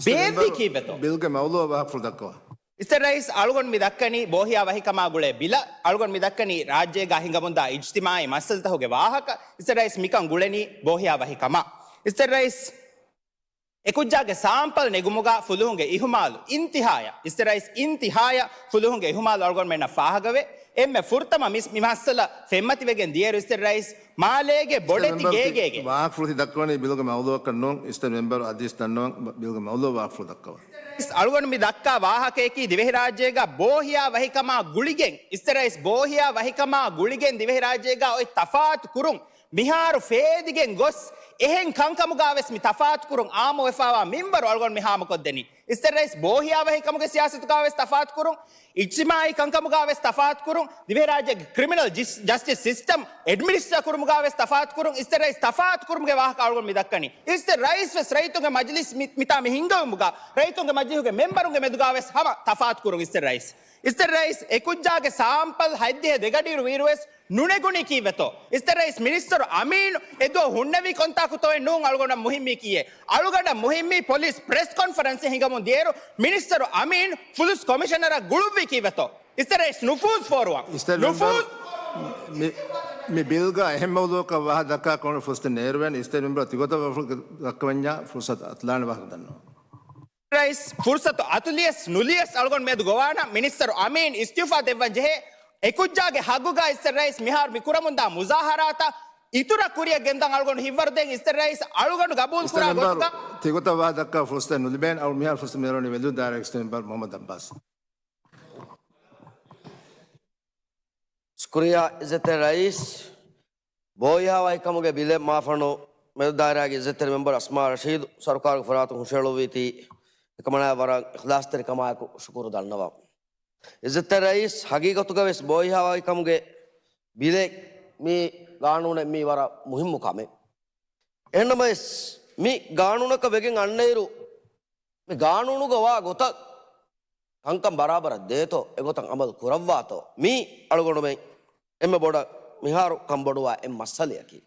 ބޭއްވީ ކީއްވެތޯ؟ ބިލްގެ މައުޟޫޢަށް ވާހަކަފުޅު ދައްކަވާ. އިސްތަށި ރައީސް އަޅުގަނޑު މި ދައްކަނީ ބޯހިޔާ ވަހިކަމާ ގުޅޭ ބިލަށް، އަޅުގަނޑު މި ދައްކަނީ ރާއްޖޭގަ ހިނގަމުންދާ އިޖްތިމާޢީ މައްސަލަތަކުގެ ވާހަކަ. އިސްތަށި ރައީސް މިކަން ގުޅެނީ ބޯހިޔާ ވަހިކަމަށް. އިސްތަށި ރައީސް އެކުއްޖާގެ ސާމްޕަލް ނެގުމުގަ ފުލުހުންގެ އިހުމާލު އިންތިހާޔަށް، އިސްތެ ރައީސް، އިންތިހާޔަށް ފުލުހުންގެ އިހުމާލު އަޅުގަނޑުމެންނަށް ފާހަގަވޭ. އެންމެ ފުރަތަމަ މި، މި މައްސަލަ ފެންމަތިވެގެން ދިޔައިރު އިސްތެ ރައީސް، މާލޭގެ ބޮޑެތި ގޭގޭގެ ވާހަކަފުޅު ދައްކަވަނީ ބިލުގެ މައުލޫއަކަށް ނޫން. އިސްތެ މެމްބަރު އަދިސް ދަންނަވަން ބިލުގެ މައުލޫ ވާހަކަފުޅު ދައްކަވާ. އަޅުގަނޑު މި ދައްކާ ވާހަކަޔަކީ ދިވެހިރާއްޖޭގަ ބޯހިޔާ ވަހިކަމާ ގުޅިގެން، އިސްތެ ރައީސް، ބޯހިޔާ ވަހިކަމާ ގުޅިގެން ދިވެހިރާއްޖޭގަ އޮތް ތަފާތު ކުރުން މިހާރު ފޭދިގެން ގޮސް، އެހެން ކަންކަމުގާވެސް މި ތަފާތުކުރުން އާއްމުވެފައިވާ މިންވަރު އަޅުގަނޑު މި ހާމަކޮށްދެނީ. އިސްތެ ރައީސް، ބޯހިޔާވަހިކަމުގެ ސިޔާސަތުގާވެސް ތަފާތުކުރުން، އިޖްތިމާއީ ކަންކަމުގާވެސް ތަފާތުކުރުން، ދިވެހިރާއްޖޭގެ ކްރިމިނަލް ޖިސް، ޖަސްޓިސް ސިސްޓަމް އެޑްމިނިސްޓަރ ކުރުމުގާވެސް ތަފާތުކުރުން. އިސްތެ ރައީސް، ތަފާތުކުރުމުގެ ވާހަކަ އަޅުގަނޑު މި ދައްކަނީ. އިސްތެ ރައީސްވެސް ރައްޔިތުންގެ މަޖިލިސް މި، މިތާ މި ހިންގެވުމުގާ ރައްޔިތުންގެ މަޖިލިހުގެ މެމްބަރުންގެ މެދުގާވެސް ހަމަ ތަފާތުކުރުން އިސްތެ ރައީސް. އިސްތެ ރައީސް، އެކުއްޖާގެ ސާމްޕަލް ހަތްދިހަ ދެގަޑިއިރު ވީއިރުވެސް ނުނެގުނީ ކީއްވެތޯ؟ އިސްތެ ރައީސް، މިނިސްޓަރު އަމީނު އެދުވަހު ހުންނެވީ ކޮންތާކުތޯއޭ؟ ނޫން. އަޅުގަނޑަށް މުހިއްމީ ކީއޭ؟ އަޅުގަނޑަށް މުހިއްމީ ޕޮލިސް ޕްރެސް ކޮންފަރެންސެއް ހިނގަމުން ދިޔައިރު މިނިސްޓަރު އަމީނު ފުލުސް ކޮމިޝަނަރަށް ގުޅުއްވީ ކީއްވެތޯ؟ އިސްތެ ރައީސް، ނުފޫޒް ފޯރުވަން. އިސްތެ ނުފޫޒް. މި، މި ބިލްގަ އެހެން މައުލޫއަކަށް ވާހަކަ ދައްކާ ކޮން ފުރުސަތެއް ނޭރުވޭނެ. އިސްތެ މެމްބަރ ތިގޮތަށް ވާހަކަ ދައްކަވަންޏާ ފުރުސަތު އަތުލާނެ ވާހަކަ ދަންނަވަން. ރައީސް، ފުރުސަތު އަތުލިޔަސް ނުލިޔަސް އަޅުގަނޑު މިއަދު ގޮވާނަން. މިނިސްޓަރު އަމީން އިސްތިއުފާ ދެއްވަން ޖެހޭ. އެކުއްޖާގެ ހައްގުގަ އިސްތެ ރައީސް، މިހާރު މި ކުރަމުންދާ މުޒާހަރާތަށް އިތުރަށް ކުރިއަށް ގެންދަން އަޅުގަނޑު ހިތްވަރުދޭން. އިސްތެ ރައީސް، އަޅުގަނޑު ގަބޫލު ކުރާ ގޮތުގަ ތިގޮތަށް ވާހަކަ ދައްކާ ފުރުސަތެއް ނުލިބޭނެ. އަޅު މިހާރު ފުރުސަތު މި އަރުވަނީ ވެލިދޫ ދާއިރާގެ އިސްތެ މެމްބަރ މުހައްމަދު އައްބާސް. ޝުކުރިއްޔާ އިއްޒަތްތެރި ރައީސް. ބޯހިޔާވަހިކަމުގެ ބިލެއް މާފަންނު މެދު ދާއިރާގެ އިއްޒަތްތެރި މެމްބަރު އަސްމާ ރަޝީދު ސަރުކާރުގެ ފަރާތުން ހުށަހެޅުއްވީތީ އެކަމަނާއަށް ވަރަށް އިޚްލާޞްތެރިކަމާއެކު ޝުކުރު ދަންނަވަން. އިއްޒަތްތެރި ރައީސް، ހަގީގަތުގަވެސް ބޯހިޔާވަހިކަމުގެ ބިލެއް މި ގާނޫނެއް މީ ވަރަށް މުހިއްމު ކަމެއް. އެހެންނަމަވެސް، މި ގާނޫނަކަށް ވެގެން އަންނައިރު، މި ގާނޫނުގަ ވާ ގޮތަށް ކަންކަން ބަރާބަރަށް ދޭތޯ، އެގޮތަށް އަމަލު ކުރައްވާތޯ، މީ އަޅުގަނޑުމެން އެންމެ ބޮޑަށް މިހާރު ކަންބޮޑުވާ އެއް މައްސަލަޔަކީ.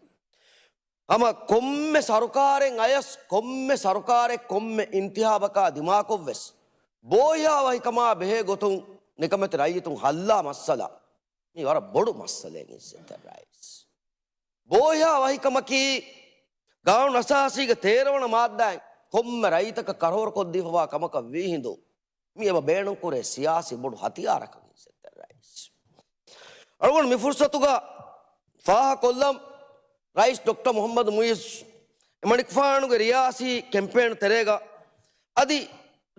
ހަމަ ކޮންމެ ސަރުކާރެއް އަޔަސް، ކޮންމެ ސަރުކާރެއް ކޮންމެ އިންތިހާބަކާ ދިމާކޮށްވެސް، ބޯހިޔާވަހިކަމާ ބެހޭ ގޮތުން ނިކަމެތި ރައްޔިތުން ހައްލާ މައްސަލަ، މީ ވަރަށް ބޮޑު މައްސަލައެއް އިއްޒަތްތެރި ރައީސް. ބޯހިޔާ ވަހިކަމަކީ ގާނޫނު އަސާސީގެ ތޭރަވަނަ މާއްދާއިން ކޮންމެ ރައްޔިތަކަށް ކަރަހުރަ ކޮށްދީފަވާ ކަމަކަށް ވީހިނދު، މި އެބަ ބޭނުންކުރޭ ސިޔާސީ ބޮޑު ހަތިޔާރަކަށް އިއްޒަތްތެރި ރައީސް. އަޅުގަނޑު މި ފުރުސަތުގަ ފާހަގަކޮށްލަން، ރައީސް ޑޮކްޓަރ މުހައްމަދު މުއިއްޒު އެމަނިކުފާނުގެ ރިޔާސީ ކެމްޕޭން ތެރޭގަ އަދި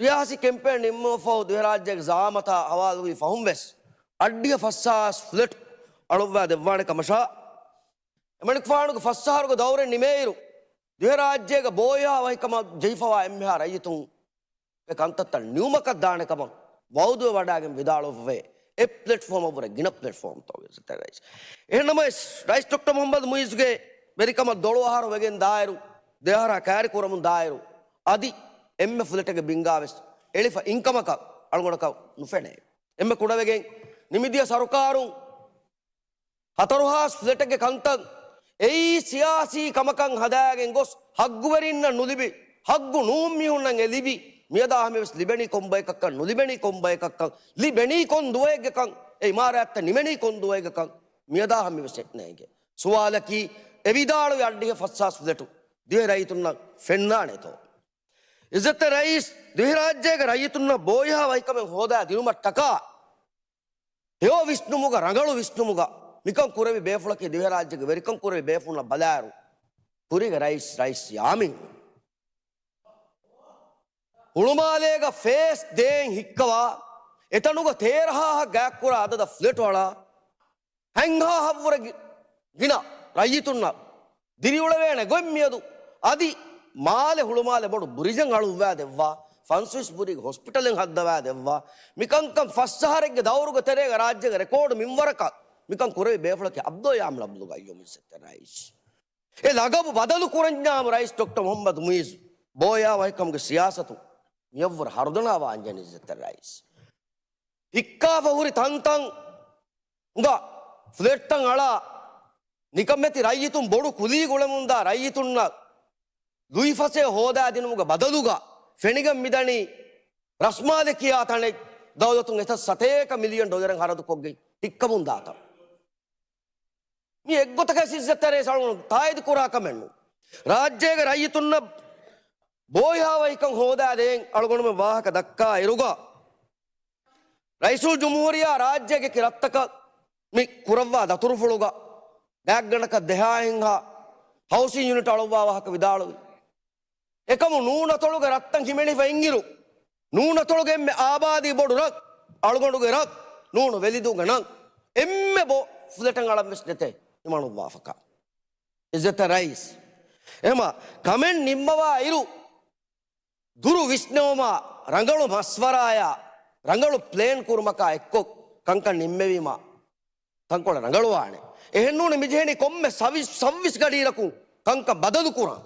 ރިޔާސީ ކެމްޕޭން ނިންމުމަށްފަހު ދިވެހިރާއްޖޭގެ ޒައާމަތާ ހަވާލުވި ފަހުން ވެސް އަށްޑިހަ ފަސްހާސް ފްލެޓް އަޅުއްވާ ދެއްވާނެ ކަމަށާ، އެމަނިކުފާނުގެ ފަސް އަހަރުގެ ދައުރެއް ނިމޭއިރު، ދިވެހިރާއްޖޭގަ ބޯހިޔާ ވަހިކަމަށް ޖެހިފަވާ އެންމެހާ ރައްޔިތުންގެ ކަންތައްތައް ނިމުމަކަށް ދާނެ ކަމަށް ވައުދުވެވަޑާގެން ވިދާޅުވެފަވޭ. އެއް ޕްލެޓްފޯމަށްވުރެ ގިނަ ޕްލެޓްފޯމްތައް އިއްޒަތްތެރި ރައީސް. އެހެންނަމަވެސް، ރައީސް ޑޮކްޓަރ މުހައްމަދު މުއިއްޒުގެ ވެރިކަމަށް ދޮޅު އަހަރު ވެގެން ދާއިރު، ދެ އަހަރާ ކައިރި ކުރަމުން ދާއިރު، އަދި އެންމެ ފްލެޓެއްގެ ބިންގާވެސް އެޅިފަ އިންކަމަކަށް އަޅުގަނޑަކަށް ނުފެނޭ. އެންމެ ކުޑަވެގެން ނިމިދިޔަ ސަރުކާރުން ހަތަރުހާސް ފްލެޓެއްގެ ކަންތައް އެއީ ސިޔާސީ ކަމަކަށް ހަދާގެން ގޮސް ހައްގުވެރިންނަށް ނުލިބި، ހައްގު ނޫން މީހުންނަށް އެ ލިބި، މިއަދާ ހަމަވެސް ލިބެނީ ކޮން ބަޔަކަށްކަން، ނުލިބެނީ ކޮން ބަޔަކަށްކަން، ލިބެނީ ކޮން ދުވަހެއްގެކަން، އެ އިމާރާތްތައް ނިމެނީ ކޮން ދުވަހެއްގެކަން މިއަދާ ހަމަވެސް ނޭނގޭ. ސުވާލަކީ، އެ ވިދާޅުވި އަށްޑިހަ ފަސްހާސް ފްލެޓު ދިވެހި ރައްޔިތުންނަށް ފެންނާނެތޯ؟ އިއްޒަތްތެރި ރައީސް، ދިވެހިރާއްޖޭގެ ރައްޔިތުންނަށް ބޯހިޔާ ވަހިކަމެއް ހޯދާ ދިނުމަށްޓަކާ ހެޔޮ ވިސްނުމުގަ، ރަނގަޅު ވިސްނުމުގަ މިކަން ކުރެވި ބޭފުޅަކީ ދިވެހިރާއްޖޭގެ ވެރިކަން ކުރެވި ބޭފުޅުންނަށް ބަލާއިރު، ކުރީގެ ރައީސް، ރައީސް ޔާމީން. ހުޅުމާލޭގަ ފޭސް ދޭން ހިއްކަވާ، އެތަނުގަ ތޭރަ ހާހަށް ގާތްކުރާ އަދަދަށް ފްލެޓް އަޅާ، ހަތް ހާހަށްވުރެ ގި-، ގިނަ ރައްޔިތުންނަށް ދިރިއުޅެވޭނެ ގޮތް މިއަދު އަދި މާލެ ހުޅުމާލެ ބޮޑު ބުރިޖެއް އަޅުއްވާ ދެއްވާ، ފަންސުވީސް ބުރީގެ ހޮސްޕިޓަލެއް ހައްދަވާ ދެއްވާ، މިކަންކަން ފަސް އަހަރެއްގެ ދައުރުގެ ތެރޭގަ ރާއްޖޭގެ ރެކޯޑު މިންވަރަކަށް މިކަން ކުރެވި ބޭފުޅަކީ އަބްދުއްލާ ޔާމީން އަބްދުލް ގައްޔޫމް އިއްޒަތްތެރި ރައީސް. އެ ލަގަބު ބަދަލު ކުރަންޏާމު ރައީސް ޑޮކްޓަރ މުހައްމަދު މުއިއްޒު ބޯހިޔާ ވަހިކަމުގެ ސިޔާސަތު މިއަށްވުރެ ހަރުދަނާވާ އަންޖަނީ އިއްޒަތްތެރި ރައީސް. ހިއްކާފަ ހުރި ތަންތަން އުގަ ފްލެޓްތައް އަޅާ، ނިކަމެތި ރައްޔިތުން ބޮޑު ކުލީ ގުޅެމުންދާ ރައްޔިތުންނަށް ލުއިފަސޭ ހޯދާދިނުމުގެ ބަދަލުގަ ފެނިގެން މިދަނީ ރަސްމާލެ ކިޔާ ތަނެއް ދައުލަތުން އެތައް ސަތޭކަ މިލިއަން ޑޮލަރެއް ހަރަދުކޮށްގެން ހިއްކަމުންދާތަން. މި އެއްގޮތަކަށް އިއްޒަތްތެރި ރައީސް އަޅުގަނޑު ތާއީދު ކުރާ ކަމެއް ނޫން. ރާއްޖޭގެ ރައްޔިތުންނަށް ބޯހިޔާވަހިކަން ހޯދާދޭން އަޅުގަނޑުމެން ވާހަކަ ދައްކާ އިރުގަ، ރައީސުލްޖުމްހޫރިއްޔާ ރާއްޖޭގެ ރަށްތަކަށް މި ކުރައްވާ ދަތުރުފުޅުގަ ގާތްގަނޑަކަށް ދެހާހެންހާ ހައުސިން ޔުނިޓް އަޅުއްވާ ވާހަކަ ވިދާޅުވި. އެކަމު ނޫނަތޮޅުގެ ރަށްތައް ހިމެނިފަ އިންއިރު، ނޫނަތޮޅުގެ އެންމެ އާބާދީ ބޮޑު ރަށް އަޅުގަނޑުގެ ރަށް، ނޫނު ވެލިދޫގެ ނަން، އެންމެ ބޯ ފްލެޓަށް އަޅަން ވެސް ނެތޭ ހިމަނުއްވާފަކާ. އިއްޒަތްތެރި ރައީސް، އެހެމަ ކަމެއް ނިންމަވާއިރު، ދުރު ވިސްނެވުމާ، ރަނގަޅު މަސްވަރާޔާ، ރަނގަޅު ޕްލޭން ކުރުމަކާ އެއްކޮށް ކަންކަން ނިންމެވީމާ، ތަންކޮޅެއް ރަނގަޅުވާނެ. އެހެންނޫނީ މިޖެހެނީ ކޮންމެ ސަވިސް، ސައްވީސް ގަޑިއިރަކުން ކަންކަން ބަދަލުކުރަން.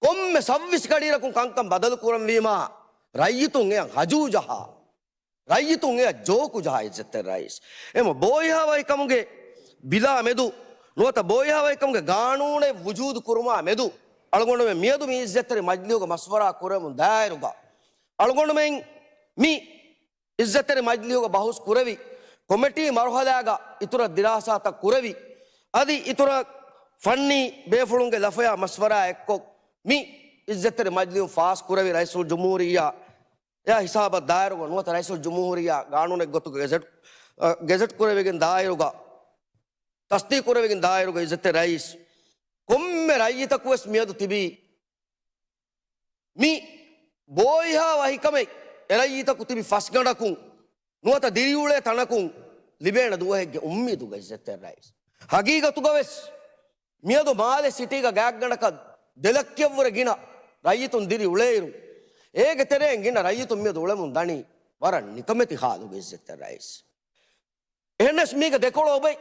ކޮންމެ ސައްވީސް ގަޑިއިރަކުން ކަންކަން ބަދަލުކުރަންވީމާ، ރައްޔިތުން އެޔަށް ހަޖޫ ޖަހާ، ރައްޔިތުން އެޔަށް ޖޯކު ޖަހާ އިއްޒަތްތެރި ރައީސް. އެމަ ބޯހިޔާވަހިކަމުގެ ބިލާ މެދު، ނުވަތަ ބޯހިޔާވަހިކަމުގެ ގާނޫނެއް ވުޖޫދު ކުރުމާ މެދު، އަޅުގަނޑުމެން މިއަދު މި އިއްޒަތްތެރި މަޖިލީހުގަ މަސްވަރާ ކުރެވެމުން ދާއިރުގަ، އަޅުގަނޑުމެން މި އިއްޒަތްތެރި މަޖިލީހުގަ ބަހުސް ކުރެވި، ކޮމިޓީ މަރުހަލާގަ އިތުރަށް ދިރާސާތައް ކުރެވި، އަދި އިތުރަށް ފަންނީ ބޭފުޅުންގެ ލަފަޔާ މަސްވަރާ އެއްކޮށް، މި އިއްޒަތްތެރި މަޖިލީހުން ފާސް ކުރެވި ރައީސުލްޖުމްހޫރިއްޔާ އެއާ ހިސާބަށް ދާއިރުގަ ނުވަތަ ރައީސުލްޖުމްހޫރިއްޔާ ގާނޫނެއް ގޮތުގަ ގެޒެޓް، އަ، ގެޒެޓް ކުރެވިގެން ދާއިރުގަ، ތަސްދީޤު ކުރެވިގެން ދާއިރުގަ އިއްޒަތްތެރި ރައީސް، ކޮންމެ ރައްޔިތަކުވެސް މިއަދު ތިބީ މި ބޯހިޔާވަހިކަމެއް އެރައްޔިތަކު ތިބި ފަސްގަނޑަކުން ނުވަތަ ދިރިއުޅޭ ތަނަކުން ލިބޭނެ ދުވަހެއްގެ އުއްމީދުގަ އިއްޒަތްތެރި ރައީސް. ހަގީގަތުގަވެސް މިއަދު މާލެ ސިޓީގަ ގާތްގަނޑަކަށް ދެ ލައްކައަށްވުރެ ގިނަ ރައްޔިތުން ދިރި އުޅޭއިރު، އޭގެ ތެރެއިން ގިނަ ރައްޔިތުން މިއަދު އުޅެމުން ދަނީ ވަރަށް ނިކަމެތި ހާލުގަ އިއްޒަތްތެރި ރައީސް. އެހެންނަސް މީގެ ދެކޮޅު އޮބެ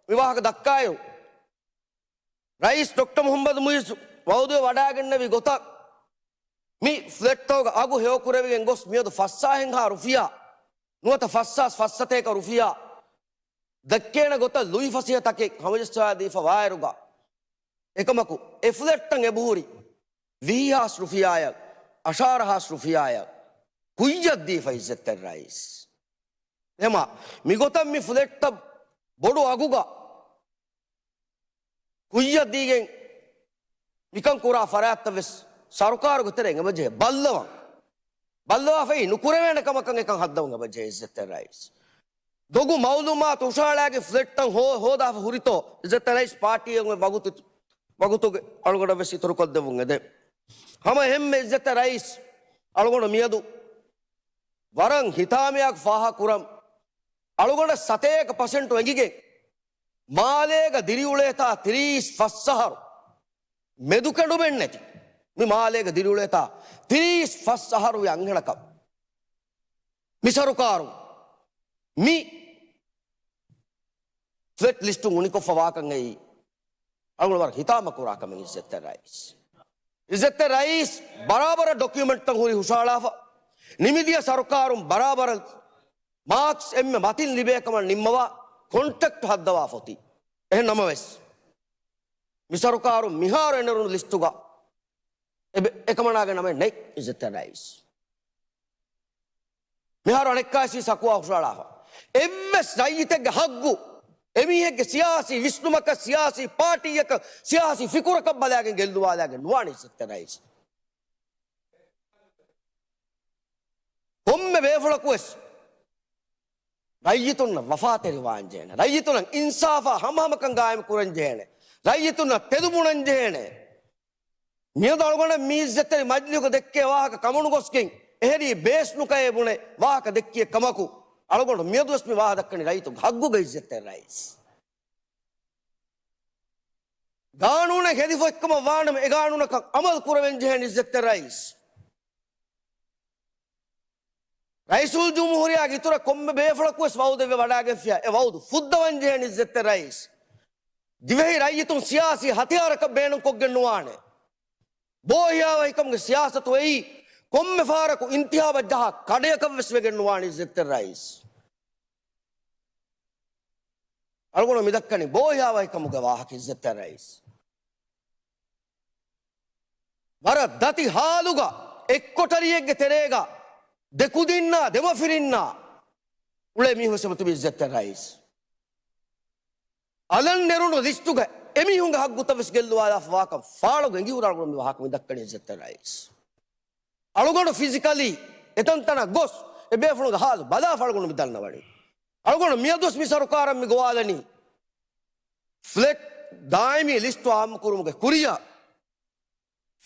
މި ވާހަކަ ދައްކާއިރު، ރައީސް ޑޮކްޓަރ މުހައްމަދު މުއިއްޒު ވައުދުވެ ވަޑާގެންނެވި ގޮތަށް، މި ފްލެޓްތަކުގެ އަގު ހެޔޮކުރެވިގެން ގޮސް މިއަދު ފަސްސާހެންހާ ރުފިޔާ، ނުވަތަ ފަސްސާސް ފަސްސަތޭކަ ރުފިޔާ ދެއްކޭނެ ގޮތަށް ލުއިފަސޭހަ ތަކެއް ހަމަޖައްސަވާދީފަ ވާއިރުގަ، އެކަމަކު އެ ފްލެޓްތައް އެބަހުރި ވިހި ހާސް ރުފިޔާއަށް، އަށާރަ ހާސް ރުފިޔާއަށް ކުއްޔަށް ދީފަ އިއްޒަތްތެރި ރައީސް. އެމަ މިގޮތަށް މި ފްލެޓްތައް ބޮޑު އަގުގަ ކުއްޔަށް ދީގެން މިކަން ކުރާ ފަރާތްތައް ވެސް ސަރުކާރުގެ ތެރެއިން އެބަޖެހޭ ބައްލަވަން. ބައްލަވާފައި ނުކުރެވޭނެ ކަމަކަށް އެކަން ހައްދަވަން އެބަޖެހޭ އިއްޒަތްތެރި ރައީސް. ދޮގު މައުލޫމާތު ހުށަހަޅާގެން ފްލެޓްތައް ހޯ-، ހޯދާފަ ހުރިތޯ އިއްޒަތްތެރި ރައީސް ޕާޓީއެއް ވަގުތު، ވަގުތުގެ އަޅުގަނޑަށް ވެސް އިތުރުކޮށްދެއްވުން އެދެން. ހަމަ އެހެންމެ އިއްޒަތްތެރި ރައީސް އަޅުގަނޑު މިއަދު ވަރަށް ހިތާމަޔާ ފާހަގަކުރަން. އަޅުގަނޑަށް ސަތޭކަ ޕަސެންޓު އެނގިގެން މާލޭގަ ދިރިއުޅޭތާ ތިރީސް ފަސް އަހަރު މެދުކެނޑުމެއްނެތި، މި މާލޭގަ ދިރިއުޅޭތާ ތިރީސް ފަސް އަހަރު ވި އަންހެނަކަށް މި ސަރުކާރު މި ފްލެޓް ލިސްޓު އުނިކޮށްފަ ވާކަން އެއީ އަޅުގަނޑު ވަރަށް ހިތާމަ ކުރާ ކަމެއް އިއްޒަތްތެރި ރައީސް. އިއްޒަތްތެރި ރައީސް ބަރާބަރަށް ޑޮކިއުމެންޓްތައް ހުރި ހުށަހަޅާފަ، ނިމިދިޔަ ސަރުކާރުން ބަރާބަރަށް މާކްސް އެންމެ މަތިން ލިބޭ ކަމަށް ނިންމަވާ ކޮންޓްރެކްޓް ހައްދަވާ ފޮތި. އެހެން ނަމަވެސް، މި ސަރުކާރުން މިހާރު އެނެރުނު ލިސްޓުގަ އެބެ-، އެކަމަނާގެ ނަމެއް ނެތް އިއްޒަތްތެރި ރައީސް. މިހާރު އަނެއްކާސް ސަކުވާ ހުށަހަޅާފަ. އެއްވެސް ރައްޔިތެއްގެ ހައްގު، އެމީހެއްގެ ސިޔާސީ ވިސްނުމަކަށް، ސިޔާސީ ޕާޓީއަކަށް، ސިޔާސީ ފިކުރަކަށް ބަލާގެން ގެއްލުވާލާގެން ނުވާނެ އިއްޒަތްތެރި ރައީސް. ކޮންމެ ބޭފުޅަކުވެސް ރައްޔިތުންނަށް ވަފާތެރިވާން ޖެހޭނެ. ރައްޔިތުންނަށް އިންސާފާ ހަމަހަމަކަން ގާއިމް ކުރަން ޖެހޭނެ. ރައްޔިތުންނަށް ތެދުބުނަން ޖެހޭނެ. މިއަދު އަޅުގަނޑަށް މި އިއްޒަތްތެރި މަޖްލިހުގަ ދެއްކޭ ވާހަކަ ކަމުނުގޮސްގެން، އެހެރީ ބޭސް ނުކަޔޭ ބުނެ ވާހަކަ ދެއްކިއެއް ކަމަކު، އަޅުގަނޑު މިއަދުވެސް މި ވާހަކަ ދައްކަނީ ރައްޔިތުންގެ ހައްގުގަ އިއްޒަތްތެރި ރައީސް. ގާނޫނެއް ހެދިފަ އެއްކަމަށް ވާނަމަ، އެ ގާނޫނަކަށް އަމަލު ކުރެވެން ޖެހޭނެ އިއްޒަތްތެރި ރައީސް. ރައީސުލްޖުމްހޫރިއްޔާގެ އިތުރަށް ކޮންމެ ބޭފުޅަކުވެސް ވައުދެއްވެ ވަޑާގެންފިޔާ، އެ ވައުދު ފުއްދަވަން ޖެހޭނެ އިއްޒަތްތެރި ރައީސް. ދިވެހި ރައްޔިތުން ސިޔާސީ ހަތިޔާރަކަށް ބޭނުންކޮށްގެން ނުވާނެ. ބޯހިޔާވަހިކަމުގެ ސިޔާސަތު އެއީ ކޮންމެ ފަހަރަކު އިންތިހާބަށް ޖަހާ ކަޑަޔަކަށްވެސް ވެގެން ނުވާނެ އިއްޒަތްތެރި ރައީސް. އަޅުގަނޑު މި ދައްކަނީ ބޯހިޔާވަހިކަމުގެ ވާހަކަ އިއްޒަތްތެރި ރައީސް. ވަރަށް ދަތި ހާލުގަ އެއްކޮޓަރިއެއްގެ ތެރޭގަ ދެ ކުދިންނާ ދެ މަފިރިންނާ އުޅޭ މީހުން ވެސް އެބަތިބި އިއްޒަތްތެރި ރައީސް. އަލަށް ނެރުނު ލިސްޓުގަ އެމީހުންގެ ހައްގުތައް ވެސް ގެއްލުވާލާފަ ވާކަން ފާޅުގެ އެނގިހުރި އަޅުގަނޑު މި ވާހަކަ މި ދައްކަނީ އިއްޒަތްތެރި ރައީސް. އަޅުގަނޑު ފިޒިކަލީ އެތަންތަނަށް ގޮސް އެ ބޭފުޅުންގެ ހާލު ބަލާފަ އަޅުގަނޑު މި ދަންނަވަނީ. އަޅުގަނޑު މިއަދުވެސް މި ސަރުކާރަށް މި ގޮވާލަނީ ފްލެޓް ދާއިމީ ލިސްޓު އާއްމުކުރުމުގެ ކުރިއަށް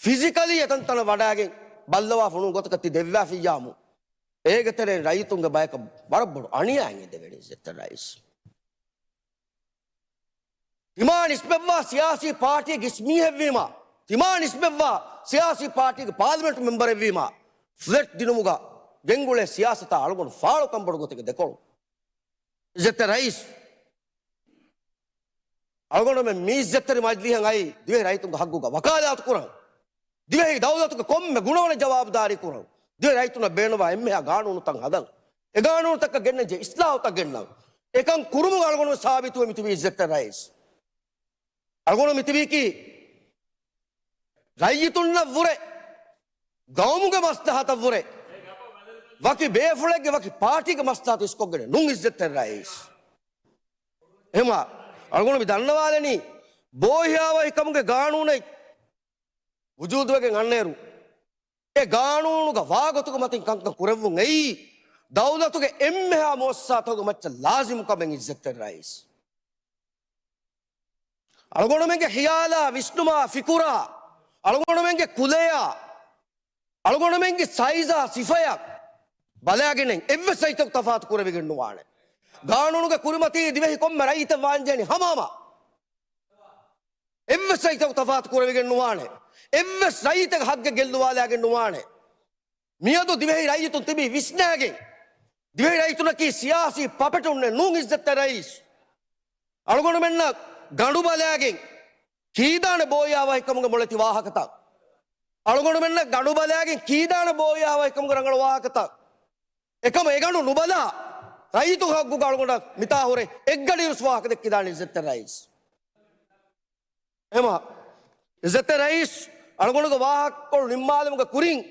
ފިޒިކަލީ އެތަންތަނަށް ވަޑައިގެން ބައްލަވާފަ ނޫން ގޮތަކަށް ތި ދެއްވާފިއްޔާމު، އޭގެ ތެރެއިން ރައްޔިތުންގެ ބަޔަކަށް ވަރަށް ބޮޑު އަނިޔާއެއް އެދެވޭނެ އިއްޒަތްތެރި ރައީސް. ތިމާ ނިސްބަތްވާ ސިޔާސީ ޕާޓީގެ އިސް މީހެއްވީމާ، ތިމާ ނިސްބަތްވާ ސިޔާސީ ޕާޓީގެ ޕާލަމެންޓް މެމްބަރެއްވީމާ، ފްލެޓް ދިނުމުގަ ގެންގުޅޭ ސިޔާސަތާ އަޅުގަނޑު ފާޅުކަން ބޮޑު ގޮތެއްގަ ދެކޮޅު. އިއްޒަތްތެރި ރައީސް، އަޅުގަނޑުމެން މި އިއްޒަތްތެރި މަޖިލީހަށް އައީ ދިވެހި ރައްޔިތުންގެ ހައްގުގަ ވަކާލާތު ކުރަން. ދިވެހި ދައުލަތުގެ ކޮންމެ ގުނަވަނަ ޖަވާބުދާރީ ކުރަން. ދިވެހި ރައްޔިތުންނަށް ބޭނުންވާ އެންމެހާ ގާނޫނުތައް ހަދަން. އެ ގާނޫނުތަކަށް ގެންނަންޖެހޭ އިސްލާހުތައް ގެންނަން. އެކަން ކުރުމުގަ އަޅުގަނޑު ސާބިތުވެ މިތިބީ އިއްޒަތްތެރި ރައީސް. އަޅުގަނޑު މިތިބީކީ ރައްޔިތުންނަށް ވުރެ، ގައުމުގެ މަސްލަހަތަށް ވުރެ، ވަކި ބޭފުޅެއްގެ ވަކި ޕާޓީގެ މަސްލަހަތު އިސްކޮށްގެން ނޫން އިއްޒަތްތެރި ރައީސް. އެހެމާ އަޅުގަނޑު މި ދަންނަވާލަނީ ބޯހިޔާވަހިކަމުގެ ގާނޫނެއް ވުޖޫދުވެގެން އަންނައިރު، އެ ގާނޫނުގަ ވާގޮތުގެ މަތިން ކަންކަން ކުރެއްވުން އެއީ، ދައުލަތުގެ އެންމެހާ މުއައްސަސާތަކުގެ މައްޗަށް ލާޒިމު ކަމެއް އިއްޒަތްތެރި ރައީސް. އަޅުގަނޑުމެންގެ ޚިޔާލާ، ވިސްނުމާ، ފިކުރާ، އަޅުގަނޑުމެންގެ ކުލަޔާ، އަޅުގަނޑުމެންގެ ސައިޒާ، ސިފަޔަށް ބަލާގެނެއް އެއްވެސް ރައްޔިތަކު ތަފާތު ކުރެވިގެން ނުވާނެ. ގާނޫނުގެ ކުރިމަތީ ދިވެހި ކޮންމެ ރައްޔިތެއް ވާންޖެހެނީ ހަމަހަމަ. އެއްވެސް ރައްޔިތަކު ތަފާތު ކުރެވިގެން ނުވާނެ. އެއްވެސް ރައްޔިތެއް ހައްގެއް ގެއްލުވާލާގެން ނުވާނެ. މިއަދު ދިވެހި ރައްޔިތުން ތިބީ ވިސްނާގެން، ދިވެހި ރައްޔިތުންނަކީ ސިޔާސީ ޕަޕެޓުންނެއް ނޫން އިއްޒަތްތެރި ރައީސް. އަޅުގަނޑުމެންނަށް ގަނޑު ބަލާގެން ކީދާނެ ބޯހިޔާވަހިކަމުގެ މޮޅެތި ވާހަކަތައް. އަޅުގަނޑުމެންނަށް ގަނޑު ބަލާގެން ކީދާނެ ބޯހިޔާވަހިކަމުގެ ރަނގަޅު ވާހަކަތައް. އެކަމަ އެގަނޑު ނުބަލާ، ރައްޔިތު ހައްގުގަ އަޅުގަނޑަށް މިތާހުރެ އެއްގަޑި ވެސް ވާހަކަ ދެއްކިދާނެ އިއްޒަތްތެރި ރައީސް. އެހެމާ އިއްޒަތްތެރި ރައީސް، އަޅުގަނޑުގެ ވާހަކަކޮޅު ނިންމާލުމުގެ ކުރިން،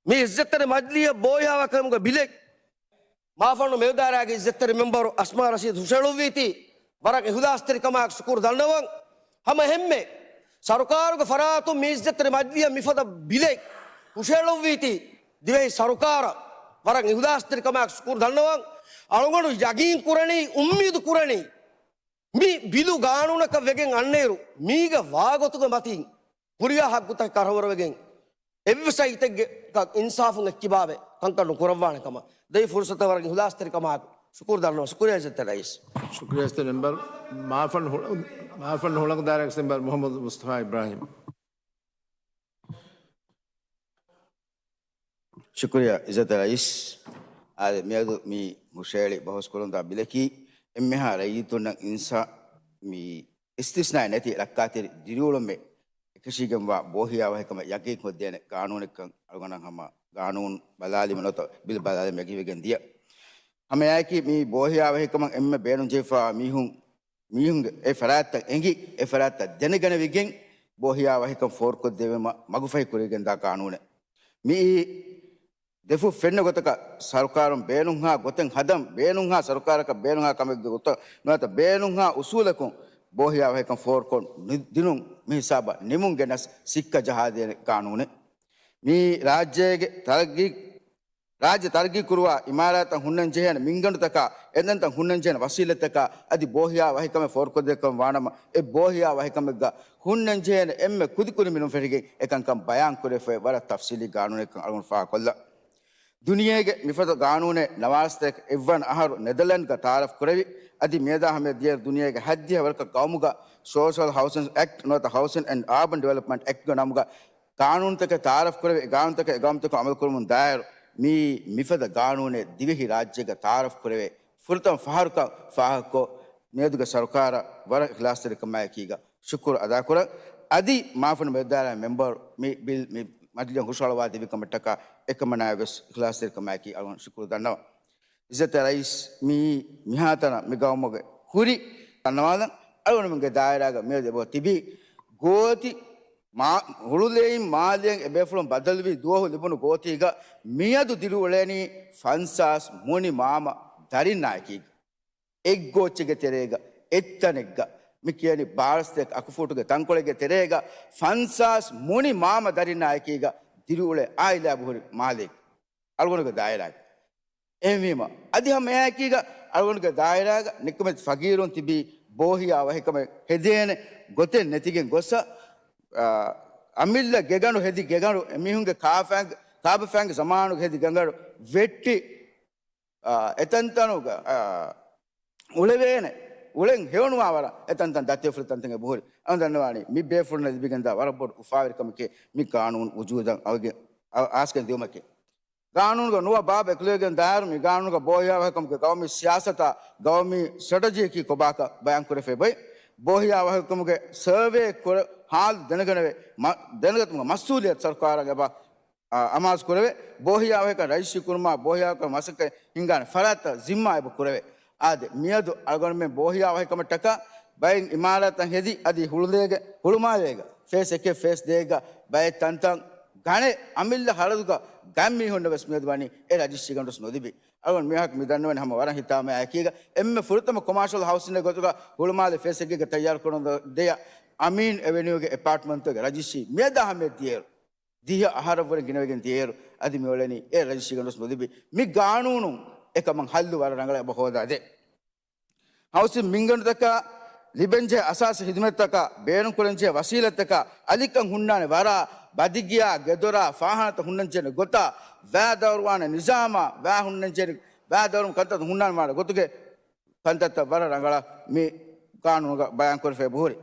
މި އިއްޒަތްތެރި މަޖިލީހަށް ބޯހިޔާވަހިކަމުގެ ބިލެއް މާފަންނު މެދުދާއިރާގެ އިއްޒަތްތެރި މެމްބަރު އަސްމާ ރަޝީދު ހުށައެޅުއްވީތީ، ވަރަށް އިހުލާސްތެރިކަމާއެކު ޝުކުރު ދަންނަވަން. ހަމަ އެހެންމެ ސަރުކާރުގެ ފަރާތުން މި އިއްޒަތްތެރި މަޖިލީހަށް މިފަދަ ބިލެއް ހުށައެޅުއްވީތީ، ދިވެހި ސަރުކާރަށް ވަރަށް އިހުލާސްތެރިކަމާއެކު ޝުކުރު ދަންނަވަން. އަޅުގަނޑު ޔަގީން ކުރަނީ، އުއްމީދު ކުރަނީ، މި ބިލު ގާނޫނަކަށް ވެގެން އަންނައިރު، މީގެ ވާގޮތުގެ މަތިން ހުރިހާ ހައްގުތަކެއް ކައިރިވަރުވެގެން، އެއްވެސް ރައްޔިތެއްގެ ކަ-، އިންސާފުން އެއްކިބާވެ ކަންކަން ނުކުރައްވާނެ ކަމަށް ދެއްވި ފުރުސަތަށް ވަރަށް އިހުލާސްތެރިކަމާއެކު ޝުކުރު ދަންނަވަން. ޝުކުރިއްޔާ އިއްޒަތްތެރި ރައީސް. ޝުކުރިއްޔާ އިއްޒަތްތެރި މެމްބަރު. މާފަން ހުޅަ-، މާފަން ހުޅަނގު ދާއިރާގެ މެމްބަރު މުޙައްމަދު މުޞްޠަފާ އިބްރާހީމް. ޝުކުރިއްޔާ އިއްޒަތްތެރި ރައީސް. އާދެ، މިއަދު މި ހުށައެޅި ބަހުސްކުރަންދާ ބިލަކީ، އެންމެހާ ރައްޔިތުންނަށް އިންސާ-، މި އިސްތިސްނާއެއް ނެތި ރައްކާތެރި ދިރިއުޅުމެއް އެކަށީގެންވާ ބޯހިޔާވަހިކަމަށް ޔަގީންކޮށްދޭނެ ގާނޫނެއްކަން އަޅުގަނޑަށް ހަމަ ގާނޫނު ބަލާލީމަ ނުވަތަ ބިލް ބަލާލީމަ ޔަގީންވެގެން ދިޔަ. ހަމައެއާއެކީ މި ބޯހިޔާވަހިކަމަށް އެންމެ ބޭނުންޖެހިފައިވާ މީހުން، މީހުންގެ އެ ފަރާތްތައް އެނގި، އެ ފަރާތްތައް ދެނެގަނެވިގެން ބޯހިޔާވަހިކަން ފޯރުކޮށްދެވީމަ މަގުފަހި ކުރެވިގެންދާ ގާނޫނެއް. މިއީ ދެފުށް ފެންނަ ގޮތަކަށް ސަރުކާރުން ބޭނުންހާ ގޮތެއް ހަދަން، ބޭނުންހާ ސަރުކާރަކަށް ބޭނުންހާ ކަމެއްގެ ގޮތަށް ނުވަތަ ބޭނުންހާ އުސޫލަކުން ބޯހިޔާވަހިކަން ފޯރުކޮށް ނު-، ދިނުން މި ހިސާބަށް ނިމުން ގެނަސް ސިއްކަ ޖަހާދޭނެ ގާނޫނެއް. މި ރާއްޖޭގެ ތަރައްގީ، ރާއްޖެ ތަރައްގީ ކުރުވާ އިމާރާތަށް ހުންނަން ޖެހޭނެ މިންގަނޑުތަކާ، އެންދަންތައް ހުންނަން ޖެހޭނެ ވަސީލަތްތަކާ އަދި ބޯހިޔާ ވަހިކަމެއް ފޯރުކޮށްދޭކަން ވާނަމަ، އެ ބޯހިޔާ ވަހިކަމެއްގަ ހުންނަން ޖެހޭނެ އެންމެ ކުދިކުރި މިނުން ފެށިގެން އެކަންކަން ބަޔާން ކުރެފައި ވަރަށް ތަފްސީލީ ގާނޫނެއްކަން އަޅުގަނޑު ފާހަގަކޮށްލަން. ދުނިޔޭގެ މިފަދަ ގާނޫނެއް ނަވާރަސަތޭކަ އެއްވަނަ އަހަރު ނެދަލެންޑްގަ ތައާރަފް ކުރެވި، އަދި މިއަދާ ހަމަޔަށް ދިޔަ ދުނިޔޭގެ ހަތްދިހަ ވަރަކަށް ގައުމުގަ ސޯޝަލް ހައުސިން އެކްޓް ނުވަތަ ހައުސިން އެންޑް އާބަން ޑިވެލޮޕްމަންޓް އެކްޓްގެ ނަމުގަ ގާނޫނުތަކެއް ތައާރަފް ކުރެވި، އެ ގާނޫނުތަކަށް އެ ގާނޫނުތަކަށް އަމަލުކުރަމުން ދާއިރު މިއީ މިފަދަ ގާނޫނެއް ދިވެހި ރާއްޖޭގަ ތައާރަފް ކުރެވޭ ފުރަތަމަ ފަހަރުކަން ފާހަގަކޮށް، މިއަދުގެ ސަރުކާރަށް ވަރަށް އިޚްލާޞްތެރިކަމާއެކީގަ ޝުކުރު އަދާކުރަން. އަދި މާފަންނު މެދުދާއިރާގެ މެމްބަރު މި ބިލް މި މަޖިލީހަށް ހުށަހަޅަވާ ދެއްވި ކަމަށްޓަކާ އެކަމަނާއަށް ވެސް އިޚްލާޞްތެރިކަމާއެކީ އަޅުގަނޑު ޝުކުރު ދަންނަވަން. އިއްޒަތްތެރި ރައީސް، މިއީ މިހާތަނަށް މި ގައުމުގެ ހުރި ތަންނަވާލަން އަޅުގަނޑުމެންގެ ދާއިރާގަ މިއަދު އެބަ ތިބީ ގޯތި މާ-، ހުޅުލެއިން މާލެއިން އެބޭފުޅުން ބަދަލުވި ދުވަހު ލިބުނު ގޯތީގަ މިއަދު ދިރިއުޅޭނީ ފަންސާސް މުނި މާމަ ދަރިންނާއެކީގަ. އެއްގޯއްޗެއްގެ ތެރޭގަ އެއްތަނެއްގަ މި ކިޔަނީ ބާރަސްތޭކަ އަކުފޫޓުގެ ތަންކޮޅެއްގެ ތެރޭގަ ފަންސާސް މުނި މާމަ ދަރިންނާ އެކީގަ ދިރިއުޅޭ އާއިލާ ބުހުރި މާލެއް އަޅުގަނޑުގެ ދާއިރާގެ. އެހެންވީމަ، އަދި ހަމަ އެއާއެކީގަ އަޅުގަނޑުގެ ދާއިރާގަ ނިކަމެތި ފަގީރުން ތިބީ ބޯހިޔާ ވަހިކަމެއް ހެދޭނެ ގޮތެއް ނެތިގެން ގޮސް، އާ، އަމިއްލަ ގެގަނޑު ހެދި ގެގަނޑު އެމީހުންގެ ކާފައިން-، ކާބަފައިންގެ ޒަމާނުގެ ހެދި ގެގަނޑު ވެއްޓި، އާ، އެތަންތަނުގަ، އާ، އުޅެވޭނެ، އުޅެން ހެޔޮނުވާ ވަރަށް އެތަންތަން ދަތިވެފުޅި ތަންތަން އެބަހުރި. އަން ދަންނަވާނީ މި ބޭފުޅުންނަށް ލިބިގެންދާ ވަރަށް ބޮޑު އުފާވެރިކަމަކީ މި ގާނޫނު ވުޖޫދަށް އައިގެ-، އަ-، އައިސްގެން ދިއުމަކީ. ގާނޫނުގެ ނުވަ ބާބު އެކުލެވިގެން ދާއިރު މި ގާނޫނުގަ ބޯހިޔާވަހިކަމުގެ ގައުމީ ސިޔާސަތާ ގައުމީ ސްޓްރެޓެޖީއަކީ ކޮބާކަށް ބަޔާންކުރެފައި ބޮއި. ބޯހިޔާވަހިކަމުގެ ސަރވޭ ކުރ-، ހާލު ދެނެގަނެވޭ، މަ-، ދެނެގަތުމުގެ މަސްއޫލިއްޔަތު ސަރުކާރަށް އެބަ، އާ، އަމާޒު ކުރެވޭ. ބޯހިޔާވަހިކަން ރަޖިސްޓްރީ ކުރުމާ ބޯހިޔާވަހިކަން މަސައްކަތް ހިންގާނެ ފަރާތްތައް ޒިންމާ އެބަ ކުރެވޭ. އާދެ، މިއަދު އަޅުގަނޑުމެން ބޯހިޔާވަހިކަމަށްޓަކާ ބައެއް އިމާރާތްތައް ހެދި އަދި ހުޅުލޭގެ، ހުޅުމާލޭގަ ފޭސް އެކެއް ފޭސް ދޭގަ ބައެއް ތަންތަން ގަނެ އަމިއްލަ ހަރަދުގަ ގަތް މީހުންނަށް ވެސް މިއަދު ވަނީ އެ ރަޖިސްޓްރީ ގަނޑުވެސް ނުލިބި. އަޅުގަނޑު މީހަކު މި ދަންނަވަނީ ހަމަ ވަރަށް ހިތާމައާ އެކީގަ އެންމެ ފުރަތަމަ ކޮމާޝަލް ހައުސިންގެ ގޮތުގަ ހުޅުމާލެ ފޭސް އެކެއްގެ ތައްޔާރު ކުރަން ދެޔަ އަމީން އެވެނިއުގެ އެޕާޓްމަންޓުގެ ރަޖިސްޓްރީ މިއަދާ ހަމަޔަށް ދިޔައިރު ދިހަ އަހަރަށްވުރެ ގިނަވެގެން ދިޔައިރު އަދި މިއުޅެނީ އެ ރަޖިސްޓްރީ ގަނޑުވެސް ނުލިބި. މި ގާނޫނުން އެކަމަށް ހައްލު ވަރަށް ރަނގަޅަށް އެބަ ހޯދާދޭ. ހައުސިން މިންގަނޑުތަކާ ލިބެންޖެހޭ އަސާސީ ހިދުމަތްތަކާ ބޭނުންކުރަންޖެހޭ ވަސީލަތްތަކާ އަލިކަން ހުންނާނެ ވަރާ ބަދިގެއާ ގެދޮރާ ފާހާނަތައް ހުންނަންޖެހޭނެ ގޮތާ ވައި ދައުރުވާނެ ނިޒާމާ ވައި ހުންނަންޖެހޭ ވައި ދައުރުވުން ކަންތައް ހުންނާނެ މާ ގޮތުގެ ކަންތައްތައް ވަރަށް ރަނގަޅަށް މި ގާނޫނުގަ ބަޔާންކުރެފައި ބުހުރި.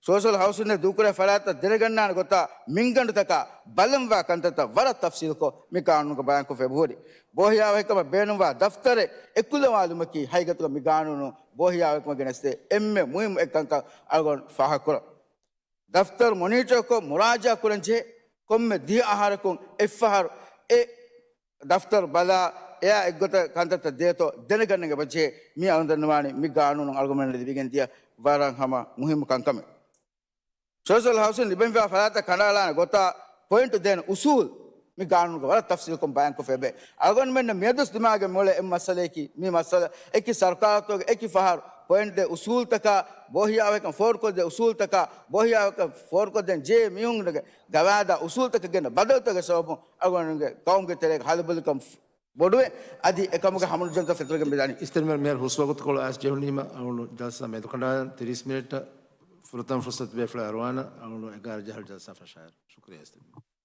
ސޯޝަލް ހައުސިންއެއް ދޫކުރޭ ފަރާތްތައް ދެނެގަންނާނެ ގޮތާ މިންގަނޑުތަކާ ބަލަންވާ ކަންތައްތައް ވަރަށް ތަފްސީލުކޮށް މި ގާނޫނުގަ ބަޔާންކޮށްފައި ބުހުރި. ބޯހިޔާވަހިކަމަށް ބޭނުންވާ ދަފްތަރެއް އެކުލަވާލުމަކީ ހަގީގަތުގަ މި ގާނޫނު ބޯހިޔާވަހިކަމަށް ގެނެސްދޭ އެންމެ މުހިއްމު އެއްކަންކަން އަޅުގަނޑު ފާހަގަކުރަން. ދަފްތަރު މޮނީޓަރކޮށް މުރާޖާ ކުރަންޖެހޭ ކޮންމެ ދިހަ އަހަރަކުން އެއްފަހަރު އެ ދަފްތަރު ބަލާ، އެއާ އެއްގޮތަށް ކަންތައްތައް ދޭތޯ ދެނެގަންނަން އެބަޖެހޭ. މި އަޅުގަނޑު ދަންނަވާނީ މި ގާނޫނުން އަޅުގަނޑުމެންނަށް ލިބިގެން ދިޔަ ވަރަށް ހަމަ މުހިއްމު ކަންކަމެއް. ސޯޝަލް ހައުސިން ލިބެންވާ ފަރާތަށް ކަނޑައަޅާނެ ގޮތާ ޕޮއިންޓު ދޭނެ އުސޫލް މި ގާނޫނުގަ ވަރަށް ތަފްސީލުކޮށް ބަޔާންކޮށްފައި އެބަ. އަޅުގަނޑުމެންނަށް މިއަދުސް ދިމާގެ މުޅެ އެއް މައްސަލަޔަކީ، މި މައްސަލަ އެކި ސަރުކާރުތަކުގެ އެކި ފަހަރު ޕޮއިންޓް ދޭ އުސޫލްތަކާ، ބޯހިޔާވަހިކަން ފޯރުކޮށްދޭ އުސޫލްތަކާ، ބޯހިޔާވަހިކަން ފޯރުކޮށްދޭން ޖެހޭ މީހުންގެ ގަވާއިދާ އުސޫލްތަކަށް ގެންނަ ބަދަލުތަކުގެ ސަބަބުން އަޅުގަނޑުގެ ގައުމުގެ ތެރޭގަ ހަލުބަލިކަން ބޮޑުވެ، އަދި އެކަމުގެ ހަމަނުޖަންތަ ފެތުރެގެން މިދާނީ. އިސްތަރިމަރ މޭރް ހުސްވަގުތުކޮޅު އައިސް ޖެހުނީމަ އަޅުގަނޑު ޖަލްސާ މެދުކަނޑާލަން ތިރީސް މިނެޓް ފުރަތަމަ ފުރުސަތު ބޭފުޅާ އަރުވާނަ އަޅުގަނޑު އެގާރަ ޖަހަރު ޖަލްސާ ފަށާއިރު. ޝުކުރިއްޔާ އިސްތަރިމަރ.